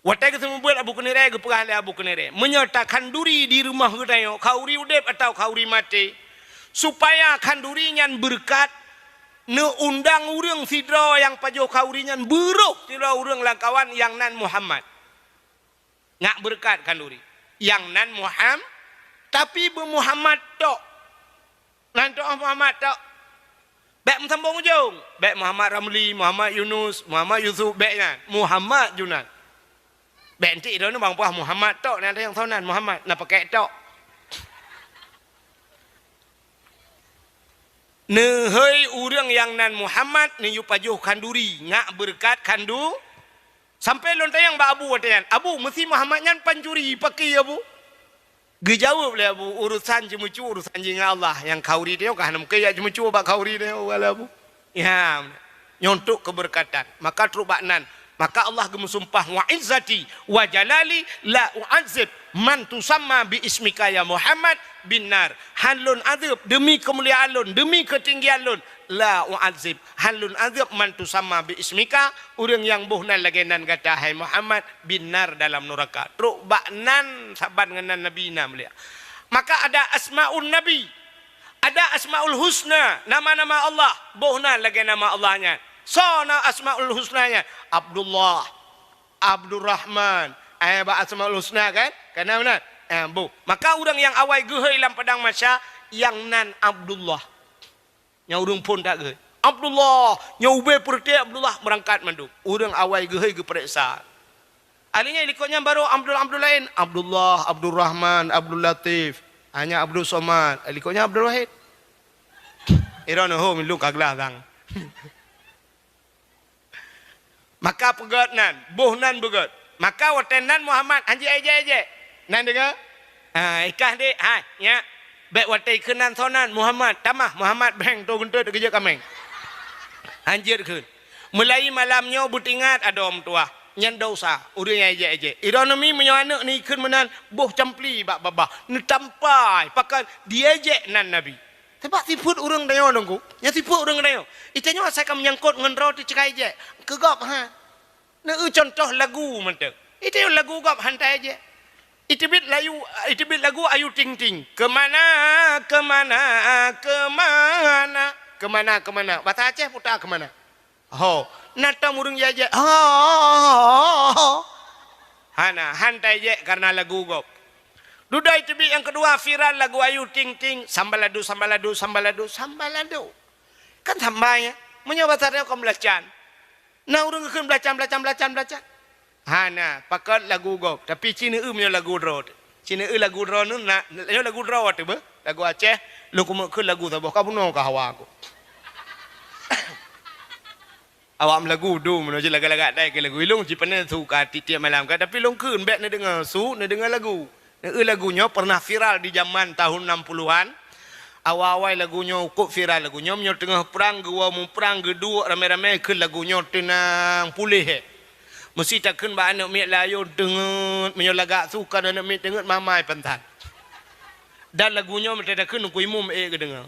Watée geuseumeubeuet Abu Keunirée, geupeugah lé Abu Keunirée, "Meunyoe takhanduri di rumoh geutanyoe, khanduri udeb atawa khanduri maté, supaya khanduri nyan beureukat, neuundang ureuëng sidroe nyang pajoh khanduri nyan, beuroh sidroe ureuëng lam kawan nyang nan Muhammad. Nyak beureukat khanduri. Nyang nan Muham-, tapi beu Muhammad tok." Nan teuh Muhammad tok. Bék meusambong ujong. Bék Muhammad Ramli, Muhammad Yunus, Muhammad Yusuf, bék nyan. Muhammad ju nan. Bék entik droeneuh bang puah Muhammad tok, na nyang soe nan Muhammad, na pakék tok. Neuhôi ureuëng nyang nan Muhammad, neuyue pajoh khanduri, nyak beureukat khandu-, Sampoe lôn tanyong bak Abu watée nyan, "Abu, meusi Muhammad nyan pancuri, pakri Abu?" Geujaweueb lé Abu, "Urosan ceumeucue, urosan jih ngon Allah. Nyang khanduri tanyoe ka hana mungken jak ceumeucue bak khanduri tanyoe, wallah Abu." Ya, nyoe untuk keubeureukatan. Maka trok bak nan, maka Allah geumeusumpah, "Wa izzati wa jalali la u'adzib man tusamma bi ismika ya Muhammad bin nar." Han lôn azeueb deumi keumuliaan lôn, deumi keutinggian lôn, la u'adzib, han lôn azeueb man tusamma bi ismika, ureuëng nyang boh nan lagée nan gata, hai Muhammad, bin nar, dalam nuraka. Trok bak nan saban ngon nan Nabi na mulia. Maka ada asmaun Nabi, ada asmaul husna, nama-nama Allah, boh nan lagée nama Allah nyan. Soe na asmaul husna nyan? Abdullah, Abdurrahman. Eh, bak asmaul husna kan? Kana meunan? Eh, boh. Maka ureuëng nyang awai geuhôi lam padang mahsyar, nyang nan Abdullah. Nyang ureuëng phon that geuh. Abdullah, nyang ubé peureute Abdullah meurangkat mandum. Ureuëng awai geuhôi geupareksa. Ahli nyan likot nyan barô Abdul, Abdul laén. Abdullah, Abdul Rahman, Abdul Latif. Hanya Abdul Somad. Likot nyan Abdul Wahid. Iron ho milung ka glah dang. Maka peugét nan, boh nan beugét. Maka watée nan Muhammad, hanjeuet ejek-ejek. Nan deungoe? Ha, ikah dek, hai, nyak. Bék watée ikheun nan soe nan, Muhammad, tamah, Muhammad, beng, to geuntot, geujek kaméng. Hanjeuet kheun. Mulai malam nyoe beutingat adoe meutuwah. Nyan dosa, ureuëng nyang ejek-ejek. Ironomi meunyoe aneuëk ni ikheun meunan, boh campli bak babah. Neutampai, pakon diejek nan Nabi. Teubak sifeuet ureuëng tanyoe Teungku, nyan sifeuet ureuëng tanyoe. Itanyoe asai ka meunyangkot ngon droe teucerai jek, keu gob ha. Neu cuntoh lagu mantong. Itanyoe lagu gob han ta ejek. Iteubiet layu, iteubiet lagu Ayu Ting Ting. Keumana, keumana, keumana. Keumana, keumana. Basa Aceh puta keumana. Ho, na tom ureuëng jijak. Ho. Hana, han ta ijak kareuna lagu gob. Dudoe teubiet nyang keudua viral lagu Ayu Ting Ting, sambalado, sambalado, sambalado, sambalado. Kan samba nyan. Meunyoe basa tanyoe kon beulacan. Na ureuëng geukheun beulacan, beulacan, beulacan, beulacan. Hana, pakat lagu gob, tapi ci neueu meunyoe lagu droe. Ci neueu lagu droe nyoe na, nyoe lagu droe teuh beuh, lagu Aceh, lôn keumeuk kheun lagu saboh, ka bunoe ka hawa ku. Awak meulagu dum, meunyoe ci lagak-lagak dai keu lagu. Ilôn ci pane su ka tiep-tiep malam ka, tapi lôn kheun bèk neudeungoe su, neudeungoe lagu. Neueu lagu nyoe pernah viral di jaman tahun enam puluhan. Awai-awai lagu nyoe cukôp viral lagu nyoe, meunyoe teungoh prang geuwoe muprang geuduek ramé-ramé kheun lagu nyoe teunang puléh, eh. Meusti takheun bak aneuk miet layôn teungeut, meunyoe lagak su kon aneuk miet teungeut mamai pantan. Dan lagu nyoe meusti takheun Teungku Imum ék geudeungoe.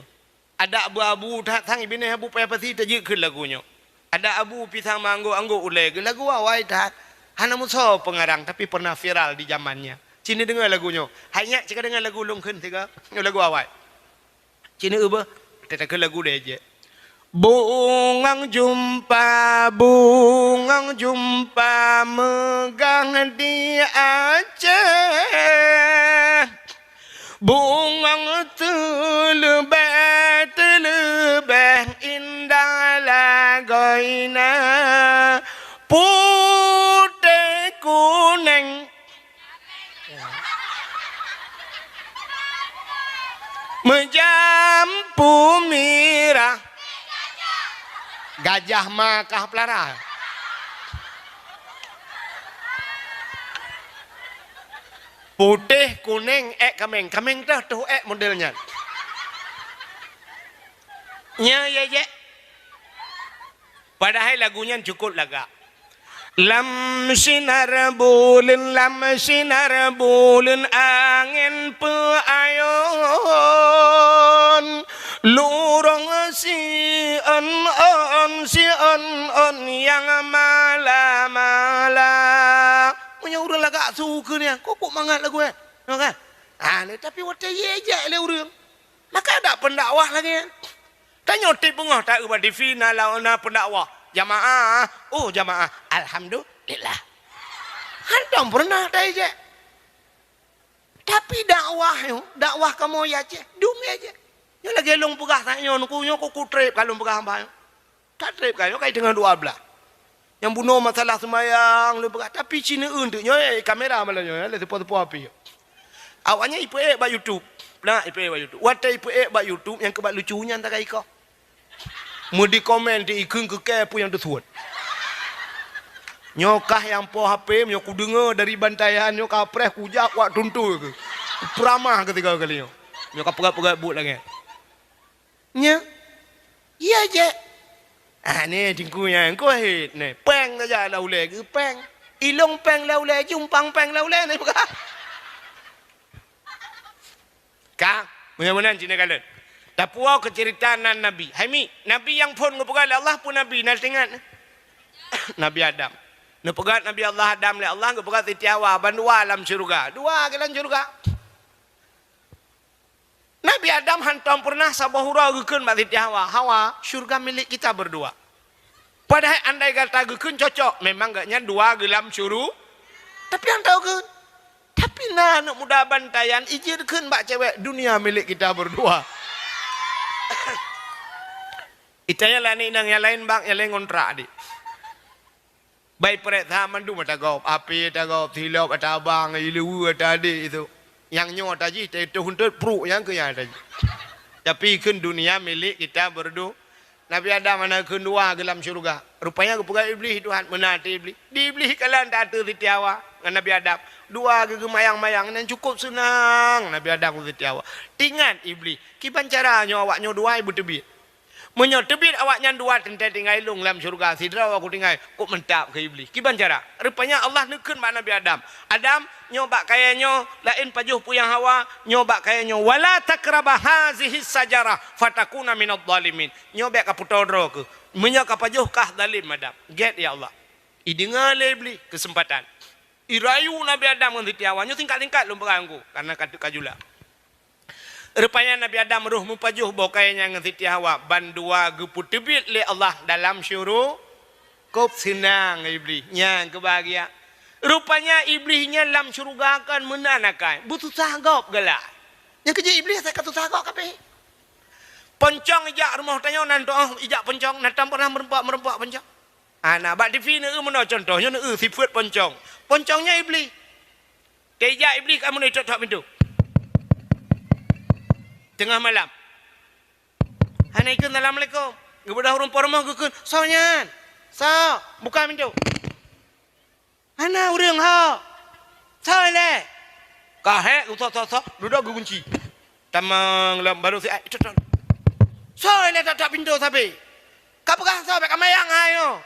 Adak abu-abu that sang binéh Abu Paya Pasi tajeuet kheun lagu nyoe. Adak abu pisang manggo anggô ulèe geuh lagu awai that. Hana meusoe peungarang tapi pernah viral di jaman nyan. Ci neudeungoe lagu nyoe. Hai nyak ci ka deungoe lagu lôn kheun sigoe. Nyoe lagu awai. Ci neueu beuh. Teuka kheun lagu deh jeh. Bungong jumpa, bungong jumpa meugah di Aceh. Bungong teuleubeh, teuleubeh indah lagoina, putéh kuneng, meujampu mirah. Gajah ma kah peulara. Putéh, kuneng, ék kaméng. Kaméng toh, toh ék model nyan. Nya, ya, ya. Padahai lagu nyan cukôp lagak. Lam sinar buleuen, lam sinar buleuen angén peuayon. Lurông siôn-ôn, siôn-ôn nyang mala-mala. Meunyoe ureueng lagak su keu nyan, kok, kok mangat lagu nyan. Nyoe kan? Ah, ni, tapi watèe jijak lé ureueng, maka dak pendakwah lagèe nyan. Tanyoe tiep beungoh taeu bak T V na lawan na pendakwah. Jamaah, oh jamaah, alhamdulillah. Hantom pernah taijak. Tapi dakwah nyoe, dakwah kamoe ya ceh, dum ya ceh. Nyoe lagèe lôn peugah tanyoe, nuku nyoe kuku trép ka lôn peugah hamba nyoe. Ka trép ka nyoe, ka teungoh dua blah. Nyang bunoe masalah seumayang lôn peugah, tapi ci neueu teuk nyoe, eh, kamera malam nyoe, eh, lé seupôt-seupôt api. Awaknyan ipeuék bak YouTube. Nah, ipeuék bak YouTube. Watèe ipeuék bak YouTube, nyang keubat lucu nyan takai ikoh. Meudi komen di ikheun keu kèe peue nyang teusuet. Nyoe kah nyang po H P, nyoe kudeungoe dari bantayan, nyoe ka preh kujak wak tuntu keu. Peuramah keu tiga kali nyoe. Nyoe ka peugah-peugah buet lagèe. Nya. Iya jeh. Ah, ni tingku nyan, engko hit ni. Pèng saja lah ulèe geuh pèng. Ilông pèng lah ulèe, jumpang pèng lah ulèe ni bukan. Ka, meunan-meunan cina kalon. Tapuwoe keu cerita nan Nabi. Hai mi, Nabi nyang phôn geupeugah lé Allah peue Nabi, na teuingat? Nabi Adam. Neupeugah Nabi Allah Adam lé Allah geupeugah Siti Hawa, bandua lam syeuruga. Dua geuh lam syeuruga. Nabi Adam hantom peureunah saboh uroe geukheun bak Siti Hawa, "Hawa, syeuruga milék kita berdua." Padahai andai gata geukheun cocok, memang gobnyan dua geuh lam syuru-, tapi hantom geukheun. Tapi na aneuk muda bantayan ijeuet kheun bak cewek, "Dunia milik kita berdua." Itanya lah aneuk inong nyang laén bak, nyang laén ngontrak adik. Bai preh that mandum ata gob, api ata gob, silop ata abang, ileue ata adek itu. Nyang nyoe ata jih, teuh huntot pruk nyang keu nyang ata jih. Tapi kheun dunia milik kita berdua. Nabi Adam hana kheun dua geuh lam syeuruga. Rupanya geupeugah Iblih, "Tuhan, meunan até Iblih." Di Iblih kalon that ateueh Siti Hawa ngon Nabi Adam. Dua geuh geumayang-mayang, nyan cukup seunang Nabi Adam ngon Siti Hawa. Teuingat Iblih, "Kiban cara nyoe awak nyoe dua beuteubiet?" Meunyoe teubiet awaknyan dua teuntèe tinggai lôn lam syeuruga, sidroe aku tinggai, kok mantap keu Iblih. Kiban cara? Rupanya Allah neukheun bak Nabi Adam, "Adam, nyoe bak kayèe nyoe, laén pajoh peue nyang hawa, nyoe bak kayèe nyoe, wala taqraba hazihi syajarah fatakuna minadh dhalimin." Nyoe bèk kapeutoe droe keuh. Meunyoe kapajoh kah zalim Adam. Gèt ya Allah. Ideungoe lé Iblih keuseumpatan. Irayu Nabi Adam ngon Siti Hawa. Nyoe singkat-singkat lôn peugah ngon ku, karena ka teuk ka jula. Rupanya Nabi Adam roh meupajoh boh kayèe nyan ngon Siti Hawa, bandua geupeuteubiet lé Allah dalam syuru-, kop seunang Iblih, nyan keubahagia. Rupanya Iblih nyan lam syeuruga kon meunan akai, beususah gob galak. Nyang keujeuet Iblih asai ka susah gob kabeh. Poncong ijak rumoh tanyoe nan tuoh ijak poncong, nan tam pernah meureumpok-meureumpok poncong. Hana, bak T V neueu meunoe contoh, nyoe neueu sifeuet poncong. Poncong nyan Iblih. Teujak Iblih ka meunoe, tok-tok pintoe. Teungoh malam. Hana ikheun, "Assalamualaikum." Geubeudôh ureuëng po rumoh geukheun, "Soe nyan? Soe? Buka pintoe." "Hana ureuëng ho." "Soe lé?" Ka hék, geusoe-soe-soe, dudoe geugunci. Tamong lom, barô siat, "Tok-tok." "Soe lé tok-tok pintoe sabe? Ka peugah soe, bék ka mayang hai nyoe."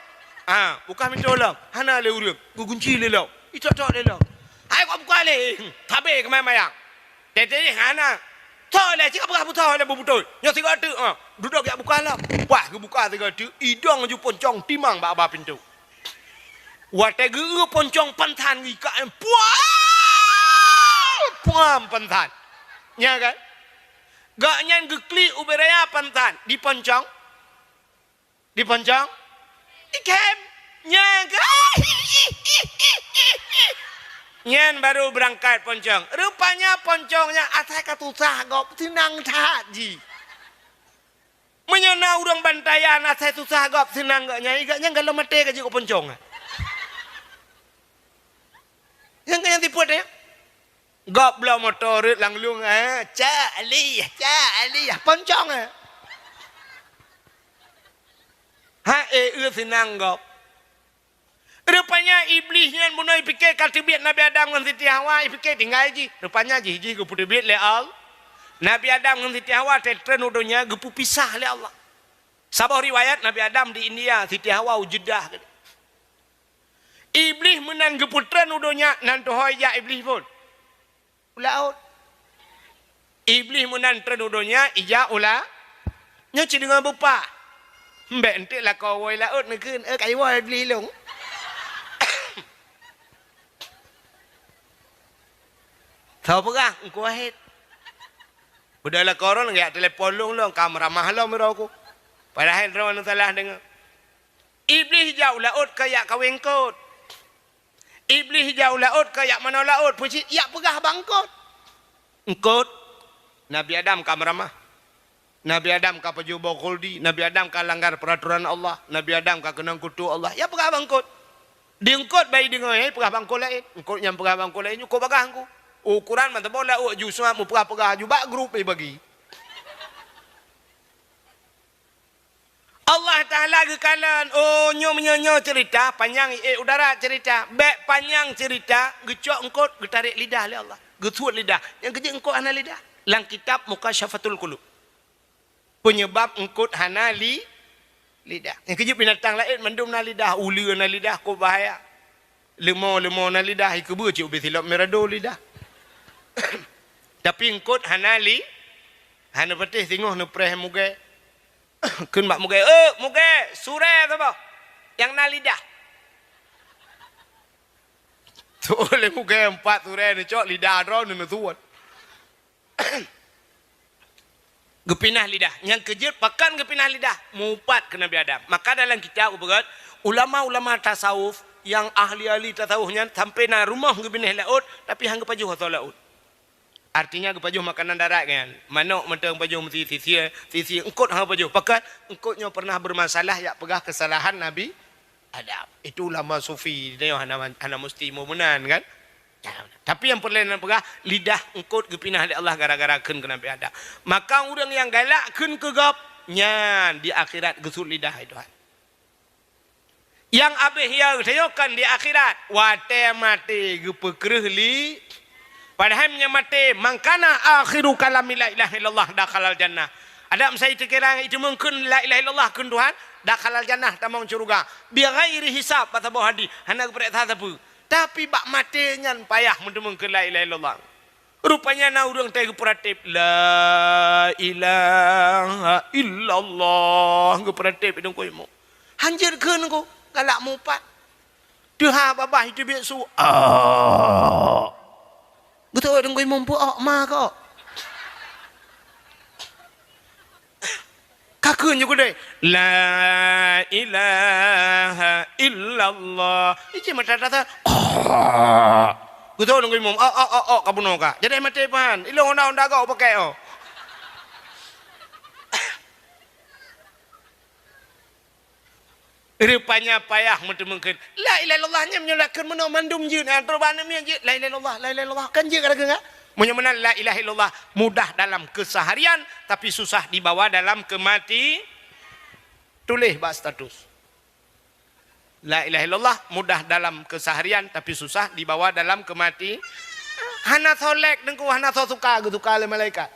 "Ah, buka pintoe lom." "Hana lé ureuëng." Geugunci lé lom. Itok-tok lé lom. "Hai, kok buka lé?" "Sabe keumayang-mayang." Teuntèe hana. "Soe lé, cit ka peugah busoe lé beubeutôi. Nyoe sigoe teuk, ha." Dudoe geujak buka lom. Wah, geubuka sigoe teuk, idong ju poncong timang bak ba pintoe. Watèe geueu poncong pansan geuikat, puah! Puam pansan. Nya kan? Gobnyan geuklik ubé raya pansan, diponcong. Diponcong? Ikhém. Nyan ka. Nyan baru beurangkat poncong. Rupanya poncong nyan asai ka susah gob, seunang that jih. Meunyoe na ureuëng bantayan asai susah gob, seunang gobnyan, i gobnyan galom maté ka jeuet keu poncong. Nyang ka nyang tipot nyan. Gob bloe moto rhot lam lueng, eh, cak alih, cak alih, poncong, eh. Ha, eh, eu seunang gob. Rupanya Iblih nyan bunoe ipike ka teubiet Nabi Adam ngon Siti Hawa, ipike tinggai jih. Rupanya jih, jih geupeuteubiet lé Allah. Nabi Adam ngon Siti Hawa teutreun u donya geupeupisah lé Allah. Saboh riwayat Nabi Adam di India, Siti Hawa u Jeddah. Iblih meunan geupeutreun u donya, nan tuho ijak Iblih phon. U laôt. Iblih meunan treun u donya, ijak u la-, nyoe cit deungon beupah. Mbek enteuk lakoe woe laôt neukheun, "Eh, ka iwoe Iblih lôn." Soe peugah, Teungku Wahid. Beudôh lakoe droeneuh geujak telepon lôn, lôn ka meuramah lom droe ku. Padahai droeneuh salah deungoe. Iblih ijak u laôt keu jak kawén eungkôt. Iblih ijak u laôt keu jak manoe laôt, peue cit jak peugah bak eungkôt. Eungkôt, Nabi Adam ka meuramah. Nabi Adam ka pajoh boh khuldi, Nabi Adam ka langgar peuratoran Allah, Nabi Adam ka keunong kuto Allah. Jak peugah bak eungkôt. Di eungkôt bah ideungoe, peugah bak eungkôt laén. Eungkôt nyang peugah bak eungkôt laén, nyoe kok bagah Teungku. Ukoran mantong boh laôt ju seuhat meupeugah-peugah ju bak grup ibagi. Allah Taala geukalon, oh, nyoe meunyoe nyoe ceurita, panyang, eh, u darat ceurita. Bék panyang ceurita, geucok eungkôt, geutarek lidah lé Allah. Geusuet lidah. Nyang keujeuet eungkôt hana lidah. Lam kitab Mukasyafatul Qulub. Peunyeubab eungkôt hana li-, lidah. Nyang keujeuet binatang laén mandum na lidah, uleue na lidah, kok bahaya. Leumo-leumo na lidah, ikeubeue cit ubé silop mirado lidah. Tapi eungkôt hana li-, hana patéh singoh neupreh mugée. Kheun bak mugée, "Eh, mugée, surée saboh nyang na lidah." Tuwoe lé mugée empat surée neucok lidah droe neuneuseuwot. Geupinah lidah. Nyang keujeuet pakon geupinah lidah? Mupat keu Nabi Adam. Maka dalam kitab geupeugah, ulama-ulama tasawuf nyang ahli-ahli tasawuf nyan sampoe na rumoh geubinéh laôt, tapi han geupajoh asoe laôt. Artinya geupajoh makanan darat nyan. Manok mantong pajoh meusi sisie, sisie eungkôt han pajoh. Pakon? Eungkôt nyoe pernah bermasalah, jak peugah kesalahan Nabi Adam. Itu ulama sufi, nyoe hana, hana musti meunan kan? Tapi nyang peureulée neupeugah, lidah eungkôt geupinah lé Allah gara-gara kheun keu Nabi Adam. Maka ureuëng nyang galak kheun keu gob, nyan di akhirat geusuet lidah, hai Tuhan. Nyang abéh ya geutanyoe kan di akhirat, watée maté geupeukreueh li-, padahai meunyoe maté, "Man kana akhiru kalami la ilaha illallah dakhalal jannah." Adam sai teukira iteumeung kheun la ilaha illallah kheun Tuhan, dakhalal jannah, tamong syeuruga. Bighairi hisab, bak saboh hadih, hana geupareksa sapeue. Tapi bak maté nyan payah meuteumeung kheun la ilaha illallah. Rupanya na ureuëng teuh geupeuratéb, "La ilaha illallah," geupeuratéb i deungkoi mo. Hanjeuet kheun ko, galak mupat. Teuha babah iteubiet su, "Ah." Beutôi deungkoi mo, peue ok ma ko. Ka kheun ju keudeh, "La ilaha illallah." Iji mata tata. Geutanyoe ngon imum, "Oh, oh, oh, oh," ka bunoe ka. Jadi maté pahan. Ilong honda-honda gok pakai, oh. Rupanya payah meuteumeung kheun. La ilaha illallah nyan meunyoe lakheun meunoe mandum jeuet, ha, trok bak aneuk miet jeuet. La ilaha illallah, la ilaha illallah. Kan jeuet ka lakheun, kan? Meunyoe meunan la ilaha illallah mudah dalam keseharian, tapi susah dibawa dalam kemati. Tuléh bak status. La ilaha illallah mudah dalam keseharian, tapi susah dibawa dalam kemati. Hana soe lek teungku, hana soe suka, geusuka lé malaikat.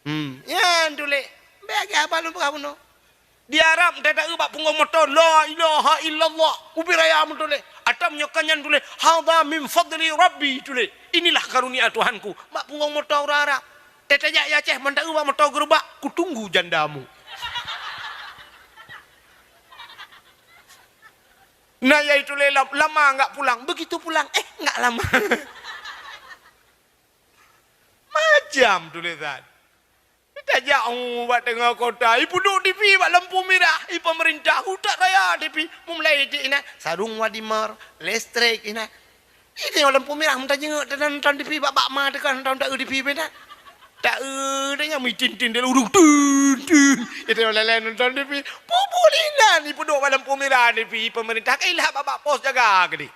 Hmm, nyan tuléh. Bèk lagèe haba lôn peugah bunoe. Di Arab, teuta eu bak punggong moto, "La ilaha illallah." Ubé raya meutuléh. Atau meunyoe ka nyan tuléh, "Hadza min fadli Rabbi," tuléh. "Inilah karunia Tuhanku." Bak punggong moto ureueng Arab. Teuta jak i Aceh, mantong eu bak moto geurubak, "Kutunggu jandamu." Nah, yaitu lé lam-, lama enggak pulang. Begitu pulang, eh, enggak lama. Macam tulisan. Tajak, oh, bak teungoh kota, ipeuduek TV bak lampu mirah, i pemerintah, utak raya TV, meumulai di inan, sarung wadimer, listrik inan. Ini lampu mirah, meutajenguk, dan nonton TV, bak, bak ma teuka, nonton tak TV beda. Tak ada yang mitin-tin, dia urut, tin, tin. Itu yang lain nonton TV. Pupul inan, ipeuduek bak lampu mirah TV, pemerintah, kailah bak, bak pos jaga ke di.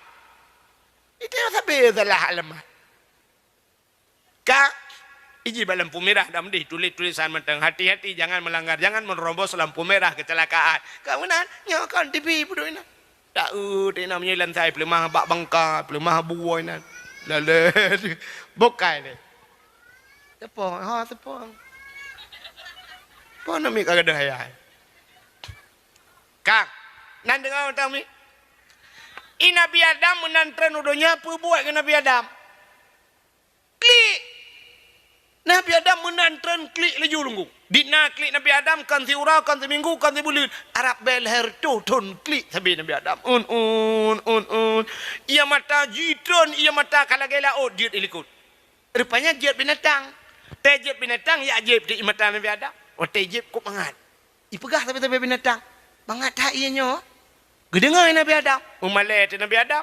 Itu yang sabe salah alamat. Ka, iji bak lampu mirah dam deh, tulis tulisan mantong, "Hati-hati, jangan melanggar, jangan menerobos lampu merah, kecelakaan." Ka meunan, nyoe kan TV peuduek inan. Tak eu, tina meunyoe lansai peuleumah bak bangka, peuleumah buwoi nan. Lalu, bukai deh. Tepong, ha, tepong. Pon nami ka gadoh ayah. Kang, nan deungoe tang mi. I Nabi Adam meunan treun u donya, peubuet keu Nabi Adam. Klik! Nabi Adam meunan treun klik laju lunggu. Di na klik Nabi Adam, kan siuroe, kan siminggu, kan sibuleuen. Arab bèe lhèe reutôh thon klik sabe Nabi Adam. Un, un, un, un. Ia mata jitreun, ia mata ka lagèe laôt jeuet i likot. Rupanya jeuet binatang. Tée jeuet binatang, jak jeuet di mata Nabi Adam. Watèe jeuet kok mangat. Ipeugah sabe-sabe binatang, "Mangat that ié nyoe." Geudeungoe Nabi Adam, meumalée teuh Nabi Adam.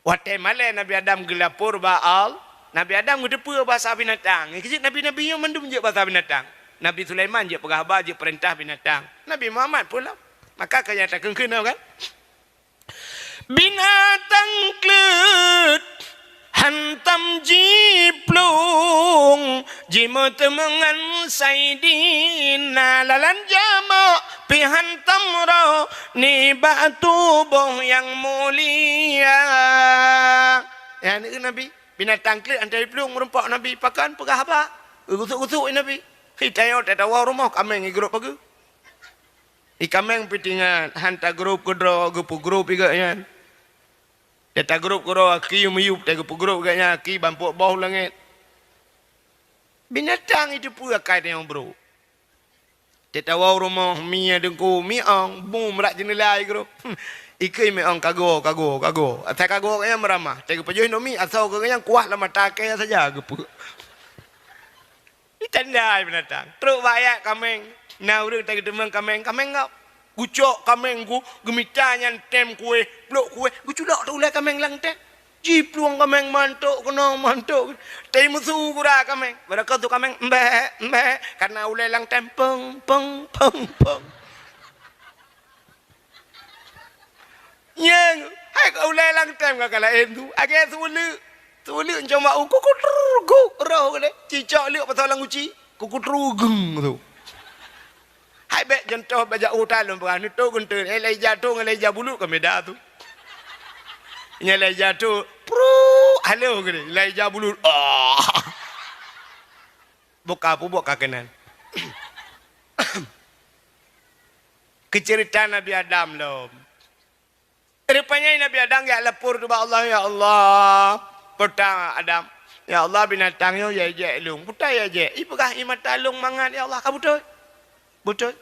Watée malée Nabi Adam geulapor bak Allah, Nabi Adam geuteupeue basa binatang. Nyang keuh jeuet nabi-nabi nyoe mandum jeuet basa binatang. Nabi Sulaiman jeuet peugah haba, jeuet peurintah binatang. Nabi Muhammad peue lom. Maka ka nyang takheun-kheun kan? Binatang kleuet hantom jiplueng, jimeuteumèe ngon Saidina, lalan jameuk pih hantom roh nibak tuboh nyang mulia. Nyan keuh Nabi, binatang kleuet hantom jiplueng meurumpok Nabi, pakon peugah haba, geugusuk-gusuk Nabi. Hi tanyoe tatawoe rumoh kaméng igrôp pageue. I kaméng pih teuingat, han tagrôp keudroe geupeugrôp i gobnyan. Tatagrôp keudroe aki meuyueb, tageupeugrôp i gobnyan aki bampok boh langét. Binatang iteupeue akai tanyoe brôk. Tatawoe u rumoh, mi nyang teungku, mi ong, bum rot jeuneula igrôp. Ikheun mi ong kago, kago, kago. Asai kago gobnyan meuramah, tageupajoh indomie, asoe gobnyan kuah lam mata akai saja geupeue. Itanda binatang. Trok bak ayat kaméng. Na ureuëng tageuteumèe kaméng, kaméng gop. Gucok kaméng gu, geumita nyan tem kuéh, plôk kuéh, geuculok teuh ulée kaméng lam tem. Jiplueng kaméng mantok keunoe, mantok. Teuh meusu gura kaméng. Barangkapeue kaméng, "Mbek, mbek." Karena ulée lam tem, peng, peng, peng, peng. Nyang, hai ka ulée lam tem ka laén tu. Agée seuleuk. Seuleuk cuma u kukutruguk roh geude. Cicok leuk pasal lam guci. Kukutrugeng tu. Hai bék contoh bajak utai lôn peugah, neutok geunteuen. Eh, lai jatuh ngon lai jabulut ka meda tu. Nyang lai jatuh, pru, halo geude. Lai jabulut. Ah. Buka pubok ka keunan. Keuceurita Nabi Adam lom. Rupanya Nabi Adam jak lapor ubak Allah, "Ya Allah, peue ta Adam, ya Allah, binatang nyoe ya jek lôn. Peue ta ya jek? Ipeugah i mata lôn mangat, ya Allah, ka beutôi." Beutôi.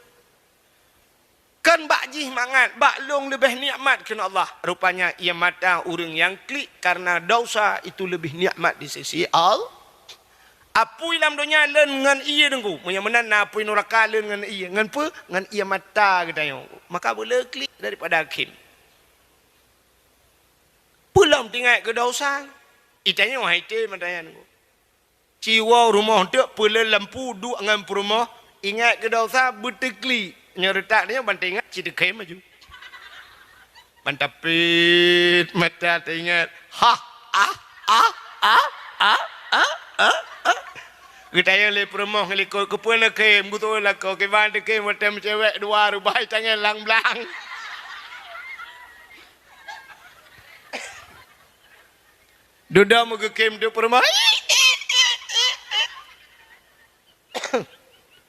Kan bak jih mangat, bak lôn leubeh nikmat kheun Allah. Rupanya ia mata ureuëng nyang klik karena dosa itu lebih nikmat di sisi Allah. Apui lam donya lôn ngon ie teungku. Meunyoe meunan na apui nuraka lôn ngon ie. Ngon peue? Ngon ie mata geutanyoe. Maka beuleu klik daripada kheun. Peue lom tingat keu dosa. Itanyoe hai té mata nyan teungku. Ci woe rumoh teuk peuleu lampu duek ngon peurumoh, ingat keu dosa beuteuklik. Nyoe reutak nyoe ban teuingat ci teukhem aju. Mantap pit mata teuingat. Ha, ah, ah, ah, ah, ah, ah, ah. Geutanyong lé peurumoh ngon likot, "Keupeue neukhém?" Geutuwoe lakoe, "Kiban teukhém watèe meucewek dua reubai tangai lam blang." Dudoe meugeukém di peurumoh.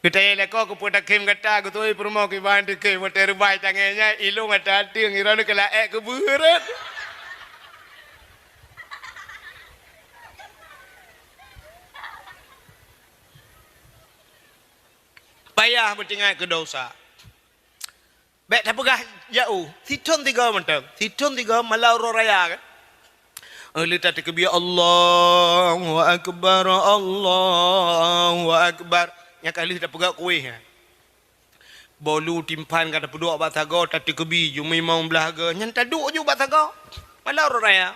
Geutanyong lakoe, "Keupeue takhém gata?" Geutuwoe peurumoh, "Kiban teukhém watèe reubai tangai nyan, ilôn ata ateueng, droeneuh keu laèe keu beuet." Payah meutingat keu dosa. Bèk tapeugah jaoh, sithôn sigoe mantong. Sithôn sigoe malam uroe raya kan. Lheueh tateukeubie, "Allahu Akbar, Allahu Akbar." Nyan ka lheueh tapeugah kuéh nyan. Bolu timphan ka tapeuduek bak sagoe, tateukeubie, jumeuimong blah goe. Nyan taduek ju bak sagoe. Malam uroe raya.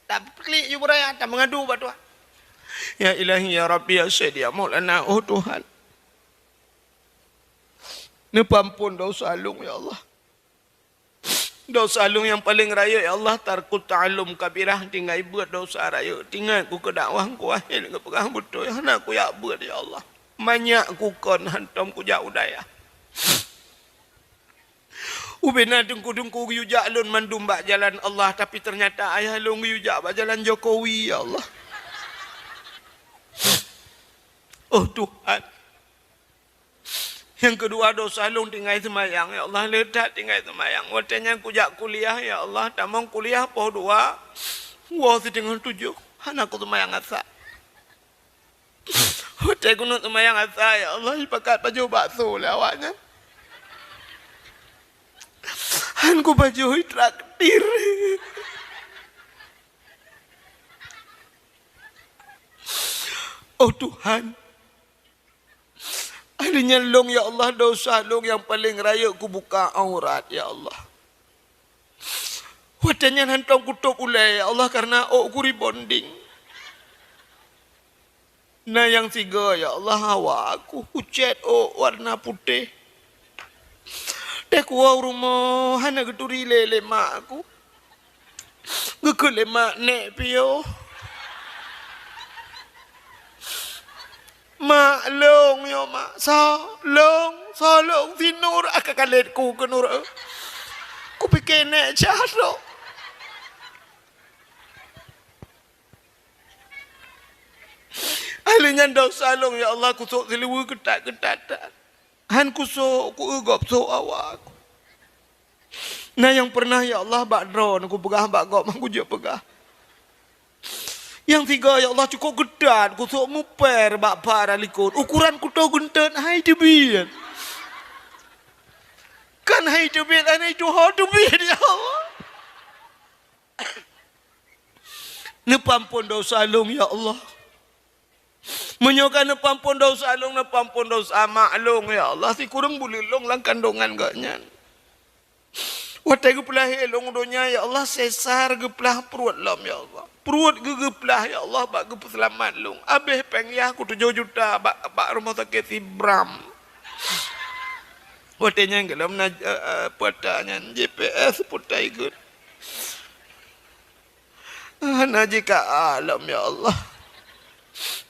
Tapeukeulek ju beuraya, tameungadu bak Tuhan. Ya Ilahi, ya Rabbi, ya Sayyidi, ya Maulana, oh Tuhan. Neupeuamphon dosa lôn, ya Allah. Dosa lôn nyang paleng rayeuk, ya Allah, tarkut ta'allum kabirah, tinggai beuet dosa rayeuk. Tingat ku keu dakwah ku akhé geupeugah beutôi, hana kujak beuet, ya Allah. Manyak ku kon hantom kujak u dayah. Ubena teungku-teungku geuyue jak lôn mandum bak jalan Allah, tapi teunyata ayah lôn geuyue jak bak jalan Jokowi, ya Allah. Oh Tuhan. Nyang keudua, dosa lôn tinggai seumayang, ya Allah, le that tinggai seumayang. Watèe nyan kujak kuliah, ya Allah, tamong kuliah poh dua, woe siteungoh tujoh, hana kuseumayang asa. Watèe keuneuk seumayang asa, ya Allah, jipakat pajoh bakso lé awaknyan. Han kupajoh, jitraktir. Oh Tuhan, Ahli nyan lôn, ya Allah, dosa lôn nyang paleng rayeuk kubuka aurat, ya Allah. Watèe nyan hantom kutôp ulèe, ya Allah, kareuna ôk ku rebonding. Na nyang sigoe, ya Allah, hawa ku, kucèt ôk warna putéh. Teuh kuwoe u rumoh hana geuturi lé, lé mak ku. Geukheun lé mak, "Nèk piôh." "Mak, lôn nyoe, Mak." "Soe?" "Lôn." "Soe lôn?" "Si Nur." Ah, ka kalét ku keu Nur, eh. Kupike nèk cah lôn. Ahli nyan dosa lôn, ya Allah, kusôk siluweue keutat-keutat that. Han kusôk, kueu gob sôk awak. Na nyang pernah, ya Allah, bak droeneuh kupeugah bak gob, han kujeuet peugah. Nyang sigoe, ya Allah, cukôp geutat, kusôk mupèr bak para likot. Ukoran kuto geunteut, hai teubiet. Kan hai teubiet, hai tuho teubiet, ya Allah. Neupeuamphon dosa lôn, ya Allah. Meunyoe ka neupeuamphon dosa lôn, neupeuamphon dosa mak lôn, ya Allah, sikureueng buleuen lôn lam kandongan gobnyan. Watèe geupeulahé lôn u donya, ya Allah, sesar geuplah pruet lom, ya Allah. Pruet geu-, geuplah, ya Allah, bak geupeuseulamat lôn. Abéh péng yah ku tujoh juta bak, bak rumoh sakét Sibram. Watèe nyan gohlom na, eh, eh, peuta nyan, J P S peuta igeut. Hana jika alam, ya Allah.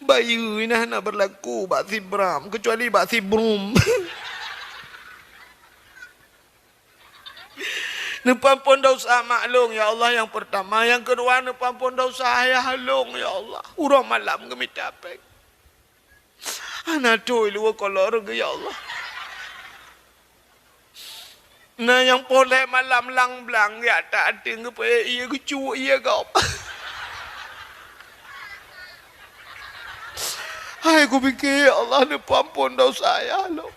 Bayeue nyan hana berlaku bak Sibram, kecuali bak Sibrum. Neupeuamphon dosa mak lôn, ya Allah, nyang peurtama. Nyang keudua, neupeuamphon dosa ayah lôn, ya Allah. Uroe malam geumita péng. Hana tui luweue kolor geuh, ya Allah. Na nyang poh lhèe malam lam blang, jak that ateueng geupeuék ié geucuk ié gob. Hai kupike, ya Allah, neupeuamphon dosa ayah lôn.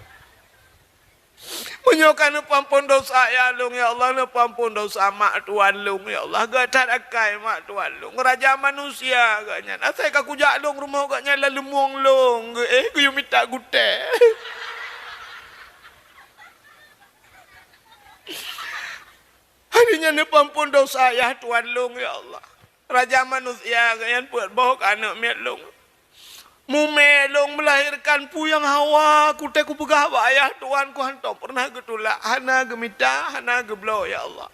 Meunyoe ka neupeuamphon dosa ayah lôn, ya Allah, neupeuamphon dosa mak tuan lôn, ya Allah. Geuh that akai mak tuan lôn. Raja manusia gobnyan. Asai ka kujak lôn rumoh gobnyan lam leumueng lôn geuh, eh, geuyue mita gutèe. Hari nyan neupeuamphon dosa ayah tuan lôn, ya Allah. Raja manusia gobnyan peuet boh keu aneuk miet lôn. Mumè lôn meulahérkan peue nyang hawa, kutèe kupeugah bak ayah tuan ku hantom peureunah geutulak, hana geumita, hana geubloe, ya Allah.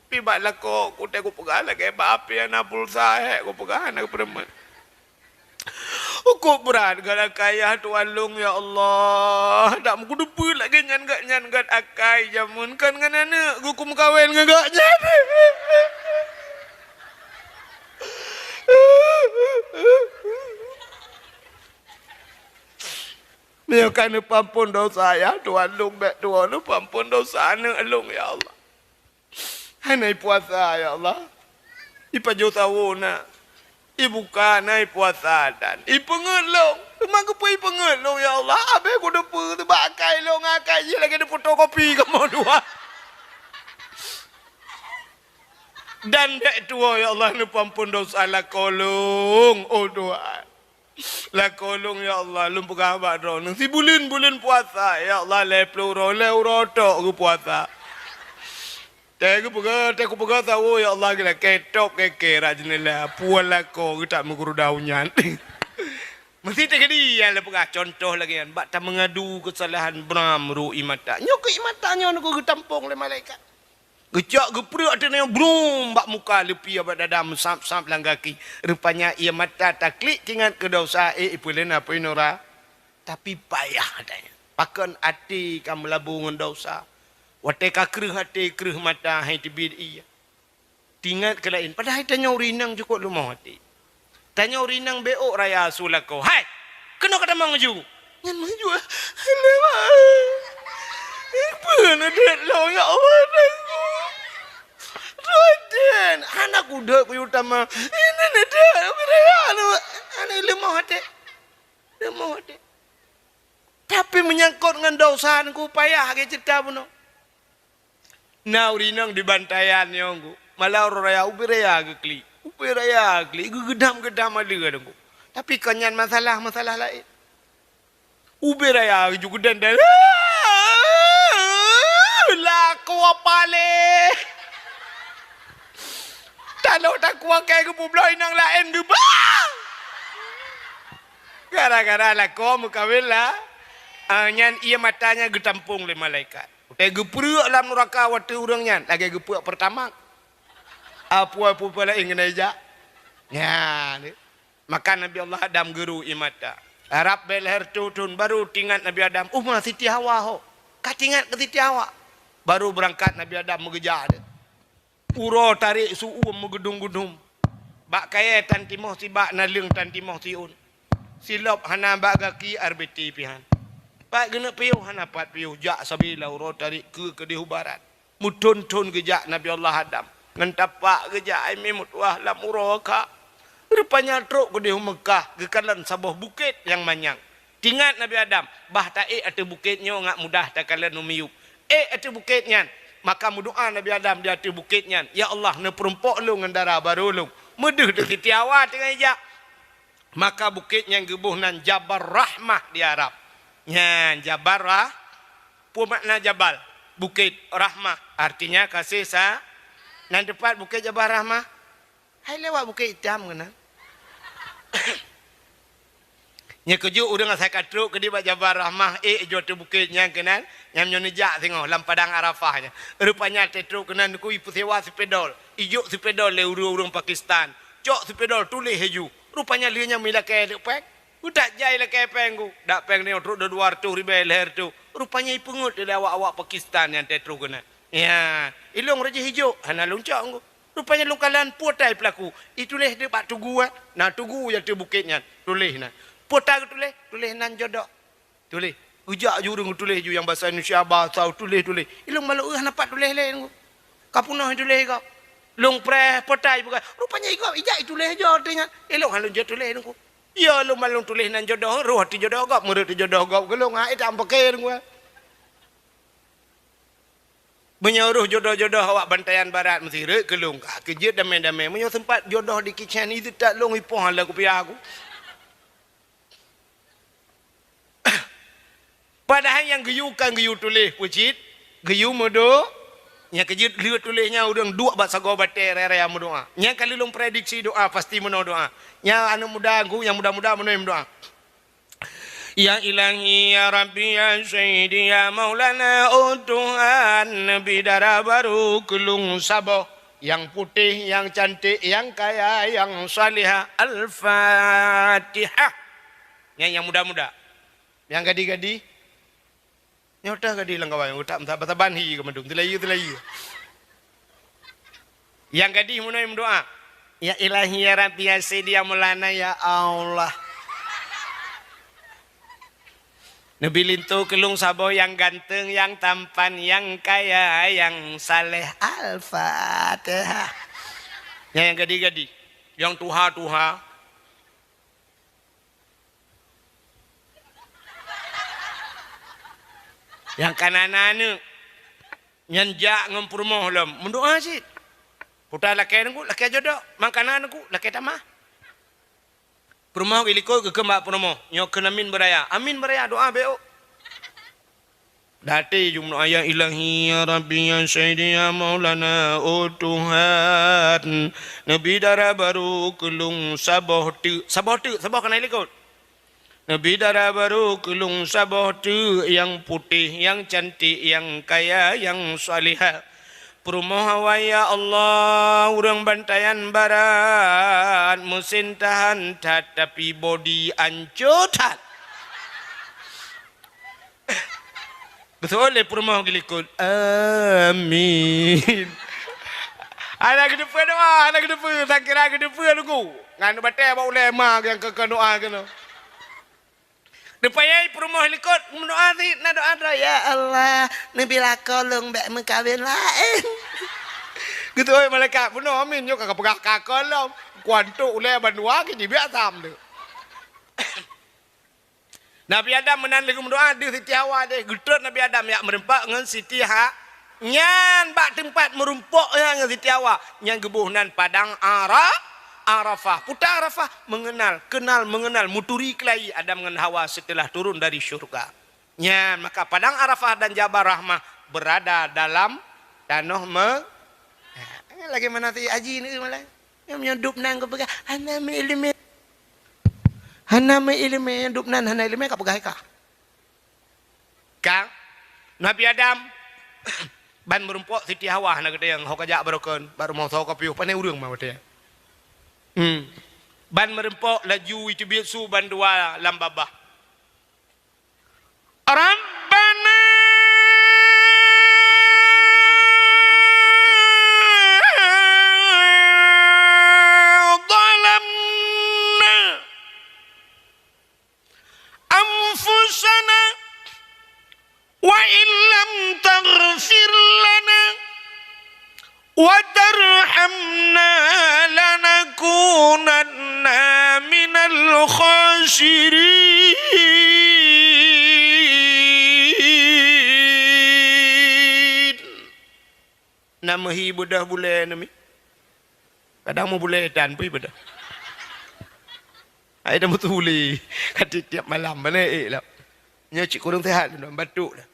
Pi bak lakoe, kutée kupeugah lagée bak api hana pulsa, hék kupeugah hana keupeurumet. Ukuk brat galak kayah tuan lôn, ya Allah. Dak meukudupeue lagée nyan gak nyan gat akai jameun kan ngon aneuk geukum kawén ngon gak nyan. Meunyoe ka neupeuampon dosa, ya tuan lôn, bék tuwoe neupeuampon dosa aneuk lôn, ya Allah. Hana ipuasa, ya Allah. Ipajoh sawo na. Ibuka na ipuasa dan ipeungeut lôn. Teuma keupeue ipeungeut lôn, ya Allah? Abéh kuteupeu teubak akai lôn, akai jih lagée difotokopi kamoe dua. Dan bék tuwoe, ya Allah, neupeuampon dosa lakoe lôn, oh Tuhan. Lakoe lôn, ya Allah, lôn peugah bak Droeneuh. Sibuleuen-buleuen puasa, ya Allah, lhée ploh uroe, lhée uroe tok geupuasa. Tée geupeugah, tée kupeugah sawo, ya Allah, geulakée tok kée-kée rot jeuneula, puwan lakoe geutak meuguruda u nyan. Meusti teukeudi nyang lôn peugah contoh lagée nyan, bak tameungadu keusalahan bram ru ié mata. Nyoe keu ié mata nyoe geutanyoe geutampong lé malaikat. Geucok geupreuek ateueh nyoe brum bak muka, leupie bak dada, meusab-sab lam gaki. Rupanya ié mata taklik teuingat keu dosa, eh, ipeulén apui nura. Tapi payah ata nyan. Pakon até ka meulabu ngon dosa. Watée ka kreueh até, kreueh mata, hai teubiet ié. Teuingat keu laén, padahai tanyoe ureueng inong cukôp leumoh até. Tanyoe ureueng inong beu ôk raya su lakoe. Hai! Keunoe ka tamong laju. Nyan maju. Lewat. Peue neudeuk lôn, ya Allah, Tuhanku. Tuhan, hana kudeuek kuyue tamong. Ini neudeuk, ubé raya lôn. Hana leumoh até. Leumoh até. Tapi meunyangkot ngon dosa, Teungku, payah lagée ceurita bunoe. Na ureueng inong di bantaian nyoe, Teungku. Malam uroe raya, ubé raya geuklik. Ubé raya geuklik, geugeudam-geudam aleue, Teungku. Tapi kon nyan masalah, masalah laén. Ubé raya geujok geudan-dan. Lakoe paléh. Tanoh takue kée geupeubloe inong laén geubah. Gara-gara lakoe meukawén la-, ah, nyan ié mata nyan geutampong lé malaikat. Watée geupreuek lam nuraka watée ureueng nyan lagée geupreuek Pertamax. Apui-apui laén keuneuk jak. Nyan. Maka Nabi Allah Adam geuru ié mata. Rab bée lhée reutôh thon baru teuingat Nabi Adam, uma Siti Hawa ho. Ka teuingat keu Siti Hawa. Baru beurangkat Nabi Adam meugeujak deuh. Uroe tarék su-uem meugeudum-geudum. Bak kayée tan timoh sibak, naleueng tan timoh siôn. Silop hana bak gaki, R B T pih han. Pat geuneuk piôh hana pat piôh, jak sabe lam uroe tarék keue keudeh u barat. Meuthon-thon geujak Nabi Allah Adam. Ngon tapak geujak, ai mé meutuah lam uroe ka. Rupanya trok keudeh u Meukah, geukalon saboh bukét nyang manyang. Teuingat Nabi Adam, bah taék ateueh bukét nyoe ngat mudah takalon u miyueb. Ék ateueh bukét nyan, maka meudoá Nabi Adam di ateueh bukét nyan, "Ya Allah, neupeurumpok lôn ngon dara barô lôn." Meudeuh di Siti Hawa teungoh ijak. Maka bukét nyan geuboh nan Jabal Rahmah di Arab. Nyan Jabal Rah-, peue makna jabal? Bukét, rahmah, artinya kasih sa-, nan teupat Bukét Jabal Rahmah. Hai lewat Bukét Itam keunan. Nyoe keujeuet ureueng asai ka trok keudeh bak Jabal Rahmah, ék jeuet ateueh bukét nyan keunan, nyan nyoe neujak singoh lam padang Arafah nyan. Rupanya teutrok keunan Teungku ipeusewa seupedol, ijok seupedol lé ureueng-ureueng Pakistan. Cok seupedol tuléh laju. Rupanya lheueh nyan meulakée deuek péng. Utak jai lakée péng Teungku. Dak péng nyoe trok dua, dua reutôh ribée, lhée reutôh. Rupanya ipeungeut lé awak-awak Pakistan nyang teutrok keunan. Ya, ilong raja hijok, hana lôn cok Teungku. Rupanya lôn kalon peue ata peulaku. Ituléh di bak tugu, eh. Na tugu nyang ateueh bukét nyan. Tuléh na. Peue ata geutuléh? Tuléh nan jodoh. Tuléh. Geujak ju ureueng tuléh ju nyang basa Indonesia, basa tuléh-tuléh. Ilong malu, eh, hana pat tuléh lé Teungku. Ka peunoh tuléh gob. Lôn preh peue ata ipeugah. Rupanya igob ijak ituléh jo teuingat. Ilong hana lôn jeuet tuléh Teungku. Ya lôn malu tuléh nan jodoh, roh ateueh jodoh gob, meureuet ateueh jodoh gob keu lôn, ha, ita ampakée Teungku. Meunyoe roh jodoh-jodoh awak bantaian barat meusti rhot keu lôn ka, keu jeuet damé-damé. Meunyoe seumpat jodoh di kicén, itu that lôn ipoh lam kupiah ku. Padahai nyang geuyue kan geuyue tuléh peue cit, geuyue meudo-, nyang keu jeuet lheueh tuléh nyan ureueng duek bak sagoe batée raya-raya meudoá. Nyan ka lheueh lôn prediksi doá, pasti meunoe doá. Nyan aneuëk muda Teungku, nyang muda-muda meunoe meudoá. Ya Ilahi, ya Rabbi, ya Sayyidi, ya Maulana, oh Tuhan, neubi dara barô keu lôn saboh. Nyang putéh, nyang cantik, nyang kaya, nyang salihah. Al-Fatihah. Nyan nyang muda-muda. Nyang gadih-gadih, nyoe teuh gadih lam kawan, utak meusaban-saban hi keu mandum, teulayu-teulayu. Nyang gadih meunoe meudoa, "Ya Ilahi, ya Rabbi, ya Sayyidi, ya Maulana, ya Allah." Neubi linto keu lôn saboh nyang ganteng, nyang tampan, nyang kaya, nyang saleh. Al-Fatihah. Nyan nyang gadih-gadih. Nyang tuha-tuha. Nyang kana na aneuk. Nyan jak ngon peurumoh lom. Meudoa cit. Puta lakée neuk, lakée jodok. Mangkana neuk, lakée tamah. Peurumoh geulikot geukheun bak peurumoh, "Nyoe kheun amin beuraya." Amin beuraya, doa bék ôk. Daté jumeudoa, "Ya Ilahi, ya Rabbi, ya Sayyidi, ya Maulana, oh Tuhan, neubi dara barô keu lôn saboh teuk." Saboh teuk, saboh kana likot. "Neubi dara barô keu lôn saboh teuk, nyang putéh, nyang cantik, nyang kaya, nyang salihah." Peurumoh awai, "Ya Allah, ureuëng bantayan barat, meusin tahan that, tapi bodi ancô that." Beutôi lé peurumoh geulikot. Amin. Hana geuteupeue doa, hana geuteupeue, sangkira geuteupeue lugu. Ngon batée bak ulée ma nyang keu doa keunoe. Deupayai peurumoh likot, meudoa sit na doa droe, "Ya Allah, neubi lakoe lôn bék meukawen laén." Geutôi malaikat, "Bunoe amin nyoe ka peugah ka kolom. Kuantok ulée bandua keu jibiak sam tu." Nabi Adam meunan lheueh meudoa deuh Siti Hawa deh, geutrok Nabi Adam jak meurumpok ngon Siti Ha-, nyan bak teumpat meurumpok nyan ngon Siti Hawa, nyan geuboh nan padang Ara-, Arafah. Puta Arafah, mengenal, kenal, mengenal, meuturi keulayi Adam ngon Hawa setelah turun dari syurga. Nyan, maka padang Arafah dan Jabal Rahmah berada dalam tanoh me-, lagi mana si Haji ni malah. Nyoe meunyoe dub nan kupeugah, hana meuileumé. Hana meuileumé, dub nan hana ileumé ka peugah ka. Ka, Nabi Adam, ban meurumpok Siti Hawa hana geutanyong, ho kajak barokon, bak rumoh soe ka piôh, pane ureuëng ma watée. Hmm. Ban meurumpok laju iteubiet su bandua lam babah. ربنا ظلمنا أنفسنا وإن لم تغفر لنا وترحمنا لنكونن من الخاسرين. Na meuhi beudôh bulée neumi. Kadang meubulée tan pih beudôh. Ai dah beutuli. Ka tiep-tiep malam, bana ék lom. Nyoe cit kureueng seuhat lom, batuk dah.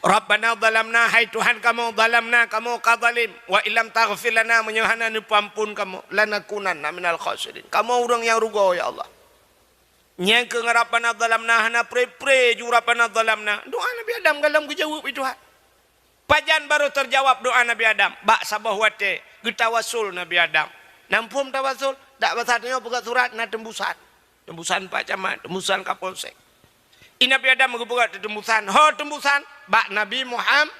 Rabbana zalamna, hai Tuhan kamoe, zalamna, kamoe ka zalim, wa illam taghfir lana, meunyoe hana neupeuamphon kamoe, lanakunanna minal khasirin, kamoe ureuëng nyang rugoe, ya Allah. Nyang keu Rabbana zalamna hana pre-pre ju Rabbana zalamna. Doa Nabi Adam galom geujaweueb lé Tuhan. Pajan barô teujaweueb doa Nabi Adam? Bak saboh watée geutawassul Nabi Adam. Nam phom tawassul? Dak basa tanyoe peugah surat na teumbusan. Teumbusan Pak Camat, teumbusan Kapolsek. I Nabi Adam geupeugah teumbusan. Ho teumbusan bak Nabi Muham-,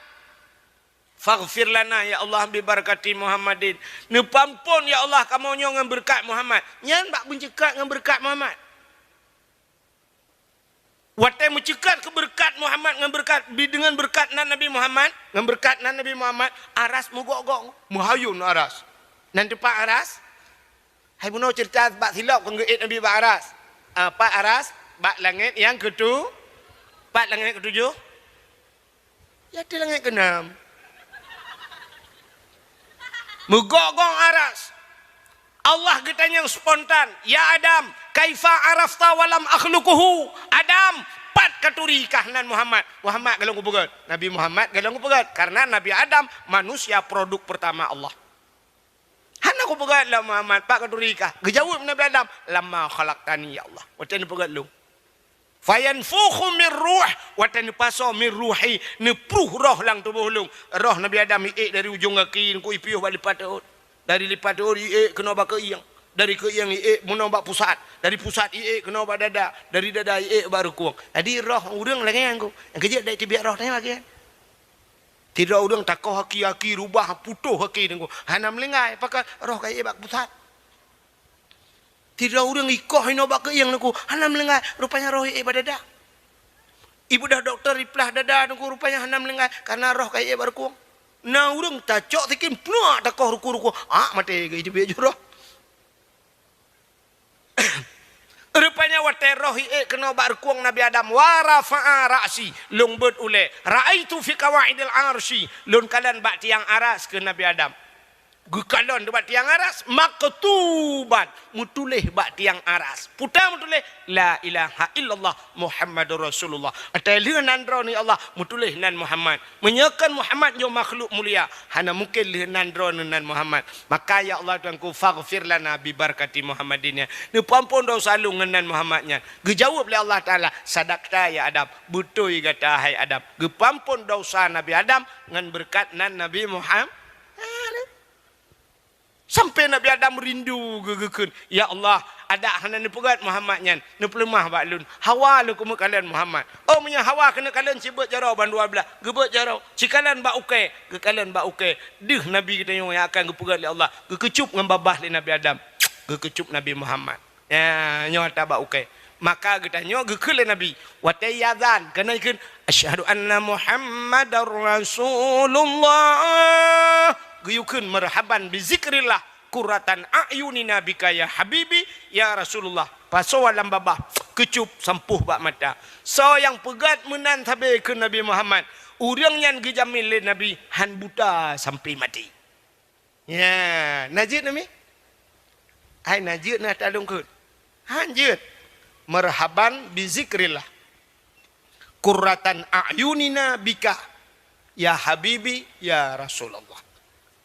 "Faghfir lana, ya Allah, bi barakati Muhammadin." Neupeuamphon, ya Allah, kamoe nyoe ngon beureukat Muhammad. Nyan bak meuceukat ngon beureukat Muhammad. Watée meuceukat keu beureukat Muhammad ngon beureukat, bi deungon beureukat nan Nabi Muhammad, ngon beureukat nan Nabi Muhammad, aras meugok-gok, meuhayôn aras. Nan teumpat aras, hai bunoe ceurita bak silop kon geuék Nabi bak aras. Ah, pat aras? Bak langét nyang keutu-, pat langét keutujoh? Ya, di langét keunam. Meugok-gok aras. Allah geutanyong spontan, "Ya Adam, kaifa arafta wa lam akhluquhu?" "Adam, pat katuri kah nan Muhammad?" Muhammad galom kupeugét. Nabi Muhammad galom kupeugét. Karena Nabi Adam manusia produk pertama Allah. "Hana kupeugét lom Muhammad, pat katuri kah?" Geujaweueb Nabi Adam, "Lamma khalaqtani, ya Allah." Watée neupeugét lôn. Fayanfukhu min ruh, watée neupasoe min ruhi, neupruh roh lam tuboh ulôn. Roh Nabi Adam iék dari ujong gaki, neukui piôh bak lipat teuôt. Dari lipat teuôt iék keunoe bak keuieng. Dari keuieng iék meunoe bak pusat. Dari pusat iék keunoe bak dada. Dari dada iék bak reukueng. Jadi roh ureuëng lagée nyan ku. Nyang keujeuet dai teubiet roh tanyoe lagée nyan. Sidroe ureuëng takoh aki-aki, rubah, putôh aki nyan ku. Hana meulinggai, pakon roh ka iék bak pusat. Sidroe ureuëng ikoh inoe bak keuieng nyan ku, hana meulinggai, rupanya roh iék bak dada. Ibeudôh dokto iplah dada nyan ku, rupanya hana meulinggai, karena roh ka iék bak reukueng. Na ureuëng tacok sikin, pluak takoh reukueng-reukueng, ah, maté geuh, iteubiet ju roh. Rupanya watée roh iék keunoe bak reukueng Nabi Adam, wa rafa'a ra'si, lôn beuet ulée, ra'aitu fi qawaidil arsy, lôn kalon bak tiang aras keu Nabi Adam. Geukalon bak tiang aras, maktuban, meutuléh bak tiang aras. Peue meutuléh, "La ilaha illallah Muhammadur Rasulullah." Watée lheueh nan droeneuh, ya Allah, meutuléh nan Muhammad. Meunyoe kon Muhammad nyoe makhluk mulia, hana mungken lheueh nan droeneuh nan Muhammad. Maka, ya Allah Tuhanku, faghfir lana bi barakati Muhammadin, ya. Neupeuampon desya lôn ngon nan Muhammad nyan. Geujaweueb lé Allah Taala, "Sadaqta ya Adam, beutôi gata hai Adam." Geupeuampon desya Nabi Adam ngon beureukat nan Nabi Muhammad. Sampai Nabi Adam rindu geu-, geukheun, "Ya Allah, adak hana neupeugét Muhammad nyan, neupeuleumah bak lôn. Hawa lôn keuneuk kalon Muhammad." Oh, meunyoe hawa keuneuk kalon, cibeuet jaroe bandua blaih, geubeuet jaroe. Cikalon bak ukée, geukalon bak ukée. Deuh Nabi geutanyoe nyang akan geupeugét lé Allah, geukeucup ngon babah lé Nabi Adam. Geukeucup Nabi Muhammad. Ya, nyoe ata bak ukée. Maka geutanyoe geukheun lé Nabi, watée azan, keuneuk kheun, "Asyhadu anna Muhammadar Rasulullah." Geuyue kheun, "Marhaban bi zikrillah, qurratan a'yunina bika ya habibi, ya Rasulullah." Pasoe lam babah, keucup sampôh bak mata. Soe nyang peugét meunan sabe keu Nabi Muhammad, ureuëng nyan geujamin lé Nabi hán buta sampai maté. Ya, na jeuet nami? Hai na jeuet na talungkeut. Han jeuet. Marhaban bi zikrillah. Qurratan a'yunina bika, ya habibi, ya Rasulullah.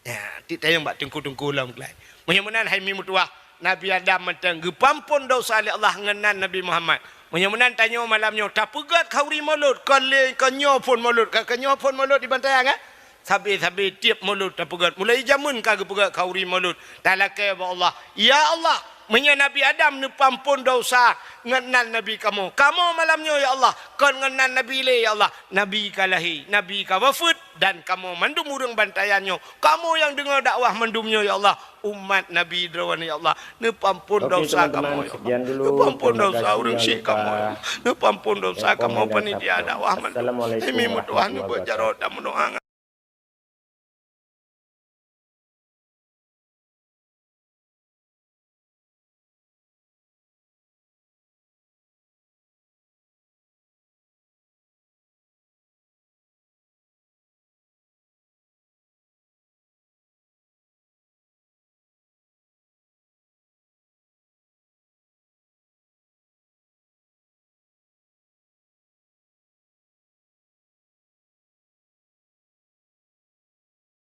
Ya, tiep tayong bak teungku-teungku lom keulai. Meunyoe meunan hai mi meutuwah, Nabi Adam mantong geupeuampon desya lé Allah ngon nan Nabi Muhammad. Meunyoe meunan tanyoe malam nyoe tapeugét khauri Maulud, kon lé kon nyoe phon Maulud, ka, ka nyoe phon Maulud di Bantayan, kan? Sabe-sabe tiep Maulud tapeugét. Mulai jameun ka geupeugét khauri Maulud. Talakée bak Allah, "Ya Allah, meunyoe Nabi Adam neupeuampon desya ngon nan Nabi kamoe, kamoe malam nyoe, ya Allah, kon ngon nan Nabi lé, ya Allah. Nabi ka lahé, Nabi ka wafeuet, dan kamoe mandum ureuëng Bantayan nyoe, kamoe nyang deungoe dakwah mandum nyoe, ya Allah, umat Nabi droeneuh, ya Allah, neupeuampon desya kamoe, ya Allah. Neupeuampon desya ureuëng syik kamoe, ya Allah. Neupeuampon desya kamoe panitia dakwah mandum." Hai mi meutuwah, neubeuet jaroe dan meudoá.